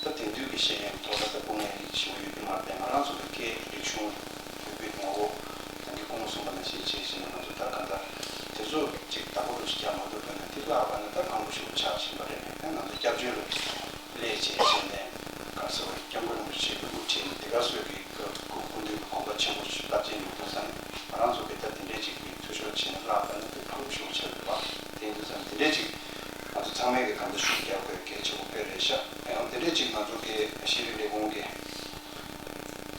ད་དེང་དུས་ཀྱི་ཤེས་ཡོན་ཐོག་ལ་ད་སྐུ་ངལ་ཞེ་པོ་ཡོད་ཀྱི་མ་རེད། ང་རང་ཚོ་གི་སྐད་རིག་གཞུང་བོད་པའི་ངོ་བོ་ད་གིན་སྐུ་ངོ་གསུངས་པ་ནང་བཞིན་བྱས་བྱས་ནས་ང་ཚོ་ད་ག་འདྲ་དེ་ཚོ་ཅིག་བདག་པོ་རུ་ཞིག་རྒྱག་མ་ཐུབ་པ་ན་དེ་བརླག་པ་ན་ད་ཕངས་པོ་ཞེ་པོ་ཆགས་བཞིན་པ་རེད། ཨ་ང་ཚོ་སྐྱབས་བཅོལ་ལ་སླེབས་བྱས་བྱས་ནས་ག་རེ་ཟེར་བ་སྐྱབས་མགོན་རིན་པོ་ཆེ་གི་དབུ་ཁྲིད་ནས་དེ་ག་ཚོད་ཀྱི་སྐུ་སྐུ་མདུན་གྱི་དགོངས་པ་ཆེན་པོ་ཞིག་རླབས་ཆེན་ཡོད་དུས་ཙང་ང་རང་ཚོ་གི་ད་དེ་འདྲའི་ཅིག་གི་འཐུས་ཤོར་བྱས་ནས་བརླག་པ་ན་དེ་ཕངས་པོ་ཞེ་པོ་ཆགས་ཡོད་པ། དེ་ཡིན་དུས་ཙང་དེ་འདྲའི་ཅིག་ང་ཚོ་ཚང་མས་ཀྱི་གང་ལྟར་ཤུགས་རྒྱག་དགོས་གལ་ཆེན་པོ་དཔེ་རེད་ཤག་ཡང་དེ་འདྲའི་ཅིག་ང་ཚོ་གི་ཤེས་རིག་ལས་ཁུངས་ཀྱི་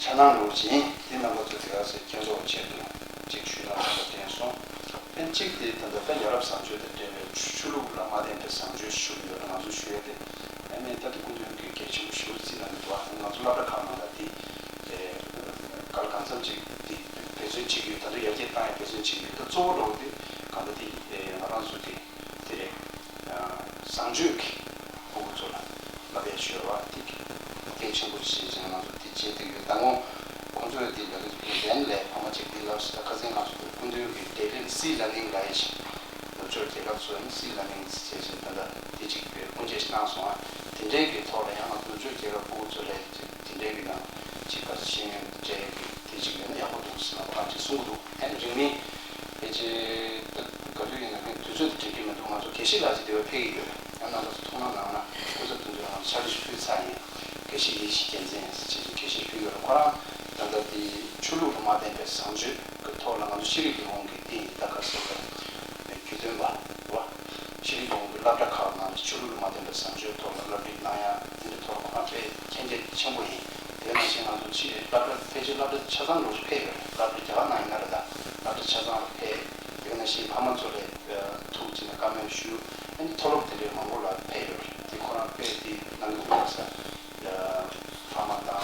འཆར་སྣང་འགྲོ་བཞིན་དེ་རྣམ་པ་ཚོ་དེ་ག་ཚོད་མཁྱེན་རྟོགས་ཆེད་དུ་ཅིག་ཞུས་ན་ལ་དྲན་སོང་། ཕན་གཅིག་དེ་ད་ལྟ་ད་ཡ་རབས་བཟང་སྤྱོད་དང་འབྲེལ་བའི་ཆོས་ལུགས་ལ་མ་བརྟེན་པའི་བཟང་སྤྱོད་ཞུ་གི་ཡོད་ལ་ང་ཚོ་ཞུ་ཡ་དེ་ཨ་ནི་ད་དེ་སྐུ་མདུན་གྱི་གལ་ཆེན་པོ་ཞུ་རྩིས་གནང་གི་འདུག་ཨ་ང་ཚོ་སློབ་གྲྭ་ཁག་ནང་ལ་དེ་གལ་གང་འཚམ་ཅིག་དེ་འབད་བརྩོན་བྱེད་ཀྱི་ཡོད། ད་ལྟ་ཡར་རྒྱས་བཏང་ཡ་འབད་བརྩོན་བྱེད་ཀྱི་ཡོད། ད་གཙོ་བོ་འགྲོ་བ་དེ་གང་ལྟར་དེ་ང་རང་ཚོ་གི་དེ་རེད། བཟང་སྤྱོད་ཀྱི་ཕྲུ་གུ་ཚོ་ལ་བསླབ་ཡ་ཞུ་བ་དེ་གལ་ཆེན་པོ་ཞིག་བྱས་ནས་ང་ཚོ་དེ་བྱེད་ཀྱི་ཡོད། ད་སྔོན་ཁོང་ཚོས་དེ་ལ་ལན་ལས་ཕ་མ་གཅིག་དེ་ལབ་སོང་། ད་ཁ་སང་ང་ཚོ་སྐུ་མདུན་གྱི་བགྲོ་གླེང་སི་ལར་ནིང་ལབ་ཡ་ཞིག་ནུབ་ཕྱོགས་རྒྱལ་ཁབ་ཚོ་ཡང་སི་ལར་ནིང་བྱས་བྱས་ད་ལྟ་དེ་གཅིག་དཔེ་དབུ་འབྱེད་གནང་སོང་ཨ། དེ་འདྲའི་གི་ཐོག་ལ་ཡང་ང་ཚོ་ནུབ་ཕྱོགས་རྒྱལ་ཁབ་ཕྲུ་གུ་ཚོ་ལ་དེ་འདྲའི་གི་ནང་གཅིག་ག་ཤེས་ཡོན་སྤྲད་ཀྱི་དེ་གཅིག་ཡོད་ན་ཡག་པོ་འདུག་ཟེར་ན་ཁོ་རང་གཅིག་གསུང་གི་འདུག་ཨ་ནི་རིང་མིན་ཕལ་ཆེར་ད་ག་དུས་ཡིན་ན་ཕན་དུས་ཚོད་དེ་འགྲིག་གི་མི་འདུག་ང་ཚོ་དགེ་བཤེས་ལགས་ཀྱིས་དེ་བས་ཕེབས་ཀྱི་ཡོད། ཡང་རྣམ་པ་ཚོ་ཐུགས་སྣང་གནང་ན་སྐུ་ཚབ་དོན་གཅོད་ལ་ཕྱག་བྲིས་ཤིག་ཕུལ་ཚར་ཡིན། དགེ་བཤེས་ཡེ་ཤེས་རྒྱལ་མཚན་ཟེར་བྱས་ཀྱི་དགེ་བཤེས་ཕུལ་ཡོད་རེད། ཁོ་རང་ད་ལྟ་དེ་ཆོས་ལུགས་ལ་མ་བརྟེན་པའི་བཟང་སྤྱོད་ཀྱི་ཐོག་ལ་ང་ཚོ་ཤེས་རིག་ལས་ཁུངས་ཀྱི་སྟེང་ད་ག་ཟེར་བ་རྒྱུས་སྟོན་པ་རེད་བ། ཤེས་རིག་ལས་ཁུངས་ཀྱི་སློབ་གྲྭ་ཁག་ནང་ལ་ཆོས་ལུགས་ལ་མ་བརྟེན་པའི་བཟང་སྤྱོད་ཐོག་ལ་སློབ་ཁྲིད་གནང་ཡ་དེ་འདྲའི་ཐོག་ལ་ཁོ་རང་དཔེ་མཁྱེན་རྒྱ་ཆེན་པོ་ཡིན། དེ་ནང་བཞིན་ང་ཚོ་ཕྱི་སློབ་གྲྭ་ཕལ་ཆེར་སློབ་གྲྭ་ཆ་ཚང་འགྲོ་ཕེབས་ཡོད་རེད། སློབ་གྲྭ་རྒྱ་གར་ནང་ཡིན་ན་རེད། ད་སློབ་གྲྭ་ཆ་ཚང་ལ་ཕེབས། དེ་ནང་བཞིན་ཕ་མ་ཚོ་ལ་ཐུག་ཅིག་ནས་བཀའ་མོལ་ཞུ། ཨ་ནི་མཐོ་སློབ་དེ་འདྲའི་མང་པོ་ལ་ཕེབས་ཡོད་རེད། དེ་ཁོ་རང་དཔེ་དེ་གནང་གི་འདུག་ས། ཕ་མ་དང་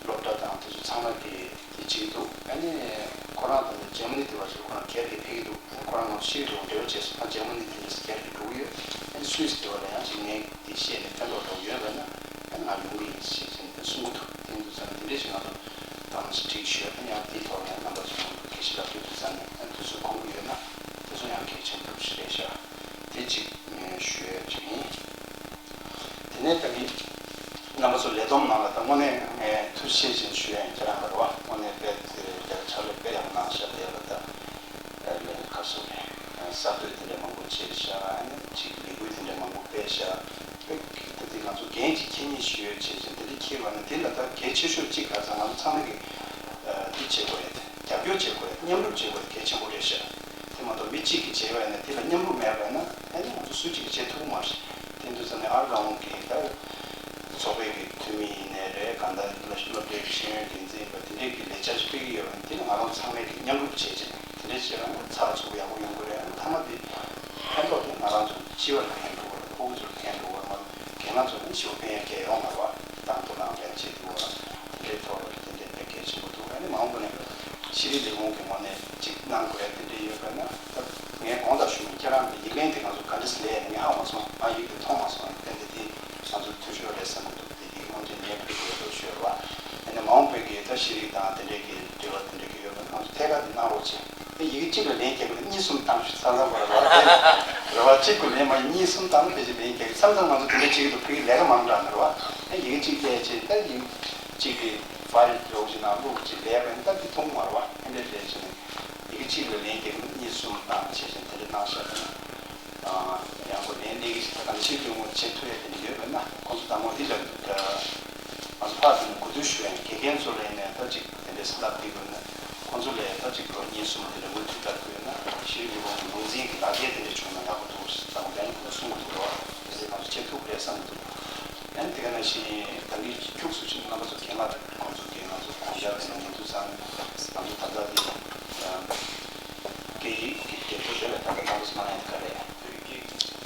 སློབ་གྲྭ་དང་དེ་ཚོ་ཚང་མ་གི་དེ་བྱེད་ཀྱི་འདུག་ཨ་ནི་ཁོ་རང་དང་འཇར་མ་ནི་དེ་བ་ཞིག་ཁོ་རང་སྒེར་གྱི་ཕེབས་ཀྱི་འདུག་ཨ་ནི་ཁོ་རང་ང་ཚོ་ཤེས་རིག་འབྲེལ་བ་བྱས་སོང་། ཨ་འཇར་མ་ནི་དེ་འདྲ་སྒེར་གྱི་འགྲོ་གི་ཡོད། ཨ་ནི་སུད་སི་དེ་བ་ལ་ཡང་ཅིག་ངས་དེ་བཤད་ནས་ཕན་ཐོགས་འགྲོ་གི་ཡོད་པ་ན་ཨ་ནི་ང་ཡོང་གི་ཡིན་ཞེས་ཟེར་ནས་གསུང་གི་འདུག་དེ་འདུག་ས་ན་དེ་འདྲ་ཞིག་ང་ཚོ་དང་ཞིག་སྒྲིག་ཞུས། ཨ་ནི་ཡང་དེའི་ཐོག་ནས་རྣམ་པ་ཚོ་ཡོང་གི་ཞིག་ལ་དུས་དུས་ཙམ་ནས་ཨ་ནི་དུས་ཚོད་ཁོམ་གི་ཡོད་ན་དེ་ཚོ་ཡང་གལ་ཆེན་པོ་ཞིག་རེད་ཤག་དེ་གཅིག་ངས་ཞུ་ཡ་གཅིག་ཡིན། དེ་ནས་ད་གིན་རྣམ་པ་ཚོ་ལས་བསྡོམས་ནང་ལ་ད་དངོས་གནས་ངས་ཐུགས་རྗེ་ཆེ་ཞུ་ཡ་ཡིན། ཁྱེད་རང་ལ་རེད་བ། དངོས་གནས་དཔེ་དེ་ལས་ཕྱག་ལས་དཔེ་ཡག་པོ་གནང་ཤག་དེ་ལ་ད་ལས་ཁ་སོ་རེད། གསར་གཏོད་དེ་འདྲ་མང་པོ་བྱས་ཤག་ཨ་ནི་གཅིག་ལས་འགུལ་དེ་འདྲ་མང་པོ་སྤེལ་ཤག་དཔེ་ད་དེ་ང་ཚོ་འགན་གཅིག་འཁྱེར་ཉེན་ཞུ་ཡ་བྱས་ཤག་དེ་འདྲ་འཁྱེར་བ་ན་དེ་ལ་ད་གལ་ཆེ་ཤོས་གཅིག་ག་ཚ་ང་ཚོ་ཚང་མ་གི་དེ་བྱེད་དགོས་རེད། རྒྱབ་སྐྱོར་བྱེད་དགོས་རེད། མཉམ་རུབ་བྱེད་དགོས་རེད། གལ་ཆེན་པོ་རེད་ཤག་དེ་མ་གཏོགས་མི་གཅིག་གིས་བྱས་པ་ཡིན་ན་དེ་ལ་མཉམ་རུབ་མེད་པ་ཡིན་ན་ཨ་ནི་ང་ཚོ་སུ་གཅིག་གིས་བྱེད་ཐུབ་ཀྱི་མ་རེད། དེ་འདུག་ས་ནས་ཨར་གང་གི་ད་ཚོགས་པའི་གི་འཐུས་མི་ཡིན་ནའི་རེད། གང་ལྟར་སློབ་གྲྭའི་གི་ཤེས་ཡོན་འགན་འཛིན་པ་དེ་འདྲའི་གི་ལས་འཆར་ཞིག་སྤེལ་གི་ཡོད་པ་ཡིན་དེ་ལ་ང་རང་ཚང་མས་གི་མཉམ་རུབ་བྱས་བྱས་དེ་འདྲ་བྱས་པ་ཡིན་ན་ཚགས་ཚུད་ཡག་པོ་ཡོང་གི་རེད། ཨ་ནི་མཐའ་མ་དེ་ཕན་ཐོགས་དེ་ང་རང་ཚོ་སྤྱི་པ་ལ་ཕན་འགྲོ་གི་རེད། ཕྲུ་གུ་ཚོ་ལ་ཕན་འགྲོ་གི་རེད་མ་གཏོགས་རྒན་ལགས་ཚོ་ནི་ཞེ་པོ་ཕན་ཡ་གལ་ཡོད་མ་རེད་བ། དང་པོ་ནང་ལས་བྱེད་དུས་བ་དེ་འདྲའི་ཐོག་ལ་དེ་འདྲའི་དཔེ་གལ་ཆེན་པོ་འདུག་ཨ་ནི་མ་འོངས་པ་ནས་ཤེས་རིག་ལས་ཁུངས་ཀྱི་ངོས་ནས་ཅིག་གནང་དགོས་ཡ་དེ་འདྲའི་ཡོད་པ་ན་ད་ངས་གོང་དུ་ཞུས་ནས་ཁྱེད་རང་གི་ཡིག་ལན་དེ་ང་ཚོ་ག་འདྲ་སེ་ལས་ཡ་ངས་ཧ་མ་སོང་། ང་ཡིག་དེ་མཐོང་མ་སོང་། ཡིག་ལན་དེ་དེ་ང་ཚོ་འཐུས་ཤོར་རེད་བསམ་གི་འདུག་དེ་དེ་དངོས་འབྲེལ་ངས་ཕུལ་དགོས་འདུག་ཞུས་རེད་བ། ཨ་ནི་མ་འོངས་པའི་གི་ད་ཤེས་རིག་དང་དེ་འདྲའི་གི་འབྲེལ་བ་དེ་འདྲའི་གི་ཡོད་པ་ན་ང་ཚོ་ཐད་ཀར་དེ་གནང་རོགས་བྱེད། ཡི་གེ་གཅིག་ལ་ལན་རྒྱག་དགོས་ན་གཉིས་གསུམ་བཏང་ཞུ་ཚང་ཚང་བར་བ་རེད་བ། གཅིག་གུ་ལན་མ་གཉིས་གསུམ་བཏང་ཕལ་ཆེར་ལན་རྒྱག་གི། མཚམས་མཚམས་ང་ཚོ་དེ་འདྲ་བྱེད་ཀྱི་འདུག་ཕ་གི་ལས་ཀ་མང་དྲགས་ན་རེད་བ། ཡི་གེ་གཅིག་ལས་བྱེད་ད་ཡིན་གཅིག་གི་ཕ་ལི་རོགས་ཀྱི་ནང་བླུགས་ཀྱི་ལས་པ་ཡིན་ད་དེ་མཐོང་མ་རེད་བ། ཨེ་འདྲ་ལས་བྱེད་ནས་ཡི་གེ་གཅིག་ལ་ལན་རྒྱག་གི་ན་གཉིས་གསུམ་བཏང་བྱས་བྱས་དེ་འདྲ་གནང་ཤག་ན། ཡང་སྒོ་ལན་ལས་ཀྱི་ཞིག་ད་གང་ཤེས་ཀྱི་ངོ་བྱེད་ཐུབ་ཡ་དེ་འདྲ་ཡོད་པ་ན་ཁོང་ཚོ་དང་པོ་འདི་ལ་ང་ཚོ་ཕར་ཚུར་གོ་བསྡུར་ཞུ་ཡ་དགེ་རྒན་ཚོ་ལ་ཡིན་ནའི་ད་ཅིག་དེ་འདྲའི་སླབ་བསྡད་དགོས་ན་ཁོང་ཚོ་ལ་ད་ཅིག་ལོ་གཉིས་གསུམ་དེ་འདྲ་མུ་མཐུད་ལྟ་དགོས་ན་ཤེས་རིག་པའི་ལུང་འཛིན་གྱི་ལག་འཁྱེར་དེ་འདྲ་བྱུང་ན་ཡག་པོ་འདུག་ད་ལན་ཁོང་གསུང་གི་འདུག་རོགས་དེ་འདྲ་ང་ཚོ་བྱེད་ཐུབ་རེད་བསམ་གི་འདུག་ཡང་དེ་ག་ནང་བཞིན་ད་གིན་ཁྱུག་ཙམ་ཅིག་རྣམ་པ་ཚོ་རྒན་ལགས་ཁོང་ཚོ་གིས་ང་ཚོ་དགོངས་འཆར་དེ་འདྲ་མུ་མཐུད་ཚང་ང་ཚོ་ད་ལྟ་དེ་སྐད་ཡིག་གི་འགྲན་བསྡུར་རེད་པས། ད་ལྟ་རྣམ་པ་ཚོ་གནང་ཡ་དེ་ག་རེད།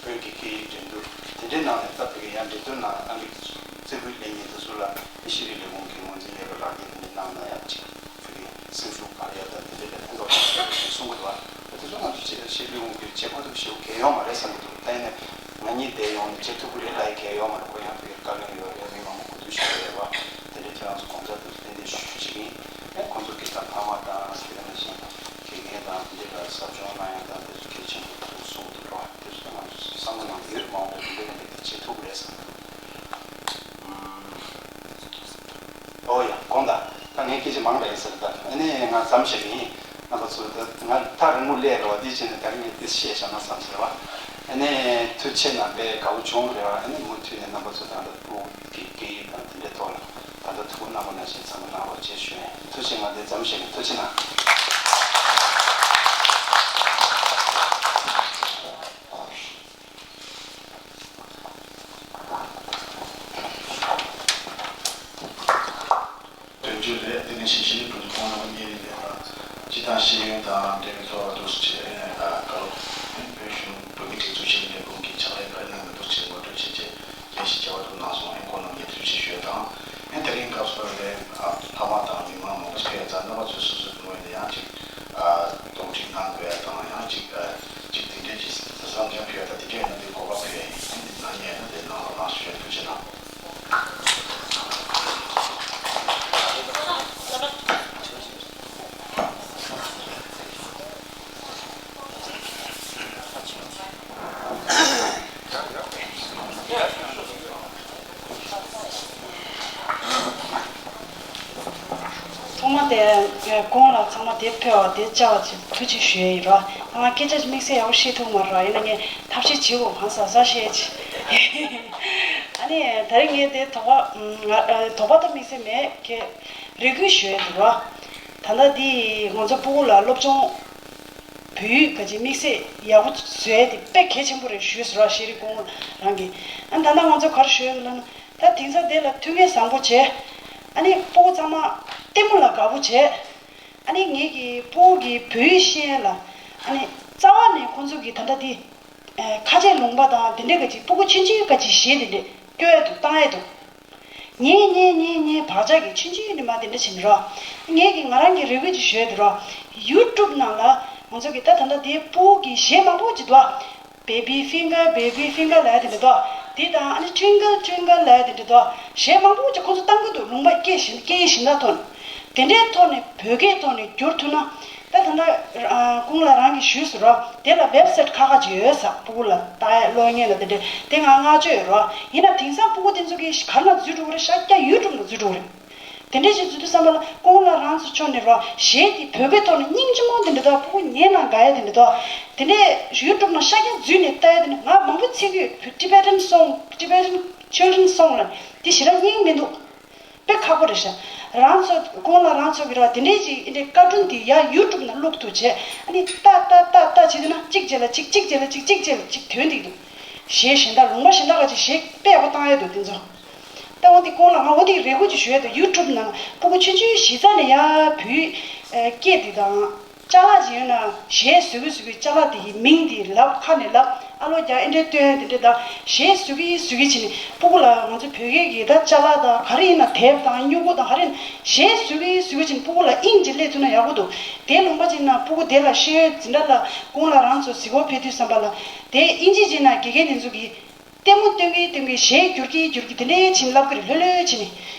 བོད་ཀྱི་སྐད་ཡིག་འགྲན་བསྡུར་དེ་འདྲའི་ནང་ནས་ད་བོད་ཀྱི་ཡང་འགྲན་བསྡུར་ནང་ཨ་མི་རི་ཀའི་རྩེ་ཕུད་ལས་ཉིན་དེ་ཚོ་ལ་ཤེས་རིག་ལས་ཁུངས་ཀྱི་ངོས་འཛིན་ཡོད་པའི་ལག་འཁྱེར་དེ་འདྲ་གནང་ན་ཡང་ཅིག་བོད་ཀྱི་སེམས་ཤུགས་འཕར་ཡ་དང་དེ་འདྲ་ལས་ཕན་ཐོགས་ཡོད་པའི་གསུང་གི་འདུག་བ། དེ་ཚོ་ང་ཚོ་ཅིག་ཤེས་རིག་ལས་ཁུངས་ཀྱིས་བྱེད་དགོས་འདུག་ཞེ་པོ་གལ་ཡོད་མ་རེད་བསམ་གྱི་འདུག་ད་ཡིན་ནའི་ང་གཉིས་བསྡད་ཡོང་ནས་བྱེད་ཐུབ་ཀྱི་རེད་ལབ་ཡ་གལ་ཡོད་མ་རེད། ཁོ་ཡང་བོད་ཀྱི་བཀའ་བློན་ཡོད་རེད། མི་མང་པོ་གོ་བསྡུར་ཞུ་གི་ཡོད་རེད་བ། དེ་འདྲའི་ཁྱེད་རང་ཚོ་དགོངས་འཆར་དེ་ཚོ་ཏན་ཏན་ཞུ་ཞུ་བྱེད་ཀྱི་ཡིན། ཨེ་ཁོང་ཚོ་གི་ད་ཕ་མ་དང་དེ་ག་ནང་བཞིན་དགེ་རྒན་དང་དེ་འདྲ་ལ་ཟབ་སྦྱོང་གནང་ཡ་དང་དེ་ཚོ་གལ་ཆེན་པོ་འདུག་གསུང་གི་འདུག་རོགས། དེ་ཚོ་ང་ཚོ་བསམ་བློ་ནང་དུ་ཡོད་མ་འོངས་པ་དེ་འདྲ་ཡིན་ན་དེ་བྱེད་ཐུབ་ཀྱི་རེད་བསམ་གྱི་འདུག་ཨོ་ཡ་དགོངས་དག་ད་ངས་སྐད་ཆ་མང་དྲགས་ཡིན་ཟེར། ད་ཨ་ནི་ང་མཚམས་བཞག་གི་ཡིན། རྣམ་པ་ཚོ་ད་ང་ཐག་རིང་མོ་སླེབས་རེད་བ། འདི་བྱས་ནས་ད་རིང་ངས་འདི་བཤད་བཞག་ན་བསམ་ཟེར་བ། ཨ་ནི་ཐུགས་ཆེ་གནང་བས་དགའ་བོ་བྱུང་རེད་བ། ཨ་ནི་མུ་མཐུད་ནས་རྣམ་པ་ཚོ་ད་ལྟ་ཕྲུ་གུ་གི་སྐད་ཡིག་དང་དེ་འདྲའི་ཐོག་ལ་ད་ལྟ་ཐུགས་སྣང་བ་ནང་བཞིན་ཚང་མ་གནང་རོགས་བྱེད་ཞུ་ཡིན། ཐུགས་ཆེ། ང་འདི་མཚམས་བཞག་གི། ཐུགས་ཆེ་གནང་། དོན་གཅོད་རེད། དེ་ནས་ཞིང་ཆེན་གྱི་གྲོས་ཚོགས་ཁོངས་མི་གཉིས་རེད་ལ། སྤྱི་བཏང་ཤེས་ཡོན་དང་འབྲེལ་བའི་ཐོག་ལ་འདུག་སེ་བྱས་ཨ་ནི་ཨ་བཀའ་སློབ་ཨ་ནི་བོད་གཞུང་བོད་མིའི་སྒྲིག་འཛུགས་ཆེད་ལས་ཁུངས་ཀྱི་ཕྱག་ལས་ག་རེ་གནང་གི་འདུག་ཅེས་ངོ་སྤྲོད་བྱས་རྗེས་ལན་ཞིག་བྱ་བ་འདུག་གནང་སོང་། ཨ་ནི་ཁོང་རྣམས་ཀྱིས་ཐུགས་རྗེ་ཆེ་ཞུ་ཡ་དང་། ཨ་ནི་དེ་རིང་སྐབས་སུ་བབས་པའི་ཨ་ཕ་མ་དང་མི་མང་མང་པོ་ཞིག་ཕེབས་ཡ་ཙང་རྣམ་པ་ཚོས་སོ་སོའི་ངོས་ནས་ཡང་ཅིག་ཨ་གདོང་ཁྲིད་གནང་དགོས་ཡ་དང་ཡང་ཅིག་ཨ་ཅིག་དེ་འདྲས་ཀྱི་བཟང་སྤྱོད་ཕུལ་ཡ་དང་དེ་འདྲས་ཡིན་ན་དེ་གོ་སྐབས་ཕུལ་ཡ་ཡིན། ཨ་ནི་དེ་གནང་མཁན་ཡིན་ན་དེ་གནང་རོགས་གནང་ཞུ་ཡ། ཐུགས་རྗེ་གནང་། ཐོག་མ་དེ་གོང་ལ་ཚང་མ་དེབ་ཕུལ་བ་དེ་བཅར་བ་ཅིག་ཐུགས་རྗེ་ཆེ་ཞུ་ཡ་ཡིན་རོགས། ང་སྐད་ཆ་དམིགས་བསལ་ཡག་པོ་བཤད་ཐུབ་མ་རེད། ཡིན་ན་ངས་ཐབས་ཤེས་བྱེད་དགོས། གང་ཟག་ཟ་བཤད་ཅིག་ཨ་ནི་ད་རིང་ངས་དེ་དོགས་པ་ང་དོགས་པ་ད་དམིགས་བསལ་མེད། ཁྱེད་རེ་སྐུལ་ཞུ་ཡ་འདུག་རོགས། ད་ལྟ་འདི་ང་ཚོ་སྤུ་གུ་ལ་སློབ་སྦྱོང་བོད་ཡིག་ག་ཅིག་དམིགས་བསལ་ཡག་པོ་བཟོ་ཡ་དེ་དཔེ་གལ་ཆེན་པོ་རེད་ཞུས་སོང་ར། ཤེས་རིག་སྐུ་ངོ་རང་གིས། ཨ་ད་ལྟ་ང་ཚོ་ག་རེ་ཞུ་ཡ་ལབ་ན། ད་དེང་སང་དེ་ལ་ཐུགས་ངལ་བཟང་པོ་བྱས། ཨ་ནི་སྤུ་གུ་ཚང་མ་ལྟད་མོ་ལ་དགའ་པོ་བྱས། ཨ་ནི་ངེད་ཀྱི་སྤུ་གུ་གི་བོད་ཡིག་ཤེས་ཡ་ལ་ཨ་ནི་རྩ་བ་ནས་ཁོང་ཚོ་གི་ད་ལྟ་དེ་ཁ་ཆེ་ལུང་པ་དང་དེ་འདྲས་ག་ཅིག་སྤུ་གུ་ཆུང་ཆུང་ག་ཅིག་གཞས་དེ་འདྲས་སྐྱོ་ཡ་འདུག་བཏང་ཡ་འདུག་ཉན་ཉན་ཉན་ཉན་བག་ཆགས་ཀྱི་ཆུང་ཆུང་ནས་མ་དེ་འདྲ་བྱེད་ནི་རོགས། ངས་ཀྱི་ང་རང་གི་རེ་སྐུལ་ཅིག་ཞུ་ཡ་དེ་རོགས། ཡུ་ཊུབ་ནང་ལ་ང་ཚོ་གི་ད་ད་ལྟ་དེ་སྤུ་གུ་གི་གཞས་མང་པོ་ཅིག་འདུག Baby finger, baby finger ལབ་ཡ་དེ་འདྲ་འདུག་དེ་དང་ཨ་ནི་twinkle twinkle ལབ་ཡ་དེ་འདྲ་འདུག་གཞས་མང་པོ་ཅིག་ཁོ་ཚོ་བཏང་གི་འདུག་ལུང་པ་སྐད་གཞན་སྐད་ཡིག་གཞན་དག་ཐོག་ནས། དེ་འདྲའི་ཐོག་ནས་བོད་སྐད་ཐོག་ནས་བསྒྱུར་ཐུབ་ན། ད་ད་ལྟ་ཨ་ཀུན་ལགས་རང་གིས་ཞུས་ཟེར་རོ། དེ་ལ་ཝེབ་སའིཊ་ཁག་ཁག་ཅིག་ཡོད་ས། སྤུ་གུ་ལ་ལྟ་ཡ་ཀློག་མཁན་ལ་དེ་འདྲས་དེ་ང་བསྔགས་བརྗོད་ཡོད་རོ། ཡིན་ན་དེང་སང་སྤུ་གུ་དེ་ཚོ་གིས་ག་རེ་ནང་འཛུལ་འགྲོ་གི་རེད། ཤ་སྐྱ་ཡུ་ཊུབ་ནང་འཛུལ་འགྲོ་གི་རེད། དེ་འདྲས་ཅིག་འཛུལ་དུས་ཙམ་པ་ལ་ཀུན་ལགས་རང་ཚོ་ཕྱོགས་ནས་རོ། གཞས་དེ་བོད་སྐད་ཐོག་ནས་སྙིང་རྗེ་མོ་དེ་འདྲ་འདུག་སྤུ་གུ་ཉན་ན་དགའ་ཡ་དེ་འདྲ་འདུག་དེ་འདྲས་ཡུ་ཊུབ་ནང་ཤ་སྐྱ་འཛུལ་ནས་ལྟ་ཡ་དེ་འདྲ་ང་མང་པོ་འཚོལ་གི་ཡོད། Tibetan song, Tibetan children song ལ་དེ་ཞེ་དྲག་སྙིང་མི་འདུག་དཔེ་ཁག་པོ་རེད་ཤག་རང་ཚོ་ཀུན་ལགས་རང་ཚོ་གི་ར་དེ་འདྲའི་ཅིག་ཨེ་འདྲའི་ཀར་ཊུན་དེ་ཡ་ཡུ་ཊུབ་ནང་བླུག་ཐུབ་བྱས། ཨ་ནི་ཏག་ཏག་ཏག་ཏག་བྱེད་དུས་ན་གཅིག་རྗེས་ལ་གཅིག་གཅིག་རྗེས་ལ་གཅིག་གཅིག་རྗེས་ལ་གཅིག་ཐོན་བསྡད་འདུག་གཞས་གཞན་དག་ལུང་པ་གཞན་དག་ག་ཅིག་གཞས་དཔེ་ཡག་པོ་བཏང་ཡ་འདུག་དེ་ཚོ། ད་འོ་དེ་ཀུན་ལགས་ང་འོ་དེ་རེ་སྐུལ་ཅིག་ཞུ་ཡ་འདུག་ཡུ་ཊུབ་ནང་སྤུ་གུ་ཆུང་ཆུང་གཞི་རྩ་ནས་ཡ་བོད་ཡིག་སྐད་དེ་དང་། ཅ་ལག་ཅིག་ཡོད་ན་གཞས་བཟོ་གི་བཟོ་གི་ཅ་ལག་དེ་ཡི་མིང་དེ་ལབ། ཁ་ནས་ལབ། ཨ་ལོ་རྒྱག་ཨེ་འདྲའི་སྟོན་དེ་འདྲའི་དང་གཞས་བཟོ་གི་བཟོ་གི་བྱས་ནས་སྤུ་གུ་ལ་ང་ཚོ་བོད་སྐད་ཀྱི་ད་ཅ་ལག་དང་ག་རེ་ཡིན་ན་དེབ་དང་སྨྱུ་གུ་དང་ག་རེ་ཡིན་ན་གཞས་བཟོ་གི་བཟོ་གི་བྱས་ནས་སྤུ་གུ་ལ་དབྱིངས་ཅིག་སླེབས་ཐུབ་ན་ཡག་པོ་འདུག་དེ་ལུང་པ་ཅིག་ན་སྤུ་གུ་དེ་ལ་ཤེས་ཡོན་འཛིན་གྲྭ་ལ་ཀུན་ལགས་རང་ཚོ་གཟིགས་སྐོར་ཕེབས་དུས་ཙམ་པ་ལ་དེ་དབྱིན་ཇི་ཅིག་ན་དགེ་རྒན་དེ་ཚོ་གིས། ལྟད་མོ་སྟོན་གི་སྟོན་གི་གཞས་བསྒྱུར་གི་བསྒྱུར་གི་དེ་འདྲའི་བྱིན་རླབས་ཀྱི་རེད། ལྷོད་ལྷོད་བྱས་ནས་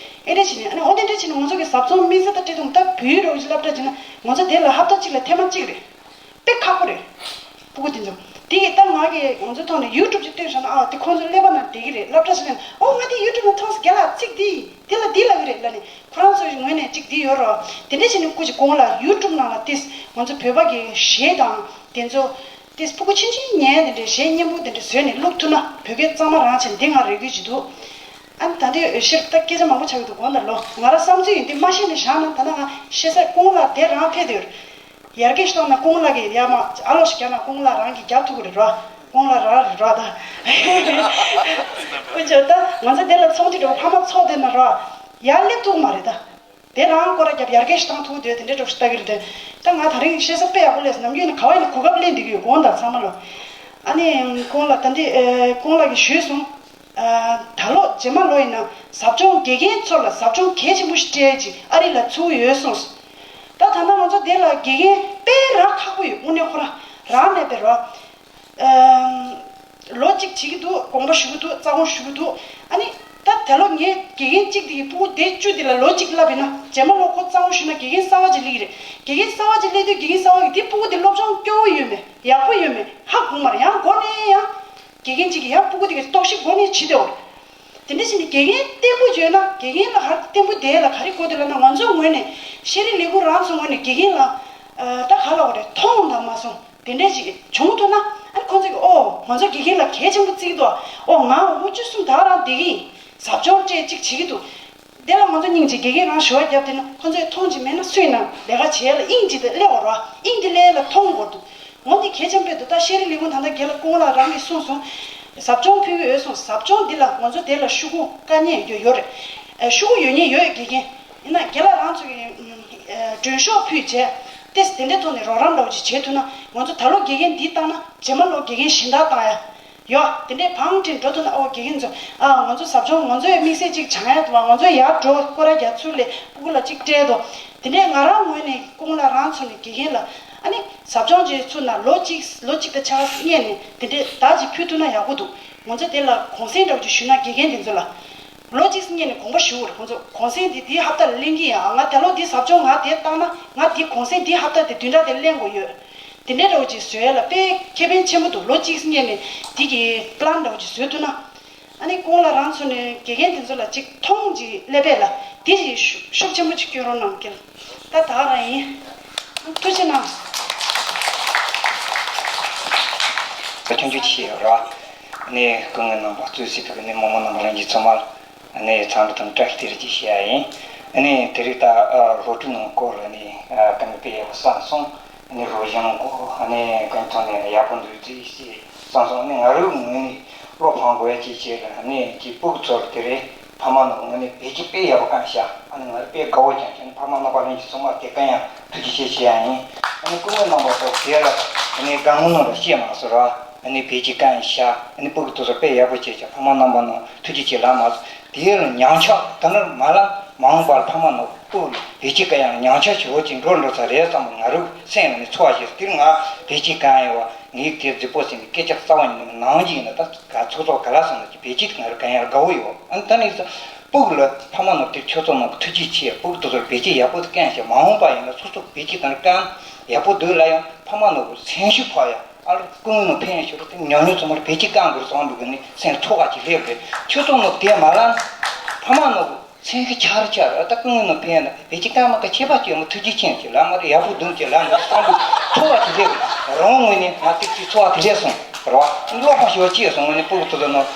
ཨེ་འདྲ་བྱས་ནས། ཨ་ནི་འོ་དེ་འདྲ་བྱས་ནས་ང་ཚོ་གི་ཟབ་སྦྱོང་དམིགས་བསལ་ད་བྲིས་འདུག་ད་བོད་ཡིག་རོགས་ཀྱི་སློབ་གྲྭ་བྱས་ན་ང་ཚོ་དེ་ལ་ཧབ་ཏ་གཅིག་ལ་ཐེངས་མ་གཅིག་རེད། ཁོ་རེད། སྤུ་གུ་དེ་ཚོ། དེ་གི་ད་ང་གི་ང་ཚོ་ཐོག་ནས་ཡུ་ཊུབ་ཅིག་བཏོན་བཞག་ན། ཨ་དེ་ཁོང་ཚོ་ཀླད་པ་ནང་བསྡད་ཀྱི་རེད། སློབ་གྲྭ་ཞིག་ནས། ཨོ་ང་དེ་ཡུ་ཊུབ་ནང་མཐོང་སོང་། རྒན་ལགས་ཚིག་འདི་དེ་ལ་འདི་ལབ་ཀྱི་རེད་ལབ་ནས། ཁོ་རང་ཚོའི་ངོས་ནས་ཅིག་འདི་ཡོད་རོགས། དེ་འདྲ་བྱས་ནས་སྐུ་མཁྱེན་ཁོང་ལ་ཡུ་ཊུབ་ནང་ལ་ཏིས་ང་ཚོ་བོད་པ་གི་གཞས་དང་དེ་ཚོ་ཏིས་སྤུ་གུ་ཆུང་ཆུང་ཉན་དེ་འདྲའི་གཞས་སྙན་པོ་དེ་འདྲ་བཟོས་ནས་བླུག་ཐུབ་ན། བོད་སྐད་གཙང་མ་རང་བྱས། འདི་ང་རེ་སྐུལ་ཅིག་འདུག་ཨ་ནི་ད་འདི་འོས་ཤེར་ད་སྐད་ཆ་མང་པོ་ཆགས་ཀྱི་འདུག་དགོངས་དག་ལོ། ང་རང་བསམ་ཚུལ་ཡིན། འདི་མ་ཤེས་ནས་བཞག་ན། ད་ནང་ང་ཤེས་ས། ཁོང་ལ་དེ་རང་ཕེབས་དེ་ཡོད། ཡར་རྒྱས་གཏོང་ན་ཁོང་ལ་གི་ཡ་མ་ཨ་ལོ་ཞིག་རྒྱབ་ན་ཁོང་ལ་རང་གི་རྒྱབ་ཐུག་གི་རེད་རོ། ཁོང་ལ་རང་རེད་རོ་ད། ཁོང་ཚོ་ད་ང་ཚོ་དེ་ལ་ཚོགས་འདུ་འགྲོ་ཕ་མ་ཚོགས་དེ་ན་རོ། ཡར་སླེབས་ཐུབ་མ་རེད་ད། དེ་རང་སྐོར་ར་རྒྱབ་ཡར་རྒྱས་ཞིག་བཏང་ཐུབ་དེ་དེ་འདྲའི་གྲོགས་ཤིག་ལྟ་གི་རེད་དེ། ད་ང་ད་རིང་ཤེས་ས་དཔེ་ཡག་པོ་སླེབས་སོང་། ནམ་རྒྱུན་ནས་ག་བ་ཡིན་ན་གོ་སྐབས་ལེན་བསྡད་ཀྱི་ཡོད། དགོངས་དག་ཚང་མ་ལོ། ཨ་ནི་ཁོང་ལ་ད་འདི་ཨེ་ཁོང་ལ་གི་ཞུས་སོང་། ཨ་ད་ལོ་རྗེས་མ་ལོ་ཡིན་ན་ཟབ་སྦྱོང་དགེ་རྒན་ཚོ་ལ་ཟབ་སྦྱོང་གལ་ཆེན་པོ་ཞིག་སྤྲད་ཅིག་ཨ་རི་ལ་ཚུགས་ཡོད་གསུངས་སོང་། ད་ད་ལྟ་ང་ཚོ་དེ་ལ་དགེ་རྒན་དཔེ་རག་ཁག་པོ་ཡོད། དངོས་གནས་ཁོ་རང་རང་ནས་དཔེ་རོ། ཨམ། ལོ་གཅིག་བྱེད་ཀྱི་འདུག་དགོངས་པ་ཞུ་གི་འདུག་རྩ་དགོངས་ཞུ་གི་འདུག་ཨ་ནི། ད་ད་ལོ་ངའི་དགེ་རྒན་གཅིག་དེ་ཡི་སྤུ་གུ་དེ་བཅུ་དེ་ལ་ལོ་གཅིག་བསླབས་ཡིན་ན། རྗེས་མ་ལོ་ཁོ་རྩ་དགོངས་ཞུས་ན་དགེ་རྒན་གསར་བ་ཅིག་སླེབས་ཀྱི་རེད། དགེ་རྒན་གསར་བ་ཅིག་སླེབས་དུས་དགེ་རྒན་གསར་བ་གིས་དེ་སྤུ་གུ་དེ་སློབ་སྦྱོང་སྐྱོ་བོ་ཡོད་མེད་ཡག་པོ་ཡོད་མེད་ཧ་གོ་མ་རེད། ཡང་མགོ་ནས་ཡང་དགེ་རྒན་གཅིག་གིས་ཡང་སྤུ་གུ་དེ་གི་རྟོག་ཞིབ་མགོ་ནས་བྱེད་བསྡད་ཡོད་རེད། དེ་འདྲ་བྱས་ནས་དགེ་རྒན་བརྟན་པོ་ཡོད་ན། དགེ་རྒན་ལ་ག་རེ་བརྟན་པོ་དེ་ལ་ག་རེ་དགོས་འདུག་ལབ་ན། ང་ཚོའི་ངོས་ནས་ཤེས་རིག་ལས་ཁུངས་རང་ཚོའི་ངོས་ནས་དགེ་རྒན་ལ་ཨ་ད་ག་ལབ་དགོས་རེད། མཐོང་དང་མ་སོང་དེ་འདྲ་ཞིག་བྱུང་ཐུབ་ན། ཨ་ཁོང་ཚོས་ཨོ་ང་ཚོ་དགེ་རྒན་ལ་གལ་ཆེན་པོ་བརྩི་གི་འདུག་ཨོ་ང་འོ་བོ་བཅུ་གསུམ་ད་རང་བསྡད་ཀྱི་ཡིན། ཟབ་སྦྱོང་སྤྲད་ཅིག་བྱེད་ཀྱི་འདུག་དེ་ལ་ང་ཚོ་སྙིང་རྗེ། དགེ་རྒན་རང་ཞུ་བ་བརྒྱབ་བསྡད་ན། ཁོང་ཚོས་མཐོང་ཅིག་མེད་ན་སུས་ན་ལས་ཀ་བྱེད་ཡ་ལ་དབྱིངས་ཅིག་ཏུ་སླེབས་པ་རེད་བ། དབྱིངས་དེ་སླེབས་ཡ་ལ་མཐོང་དགོས་འདུག་འོ་འདི་གལ་ཆེན་པོ་རེད་འདུག་ད་ཤེས་རིག་ལས་ཁུངས་ད་ལྟ་རྒན་ལགས་སྐུ་ངོ་ལགས་རང་གིས་གསུངས་སོང་། ཟབ་སྦྱོང་ཕུལ་གྱི་ཡོད་གསུངས། ཟབ་སྦྱོང་འདི་ལ་ང་ཚོ་དེ་ལ་ཤོག་གུ་བཀའ་ཉན་ཡོད་ཡོད་རེད། ཨ་ཤོག་གུ་ཡོད་མཁན་ཡོད། དགེ་རྒན་ཡིན་ན་རྒན་ལགས་རང་ཚོ་གི་ཨ་མགྲོན་ཤོག་ཕུལ་བྱས་ཏེ་དེ་འདྲའི་ཐོག་ནས་རོགས་རམ་འདྲ་བོ་ཅིག་བྱེད་ཐུབ་ན། ང་ཚོ་ད་ལོ་དགེ་རྒན་འདི་བཏང་ན་རྗེས་མ་ལོ་དགེ་རྒན་གཞན་དག་བཏང་ཡ། ཡོ། དེ་འདྲའི་བང་ཁྲིད་འགྲོ་ཐུབ་ན། ཨོ་དགེ་རྒན་ཚོ། ཨ་ང་ཚོ་ཟབ་སྦྱོང་ང་ཚོའི་དམིགས་བསལ་ཅིག་སྦྱང་ཡ་འདུག་བ། ང་ཚོ་ཡར་འགྲོ་སྐོར་ར་རྒྱག་ཚུར་སླེབས། སྤུ་གུ་ལ་ཅིག་སྤྲད་དོ། དེ་འདྲའི་ང་རང་ངོས་ནས་སྐུ་ངོ་ལགས་རང་ཚོ་ནས་དགེ་རྒན་ལ་ཨ་ནི་ཟབ་སྦྱོང་བྱེད་ཚུར་ན་ལོ་གཅིག་ལོ་གཅིག་དང་ཕྱེད་ཀ་སྔོན་ནས་དེ་འདྲའི་བརྡ་ཅིག་ཕུལ་ཐུབ་ན་ཡག་པོ་འདུག་ང་ཚོ་དེ་ལ་གུང་སེང་འདྲ་བོ་ཅིག་ཞུས་ན། དགེ་རྒན་དེ་ཚོ་ལ་ལོ་གཅིག་སྔོན་ནས་དགོངས་པ་ཞུ་དགོས་རེད། ཁོང་ཚོ་གུང་སེང་འདི་འདིའི་ཧབ་ཏ་ལ་ལེན་གྱི་ཡིན། ཨ་ང་ད་ལོ་འདི་ཟབ་སྦྱོང་ང་དེ་བཏང་ན་ང་འདི་གུང་སེང་འདིའི་ཧབ་ཏ་དེ་བདུན་ཕྲག་དེ་ལེན་དགོས་ཡོད། དེ་འདྲའི་འདྲ་བོ་ཅིག་བཟོ་ཡ་ལ་དཔེ་ཁེ་ཕན་ཆེན་པོ་འདུག་ལོ་གཅིག་སྔོན་ནས་འདི་གི་པི་ལན་འདྲ་བོ་ཅིག་བཟོས་ཐུབ་ན། ཨ་ནི་སྐུ་ངོ་ལགས་རང་ཚོ་ནས་དགེ་རྒན་དེ་ཚོ་ལ་ཅིག་མཐོང་ཅིག་སླེབས་པས་ལ་དེ་ཅིག་ཤུགས་ཤུགས་ཆེན་པོ་ཅིག་སྐྱོན་རོགས་གནང་། ཀྱེ་ད་ད་རང་ཡིན། ཐུགས་རྗེ་གནང་། ཆུང་ཆུང་ཅིག་ཡོད་ར། ཨ་ནི་སྐུ་ངོ་རྣམ་པ་གཙོས་སྲིད་པའི་ནི་མི་མང་རྣམ་པ་ལྷན་རྒྱས་ཚང་མ་ལ། ཨ་ནི་འཚམས་འདྲི་དང་བཀྲ་ཤིས་བདེ་ལེགས་ཅིག་ཞུ་ཡ་ཡིན། ཨ་ནི་དེ་རིང་ད་ཨ་སློབ་ཕྲུག་རྣམས་སྐོར་ལ་ནི་ཨ་དེ་ནི་དཔེ་ཡག་པོ་གསུངས་སོང་། ཨ་ནི་སློབ་སྦྱོང་སྐོར་ཨ་ནི་ཀུན་ཐོག་ནས་ཡག་པོ་འདུག་ཅེས་ཞེས་གསུངས་སོང་། ཨ་ནི་ང་རང་ངོས་ནས་བློ་ཕམ་དགོས་ཡ་ཅིག་བྱས་ལ། ཨ་ནི་ཅིག་སྤུ་གུ་ཚོར་དེ་རིང་ཕ་མ་རྣམས་ངོས་ནས་བེད་སྤྱོད་དཔེ་ཡག་པོ་བསྐངས་ཤག་ཨ་ནི་ང་རང་དཔེ་དགའ་བོ་བྱུང་། ཨ་ནི་ཕ་མ་རྣམ་པ་ལྷན་རྒྱས་ཚང་མ་དེ་ག་ཡང་ཐུགས་རྗེ་ཆེ་ཞུ་ཡ་ཡིན། ཨ་ནི་སྐུ་ངོ་རྣམ་པ་ཚོ་དེ་ལ་ཨ་ནི་སྒང་ངོ་ནང་ལ་བཤད་མ་སོང་ར། ཨ་ནི་བེད་སྤྱོད་བསྐངས་ཤག་ཨ་ནི་སྤུ་གུ་དེ་ཚོ་དཔེ་ཡག་པོ་བྱས་ཤག་ཕ་མ་རྣམ་པ་རྣམས་ཐུགས་རྗེ་ཆེ་ལབ་མ་སོང་། དེ་ལ་ཉམས་ཆག་ད་ནི་མ་ལ་མ་འོངས་པར་ཕ་མ་རྣམས་སྤུ་གུ་ལ་བེད་སྤྱོད་བསྐངས་ཡང་ཉམས་ཆག་ཞེ་པོ་ཅིག་འགྲོ་འགྲོ་ས་རེད་བསམ་པ་ང་རང་སེམས་ལ་ནི་ཚོར་བ་ཞིག་དེར་ང་བེད་སྤྱོད་བསྐངས་ཡོད་བ། ངས་དེ་རྫིག་པོ་ཟེར་ནས་སྐད་ཆ་རྩ་བ་ཉིད་ནས་ནང་བཞིན་ཡིན་ན། ད་ག་ཚོགས་གཙོ་ག་ལ་སོང་ན་ཅིག་བེད་སྤྱོད་ང་རང་བསྐངས་ཡར་དགའ་བོ་ཡོད། ཨ་ནི་ད་ནི་སྤུ་གུ་ལ་ཕ་མ་རྣམས་དེ་ཁྱོད་ཚོ་རྣམས་ཀྱི་ཐུགས་རྗེ་ཆེ། སྤུ་གུ་དེ་ཚོར་བེད་སྤྱོད་ཡག་པོ་བསྐངས་ཤག་མ་འོངས་པ་ཡིན་ན་སོ་སོ་བེད་སྤྱོད་དང་བསྐངས་ཡག་པོ་འདུག་ལ། ཡང་ཕ་མ་རྣམས་ཀྱི་སེམས་ཤུགས་འཕར་ཡ། ཨ་ལ་སྐུ་ངོ་ནང་ཕན་ཞོར་དུ་ཉམས་མྱོང་ཚང་མར་བེད་སྤྱོད་བསྐང་དགོས་བསམ་པའི་སྒོ་ནས་སེམས་ཚོར་བ་ཅིག་སླེབས་རེད། ཁྱོད་ཚོ་ནང་དེ་མ་ལ་ཕ་མ་ནང་སེམས་ཤུགས་ཆག་རེ་ཆག་རེད། ད་སྐུ་ངོ་ནང་ཕན་ན་བེད་སྤྱོད་བསྐང་མ་ཀ་ཁྱད་པར་ཅན་མོ་ཐུགས་རྗེ་ཆེ་ཞིག་ལ་མ་རེད། ཡག་པོ་འདུག་ཅེས་ལ་མ་རེད་བསམ་པའི་ཚོར་བ་ཅིག་སླེབས་རེད། རང་ངོས་ནས་ང་ཏིག་ཏིག་ཚོར་བ་དེ་སླེབས་སོང་རེད་བ། བློ་ཁོག་ཞོག་ཅེས་སོང་ངོས་ནས་སྤུ་གུ་ཚོ་ལ་ནང་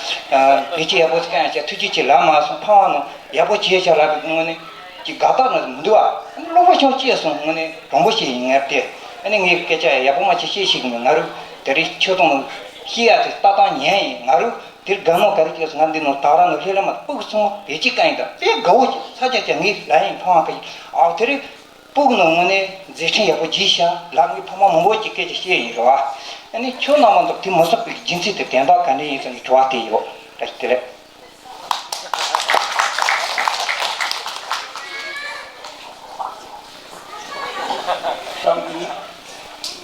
བེད་སྤྱོད་ཡག་པོ་བསྐང་ཡ་ཆ་ཐུགས་རྗེ་ཆེ་ལ་མ་སོང་། ཕ་མ་ནང་ཡག་པོ་བྱས་ཤག་ལབ་པའི་སྐུ་ངོ་ནས། ཀྱི་དགའ་རྟགས་ནི་མི་འདུག་ཨ། ཨ་ནི་བློ་ཁོག་ཆུང་སྐྱེས་སོང་། དངོས་གནས་དྲང་པོ་ཞིག་ཡིན་ངེས་ཏེ། ཨ་ནི་ངས་སྐད་ཆ་ཡག་པོ་མ་ཅིག་བཤད་ཤེས་ཀྱི་མེད། ང་རུ་དེ་རིང་ཁྱོད་ཚོ་ལ་བཤད་ཡ་དེ་ལྟ་སྟངས་ཉན་ཡིན། ང་རུ་དེར་དགའ་མོ་ག་རེ་སྐྱེས་སོང་། ང་འདི་ནང་དག་ར་ནང་སླེབས་ལ་མ་སྤུ་གུ་ཚང་མ་བེད་སྤྱོད་བསྐང་ཡིན། ད་དཔེ་དགའ་བོ་ཅིག་ས་ཆ་ཅིག་ངས་ལ་ཡིན་མཐོང་བ་གི། ཨ་དེ་རིང་སྤུ་གུ་ནང་དངོས་གནས་མཛད་འཕྲིན་ཡག་པོ་བགྱིས་ཤག་ལ་ངས་ཕ་མ་མང་པོ་ཅིག་སྐད་ཆ་བཤད་ཡིན་རོ། ཨ་ནི་ཁྱོད་རྣམ་པ་ཚོ་དེ་མི་བསགས་པའི་རྒྱུ་མཚན་དེ་དོན་དག་ག་འདྲ་ཡིན་ཟེར་ནས་དྲི་བ་དེ་ཡོད། བཀྲ་ཤིས་བདེ་ལེགས།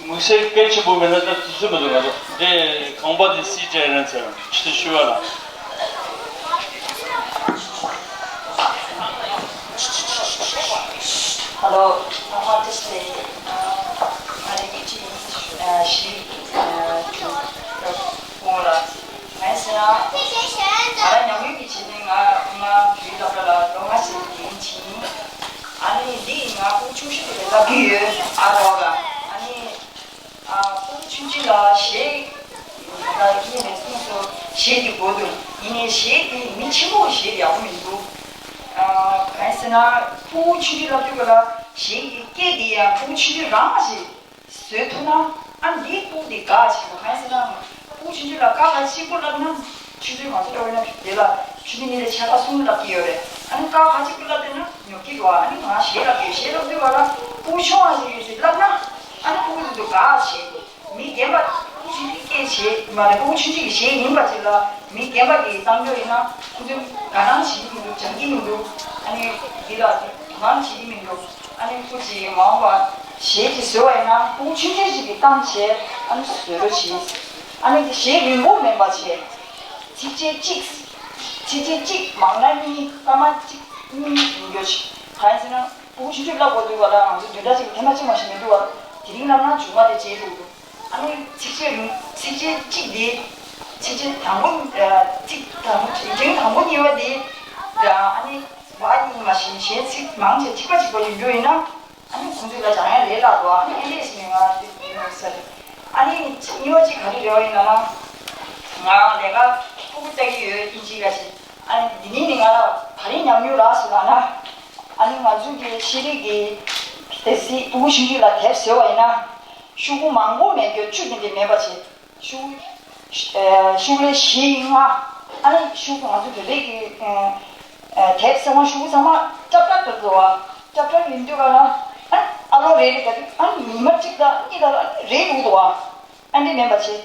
དམིགས་བསལ་གལ་ཆེན་པོ་མེད་ན་ད་དུས་ཚོད་མི་འདུག་ང་ཚོ་འདི་ཁང་པ་འདི་སྲིད་བྲལ་རན་ཟེར་ཆུ་ཚོད་བཅུ་པ་ལ། ཧ་ལོ། ཁང་པ་འདི་སྲིད། ཨ་ང་རེ་གི་ཅི་ཨ་ཤ་ གཞས་ད་ཡིན་ནས་གསུངས་སོ། གཞས་ཀྱི་སྐོར་དུ་ཡིན་ནའི་གཞས་དེ་མི་ཆེན་པོ་གཞས་ཡག་པོ་མི་འདུག་གང་ཡིན་ཟེར་ན་ཕྲུ་གུ་ཆུང་ཆུང་ལབ་དུས་ག་ལ་གཞས་ཀྱི་སྐད་དེ་ཡང་ཕྲུ་གུ་ཆུང་ཆུང་རང་ཞིག་བཟོས་ཐུབ་ན་ཨ་འདིའི་སྤུ་དེ་དགའ་ཞིག་འདུག་གང་ཡིན་ཟེར་ན་ཕྲུ་གུ་ཆུང་ཆུང་ལ་ཀ་ཁ་གཅིག་པོ་ལབ་ན་ཆུ་ཚོད་ང་ཚོ་འགྲོ་བས་ན་དེ་ལ་ཆུ་ཚོད་གཉིས་ལ་ཆ་ཀ་གསུམ་ལབ་ཀྱི་ཡོད་རེད། ཨ་ནི་ཀ་ཁ་གཅིག་པོ་ལབ་བསྡད་ན་ཉོབ་ཀྱི་འདུག་ཨ་ནི་ང་གཞས་ལབ་ཀྱི་ཡོད། གཞས་ལབ་དུས་ག་ལ་ཕྲུ་གུ་ཆུང་བ་ཞིག་ཡོད་ཟེར་ལབ་ན་ཨ་ནི་ཕྲུ་གུ་དེ་ཚོ་དགའ་ཞིག་འདུག་མི་རྒན་པ་ཕྲུ་གུ་ཆུང་ཆུང་སྐད་བྱེད་མ་རེད། ཕྲུ་གུ་ཆུང་ཆུང་གི་གཞས་ཡིན་པ་ཅིག་ལ་མི་རྒན་པ་གིས་བཏང་རྒྱུ་ཡིན་ན་ཁོ་ཚོས་དགའ་སྣང་བྱེད་ཀྱི་མི་འདུག་སྦྱང་གི་མི་འདུག་ཨ་ནི་འདི་ལ་དོ་སྣང་བྱེད་ཀྱི་མི་འདུག་ཨ་ནི་སྐུ་མཁྱེན་མ་འོངས་པ་གཞས་ཅིག་བཟོས་པ་ཡིན་ན་ཕྲུ་གུ་ཆུང་ཆུང་ཞིག་གིས་བཏང་བྱས་ཨ་ནི་བཟོ་རོགས་བྱེད། ཨ་ནི་གཞས་རིང་པོ་མིན་པ་བྱས། ཚིགས་བཅད་གཅིག་ཚིགས་བཅད་གཅིག་མང་ན་གཉིས། སྐར་མ་གཅིག་གཉིས་ཡིན་རྒྱུ་ཞིག་གང་ཡིན་ཟེར་ན་ཕྲུ་གུ་ཆུང་ཆུང་ལབ་དགོས་དུས་ག་ལ་ང་ཚོ་བདུན་ཕྲག་གཅིག་ལ་ཐེངས་མ་གཅིག་མ་ཞིག་མི་འདུག་བ། དེ་རིང་ལབ་ན་མཇུག་མ་དེ་བརྗེད་འགྲོ་གི་འདུག་ཨ་ནི་ཚིགས་བཅད་རིང་ཚིགས་བཅད་གཅིག་དེ་ཚིགས་བཅད་དང་པོ་ཚིག་དང་པོ་རིང་ཐུང་དང་པོ་གཉིས་པ་དེ་ཨ་ནི་བ་གཉིས་མ་ཞིག་གཞན་ཚིག་མང་ཆེ་གཅིག་པ་གཅིག་པ་ཡིན་རྒྱུ་ཡིན་ན། ཨ་ནི་ཁོང་ཚོས་ལ་སྦྱང་ཡ་ལས་སླ་འདུག་ཨ་ནི་ཨེ་ལེས་ནས་ང་དེ་ཡིན་ས་རེད། ཨ་ནི་གཉིས་པ་གཅིག་ག་རེ་རེད་བ་ཡིན་ན་ན། ང་ལས་ཀ་ཕྲུ་གུ་ལྟ་གི་ཡོད་ཨིན་ཇི་ལ་ཞིག་ཨ་ནི་འདི་ནས་ནི་ང་ལ་ག་རེ་ཉམས་མྱོང་རག་སོང་ལབ་ན། ཨ་ནི་ང་ཚོ་གི་ཤེས་རིག་གི་དེ་སྲིད་ཕྲུ་གུ་ཆུང་ཆུང་ལ་དེབ་བཟོས་པ་ཡིན་ན། ཤོག་གུ་མང་པོ་མེད་རྒྱུ་བཅུ་དེ་འདྲ་མེད་པ་བྱས། ཤུ་ཤུ་ལེ་བཞི་ལྔ། ཨ་ནི་ཤུ་ང་ཚོ་བོད་པའི་གི་དེབ་ཚང་མ་ཤུ་གུ་ཚང་མ་ཀྲབ་ཀྲབ་ཏུ་འགྲོ་བ། ཀྲབ་ཀྲབ་ཡིན་དུས་ག་ལ་ཨ་ནི་ཨ་ལོ་རེ་རེ་ག་དུས་ཨ་ནི་ཉི་མ་གཅིག་དང་གཉིས་དང་ཨ་ནི་རེ་རུ་འདུག་བ། ཨ་འདྲེ་མེད་པ་བྱས།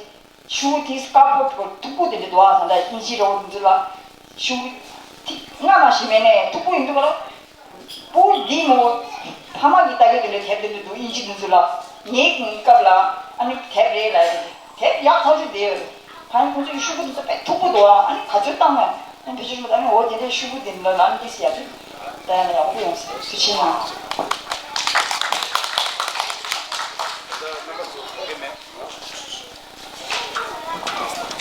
ཤུ་གུ་དེ་སྐར་པོ་མཐུག་པོ་དེ་འདྲ་འདུག་བ། ད་ལྟ་ཨིན་ཇི་རོགས་འདི་ཚོ་ལ་ཤུ་གུ་ཐིག་ལྔ་མ་ཞིག་མེད་ནས་མཐུག་པོ་ཡིན་དུས་ག་ལ། པུ་འདི་མོ། ཕ་མ་གི་ལྟ་གི་དེ་འདྲའི་དེབ་དེ་འདུག་འདུག་ཨིན་ཇི་འདི་ཚོ་ལ། ངའི་སྐབས་ལ་ཨ་ནི་དེབ་རེད་ལ། དེབ་ཡག་ཐག་ཆོད་དེ་ཡོད་རེད། ཕ་ཡུལ་ཁོང་ཚོའི་ཤུ་གུ་འདི་ཚོ་དཔེ་མཐུག་པོ་འདུག་ཨ་ནི་ག་ཚོད་བཏང་ན་ཨ་ནི་བེད་སྤྱོད་ཞུ་ད་ནི་འོ་དེ་འདྲའི་ཤུ་གུ་འདི་འདྲ་ལ་ཨ་ནི་འདི་ཟེར་ཡ་དེ་ད་ཡང་ཡག་པོ་ཡོང་ཟེར་སུ་ཕྱིན་ན།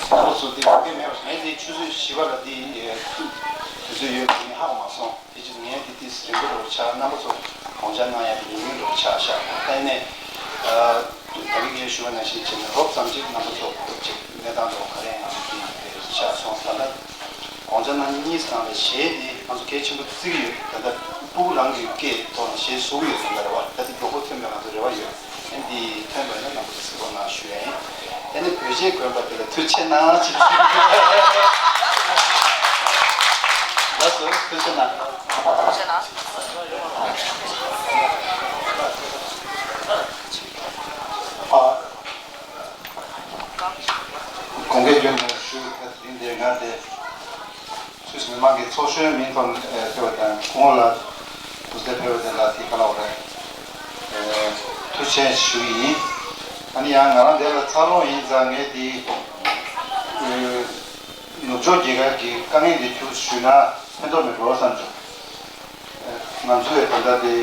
ཁོ་ཚོ་དེ་བོད་སྐད་མེད་པ་ངས་དེ་ཆུ་ཚོད་བཞི་པ་ལ་དེ་དུས་ཚོད་ཡོད་པ་ངས་ཧ་གོ་མ་སོང་། དེ་ཕྱིར་ངས་དེ་དུས་རིང་པོ་འགྲོ་ཆགས། རྣམ་པ་ཚོ་དགོངས་འཆར་གནང་ཡ་དེ་ཉུང་ཉུང་འགྲོ་ཆགས་ཤག་ད་ཡིན་ནའི་ད་རིང་ངས་ཞུ་བ་ནང་བཞིན་བྱས་ནས་རོབ་ཙམ་ཅིག་རྣམ་པ་ཚོ་ཅིག་གནས་སྟངས་ཐོག་ག་རེ་ཡང་དེ་ཆགས་སོང་། ད་ལྟ་དགོངས་འཆར་གནང་གཉིས་ནང་ལ་གཞས་དེ་ང་ཚོ་གལ་ཆེན་པོ་བརྩི་གི་ཡོད། ད་ལྟ་ཕྲུ་གུ་རང་གི་སྐད་ཐོག་ནས་གཞས་བཟོ་གི་ཡོད་ཟེར་ན་རེ་བ། ད་དེ་མགྱོགས་པོ་ཐོན་པའི་ང་ཚོ་རེ་བ་ཡོད། ཨ་ནི་འདི་ཐོན་པ་ཡིན་ན་རྣམ་པ་ཚོ་གཟིགས་རོགས་གནང་ཞུ་ཡ་ཡིན། ཨ་ནི་བོད་གཞས་དགོན་པ་དེ་ལ་ཐུགས་རྗེ་གནང་ཅེས་ཞུ་གི་ཡོད། ལགས་སོ་ཐུགས་རྗེ་གནང་། ཐུགས་རྗེ་གནང་། ཨ། དགོངས་འགལ་བརྗོད་ནས་ཞུ། ད་དེ་རིང་འདིར་ང་དེ་སུད་སི་མི་མང་གི་ཚོགས་གཞོན་མིང་ཐོག་ནས་ཕེབས་པ་དང་སྐུ་ངོ་ལ་སྐུ་ཚེ་ཕེབས་པ་དེ་ལ་དེ་ག་ལ་བ་རེད། ཐུགས་རྗེ་ཆེ་ཞུ་གི་ཡིན། ཨ་ནི་ཡང་ང་རང་འདིར་ལ་འཚར་ལོངས་ཡིན་ཙང་ངས་དེ་ནུབ་ཕྱོགས་རྒྱལ་ཁབ་ཀྱི་དཀའ་ངལ་འདི་ཁྱོད་ཞུས་ན་ཕན་ཐོགས་མེད་འགྲོ་བསམ་བྱུང་། ང་ཚོས་ད་ལྟ་དེ་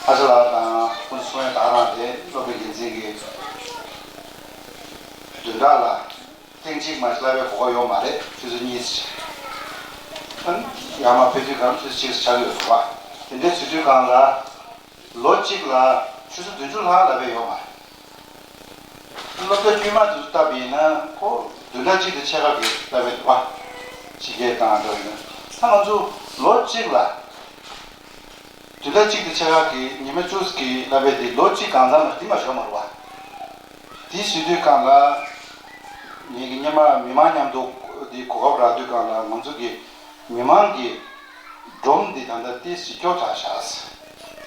ཨ་ཅག་ལགས་དང་ཁོང་ཚོ་ཚོང་ཡ་དག་རང་དེ་སློབ་གྲྭའི་འགན་འཛིན་གྱི་བདུན་ཕྲག་ལ་ཐེངས་གཅིག་མ་གཏོགས་བསླབ་པའི་གོ་སྐབས་ཡོད་མ་རེད། ཆུ་ཚོད་གཉིས་ཙམ། ཡར་མར་ཕེབས་དུས་གང་ཆུ་ཚོད་གཅིག་ཙམ་ཆགས་ཀྱི་ཡོད་རེད་བ། དེ་འདྲའི་བྱེད་དུས་གང་ལ་ལོ་གཅིག་ལ་ཆུ་ཚོད་བདུན་ཅུ་ལྷག་བསླབ་པའི་ཡོད་མ་རེད། སློབ་གྲྭ་དཀྱུས་མ་དེ་ཚོ་བལྟས་པ་ཡིན་ན་ཁོ་བདུན་ཕྲག་གཅིག་དང་ཕྱེད་ཀ་གི་བསླབ་པའི་འདུག་བ། ཕྱི་རྒྱལ་དང་འདྲ་ཡིན་ན་ད་ང་ཚོ་ལོ་གཅིག་ལ་བདུན་ཕྲག་གཅིག་དང་ཕྱེད་ཀ་གི་ཉི་མ་བཅུ་གི་བསླབ་པའི་དེ་ལོ་གཅིག་གང་ཙམ་ལ་དེ་མ་ཤོར་མ་རེད་བ། དེ་བྱེད་དུས་གང་ལ་ངེད་ཀྱི་སྔོན་མ་མི་མང་མཉམ་དུ་དེ་གོ་སྐབས་རག་དུས་གང་ལ་ང་ཚོ་གི་མི་མང་གི་སྒྲོམ་འདི་ད་ལྟ་ཏི་སི་སྐྱོ་དྲགས་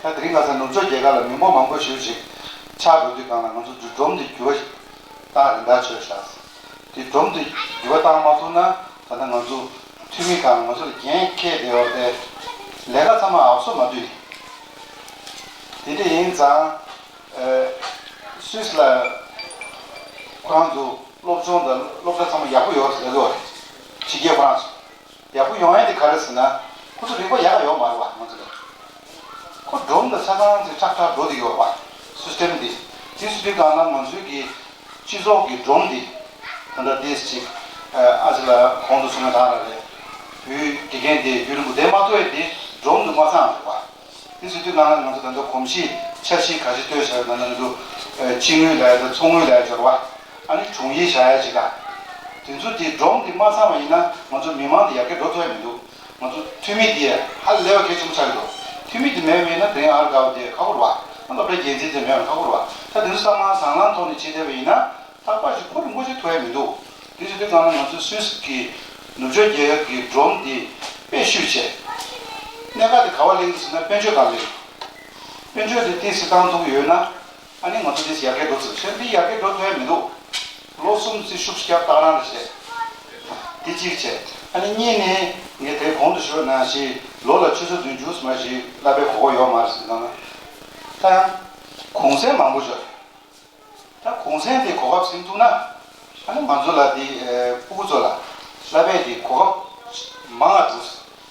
ཤག་ད་དེ་རིང་ཁ་སང་ནུབ་ཕྱོགས་རྒྱལ་ཁབ་ལ་མི་འབོར་མང་པོ་ཞེ་པོ་ཅིག་ཆགས་འགྲོ་དུས་གང་ལ་ང་ཚོ་སྒྲོམ་འདི་འགྱུར་བ་བཏང་རིམ་པ་བྱས་ཤག་དེ་སྒྲོམ་འདི་འགྱུར་བ་བཏང་མ་ཐུབ་ན་ད་ལྟ་ང་ཚོ་འཐུས་མི་གང་ང་ཚོ་ལ་འགན་འཁྱེར་བསྡད་ཡོད་རེད། ལས་ཀ་ཚང་མ་ཨབ་སོ་མ་བསྡུས། དེ་འདྲ་ཡིན་ཙང་སུད་སི་ལ་ཁོ་རང་ཚོ་སློབ་སྦྱོང་དང་སློབ་གྲྭ་ཚང་མ་ཡག་པོ་ཡོད་ཟེར་གི་ཡོད་རེད། ཕྱི་རྒྱལ་ཁོ་རང་ཚོ། ཡག་པོ་ཡོང་ཡ་དེ་ག་རེ་ཟེར་ན། ཁོ་ཚོ་རིག་པ་ཡག་ཡོད་མ་རེད་བ་ང་ཚོ་ལ། ཁོ་སྒྲོམ་དང་ཆ་ཚང་དེ་ཁྲག་ཁྲག་འགྲོ་བསྡད་ཡོད་རེད་བ། སི་སི་ཊེམ་དེ། དེ་སུ་དེ་གང་ལ་ང་ཚོའི་གི་སྤྱི་ཚོགས་ཀྱི་སྒྲོམ་དེ། ད་ལྟ་དེ་ཅིག་ཨ་ཅེ་ལགས་གོང་དུ་གསུངས་ཡ་དག་རང་རེད། བོད་དགེ་རྒན་དེ་རྒྱུན་རིང་པོ་བསྡད་མ་ཐུབ་པའི་དེ་སྒྲོམ་དུ་མ་ཚང་རེད་བ། དེ་ཟེར་དུས་ནང་ལ་ང་ཚོ་ད་ལྟ་གོམས་གཤིས་འཆར་གཞི་ག་ཚོད་བཏོད་བཞག་ཡོད་ན་ང་ཚོ་ཕྱི་དངུལ་ལ་ཡ་དང་ཚོགས་དངུལ་ལ་ཡ་འབྱོར་བ། ཨ་ནི་དྲུང་ཡིག་བཞག་ཡ་ཅིག་ག་དེ་ཚོ་དེ་སྒྲོམ་དེ་མ་ཚང་བ་ཡིན་ན་ང་ཚོ་མི་མང་དེ་ཡར་རྒྱས་འགྲོ་ཐུབ་ཡ་མི་འདུག་ང་ཚོ་འཐུས་མི་དེ་ཧ་ལས་པ་གལ་ཆེན་པོ་ཆགས་ཀྱི་འདུག་འཐུས་མི་དེ་མེད་པ་ཡིན་ན་དེ་རིང་ཨར་དགའ་བ་དེ་ཁག་པོ་རེད་བ། སློབ་གྲྭའི་འགན་འཛིན་དེ་མེད་པ་ཁག་པོ་རེད་བ། ད་དེ་ཚོ་ཚང་མ་དང་བླངས་ཐོག་ནས་བྱེད་བསྡད་པ་ཡིན་ན། རྟག་པར་ཞིག་ཁོ་རང་ཁོ་ཞིག་ཐུབ་ཡ་མི་འདུག་དེ་བྱེད་དུས་གང་ལ་ང་ཚོའི་སུད་སི་གི་ནུབ་ཕྱོགས་རྒྱལ་ཁབ་ཀྱི་སྒྲོམ་འདི་དཔེ་ཤུགས་ཆེ། གནད་འགག་དེ་ག་བ་གླེང་གི་ཟེར་ན་དཔལ་འབྱོར་སྒང་གླེང་། དཔལ་འབྱོར་དེ་ཏོག་ཙམ་བཏང་ཐུབ་ཀྱི་ཡོད་ན། ཨ་ནི་ང་ཚོ་ཏོག་ཙམ་ཡར་རྒྱས་འགྲོ་ཐུབ་ཟེར་འདི་ཡར་རྒྱས་འགྲོ་ཐུབ་ཡ་མི་འདུག་ལོ་གསུམ་ཙམ་ཤུགས་རྒྱབ་སྟངས་རང་རེད་ཟེར། དེ་གཅིག་བྱས། ཨ་ནི་གཉིས་ནི་ངས་དེ་གོང་དུ་ཞུས་པ་ནང་བཞིན་ལོ་ལ་ཆུ་ཚོད་བདུན་ཅུ་ཙམ་ཞིག་བསླབ་པའི་གོ་སྐབས་ཡོད་མ་རེད་ཟེར་གང་ལ། ད་ཡང་གུང་སེང་མང་པོ་ཡོད། ད་གུང་སེང་དེ་གོ་སྐབས་ཟིན་ཐུབ་ན། ཨ་ནི་ང་ཚོ་ལ་དེ་ཨེ་སྤུ་གུ་ཚོ་ལ་བསླབ་པའི་དེ་གོ་སྐབས་མང་བ་འདུག་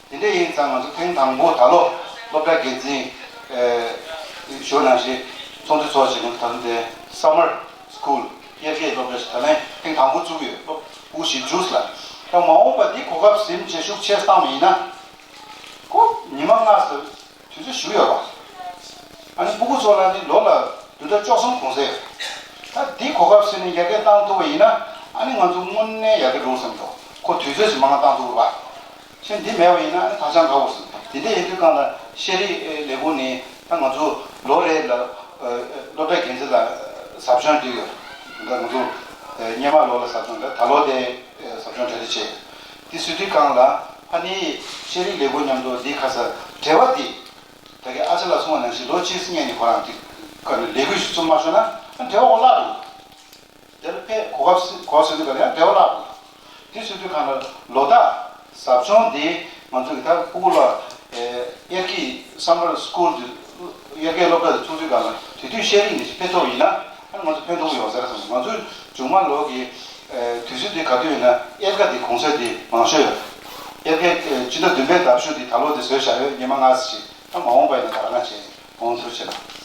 དེ་འདྲ་ཡིན་ཙང་ང་ཚོ་ཐེངས་དང་པོ་ད་ལོ་སློབ་གྲྭ་འགན་འཛིན་ཨེ་ཞུ་ནང་བཞིན་ཚོགས་འདུ་ཚོགས་བྱེད་མཁན་ད་ལོ་དེ་Summer School དབྱར་ཁའི་སློབ་གྲྭ་ཞིག་ད་ལན་ཐེངས་དང་པོ་བཙུགས་ཡོད། སློབ་སྤུ་གུ་བཞི་བཅུ་ལ། ད་མ་འོངས་པ་འདི་གོ་སྐབས་ཟིན་བྱས་ཤུགས་ཆེ་བཏང་བ་ཡིན་ན། ཁོ་ཉི་མ་ལྔ་ཙམ་དུས་ཚོད་ཞུ་ཡོད་པ། ཨ་ནི་སྤུ་གུ་ཚོ་ལ་ནི་ལོ་ལ་བདུན་ཕྲག་བཅུ་གསུམ་གུང་སེང་ཡོད། ད་འདི་གོ་སྐབས་ཟིན་ནས་ཡར་རྒྱས་བཏང་ཐུབ་པ་ཡིན་ན་ཨ་ནི་ང་ཚོ་དངོས་གནས་ཡར་རྒྱས་འགྲོ་བསམ་འདུག་ཁོ་དུས་ཚོད་ཞིག་མང་བཏང་ཐུབ་པ། ཤེས་འདི་མེད་པ་ཡིན་ན་ཨ་ནི་ཧ་ཅང་དགའ་བོ་ཟིན། དེ་འདྲ་ཡིན་དུས་གང་ལ་ཤེས་རིག་ལས་ཁུངས་ནས་ད་ང་ཚོ་ལོ་རེ་ལ་སློབ་གྲྭ་འགན་འཛིན་ལ་ཟབ་སྦྱོང་སྤྲད་ཡོད། ད་ང་ཚོ་སྔོན་མ་ལོ་ལ་ཟབ་སྦྱོང་ད་ད་ལོ་དེ་ཟབ་སྦྱོང་གྲ་སྒྲིག་བྱས། དེ་སྲིད་དུས་གང་ལ་ཨ་ནི་ཤེས་རིག་ལས་ཁུངས་མཉམ་དུ་འདི་ཁ་ས་འབྲེལ་བ་འདི། ད་གིན་ཨ་ཅག་ལགས་གསུངས་པ་ནང་བཞིན་ལོ་གཅིག་སྔོན་ནས་ཁོ་རང་འདི་ཁ་ནས་ལས་འགུལ་ཞིག་བཙུགས་མ་བྱུང་ན་ཨ་འབྲེལ་བ་ཁོ་བརླག་འགྲོ། དེ་ལ་ཕེ་གོ་སྐབས་གོ་སྐབས་ཟེར་དུས་ག་ལ་ཡང་འབྲེལ་བ་བརླག་འགྲོ། དེ་ཟེར་དུས་གང་ལ་ལོ་ལྟར་ཟབ་སྦྱོང་འདི་ང་ཚོ་གི་ད་ཕྲུ་གུ་ལ་ཨེ་དབྱར་ཁའི་Summer School དེ་དབྱར་ཁའི་སློབ་གྲྭ་དེ་ཚུགས་དུས་གང་ལ་དེ་དུས་ཤེས་རིག་ནས་ཕེབས་ཐུབ་ཡིན་ན་ཨ་ང་ཚོ་ཕན་ཐོགས་ཡོང་ཟེར་བསམ། ང་ཚོ་མཇུག་མ་ལོ་གི་ཨེ་དུས་ཚོད་དེ་ག་དུས་ཡིན་ན་དབྱར་ཁ་དེ་གུང་སེང་དེ་མང་ཤོས་ཡོད། དབྱར་ཁའི་ཨེ་སྤྱི་ཟླ་བདུན་པའི་ཟླ་བཞུགས་དེ་ད་ལོ་དེ་བཟོས་བཞག་ཡོད། ཉི་མ་ལྔ་ཙམ་ཞིག་ད་མ་འོངས་པ་ཡིན་ན་ད་ག་རང་བྱས།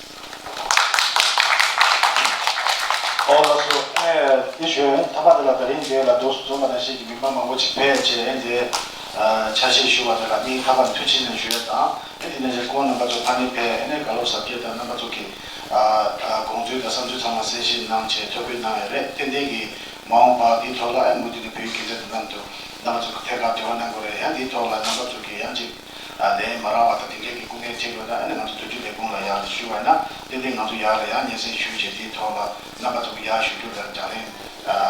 ཨོ་ལགས་སོ། ཨེ་འདི་ཞུ་ཡ་ཡིན། ཐ་མ་དེ་ལ་ད་རིང་འདི་ལ་འདུག་སེ་འཛོམས་པ་ནང་བཞིན་གྱི་མི་མང་མང་པོ་ཅིག་ཕེབས་བྱས་འདི་ཨ་ཆ་ཤས་ཞུ་བ་དེ་ལ་སྙིང་ཐག་པ་ནས་ཐུགས་རྗེ་ཆེ་ཞུ་ཡ་དང་། ཨེ་འདི་ནས་རེ་སྐོང་རྣམ་པ་ཚོ་ཕ་ནས་ཕེབས་ཨེ་ནས་བཀའ་སློབ་ཟབ་རྒྱས་དང་རྣམ་པ་ཚོ་གི་ཨ་ཨ་དགོངས་ཚུལ་དང་བསམ་ཚུལ་ཚང་མ་གསན་བཞེས་གནང་བྱས་ཐོ་འགོད་གནང་ཡ་རེད། ཏན་ཏན་གྱི་མ་འོངས་པ་འདིའི་ཐོག་ལ་ཨེ་མུ་མཐུད་ནས་བོད་ཡིག་དགེ་རྩ་དང་མཉམ་དུ་རྣམ་པ་ཚོ་གི་ཐད་ཀར་འབྲེལ་བ་གནང་དགོས་རེད། ཡང་འདིའི་ཐོག་ལ་རྣམ་པ་ཚོ་གི་ཡང་ཅིག་ལན་མ་རག་པ་དང་དེ་འདྲའི་གི་སྐུ་ངལ་འཕྲད་ཡོད་ན་ཨ་ནི་ང་ཚོ་འཛུལ་རྒྱུ་ལས་ཁུངས་ལ་ཡར་ཞུ་བ་ན་ཏན་ཏན་ང་ཚོ་ཡར་ལ་ཡར་སྙན་སེང་ཞུས་བྱས་དེའི་ཐོག་ལ་རྣམ་པ་ཚོ་གི་ཡར་ཞུ་རྒྱུ་དང་སྦྱང་ལན་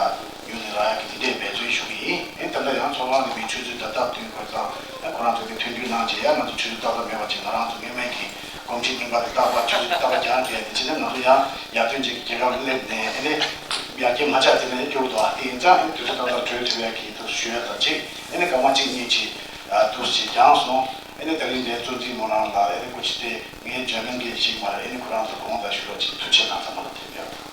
ཡུན་ནས་རག་ཡག་གི་དེ་འདྲའི་འབད་བརྩོན་ཞུ་གི་ཡིན། ཨེ་ད་ལྟ་ཡང་ཚོགས་ཁང་ནས་མི་ཆུ་ཚོད་ད་སྟབས་བསྟུན་དགོས་ཙང་ཨེ་ཁོ་རང་ཚོ་གི་མཐུན་འགྱུར་གནང་བྱས་ཡང་ང་ཚོ་ཆུ་ཚོད་ཏག་ཏག་མེད་པ་བྱས་ང་རང་ཚོ་སྔོན་མའི་གི་གོམས་གཤིས་རྙིང་པ་དེ་རྟག་པར་ཆུ་ཚོད་རྟག་པར་རྒྱག་མཁན་དེ་བྱས་ན་ང་ཚོ་ཡང་ཡར་ཐོན་ཅིག་གི་རྒྱལ་ཁབ་སླེབས་ནས་ཨེ་ནས་ཡར་རྒྱས་མ་ཆགས་དེ་ནས་སྐྱོ་བོ་འདུག་ཨ་དེ་ཡིན་ཙང་ཨེ་དུས་ཚོད་ཏག་ཏག་གྲོལ་ཐུབ་ཡག་གི་ཐུགས་ཞུ་ཡ་དང་གཅིག་ཨེ་ནས་སྐར་མ་གཅིག་གཉིས་ཅིག་ཨ་ཐུགས་རྗེ་ཆེ་བསྐྱངས་སོང་། ཨེ་ནས་ད་རིང་འདིར་གཙོ་འཛིན་མོ་རང་ལ་ཨེ་ནས་སྐུ་མཁྱེན་ཏེ་ངའི་འཇར་མན་གྱི་ཞིག་མ་རེད། ཨེ་ནས་ཁོ་རང་ཚོ་དགོངས་དག་ཞུ་རོགས་ཅིག་ཐུགས་རྗེ་གནང་ཚང་མ་ལ་དེ་འདྲ།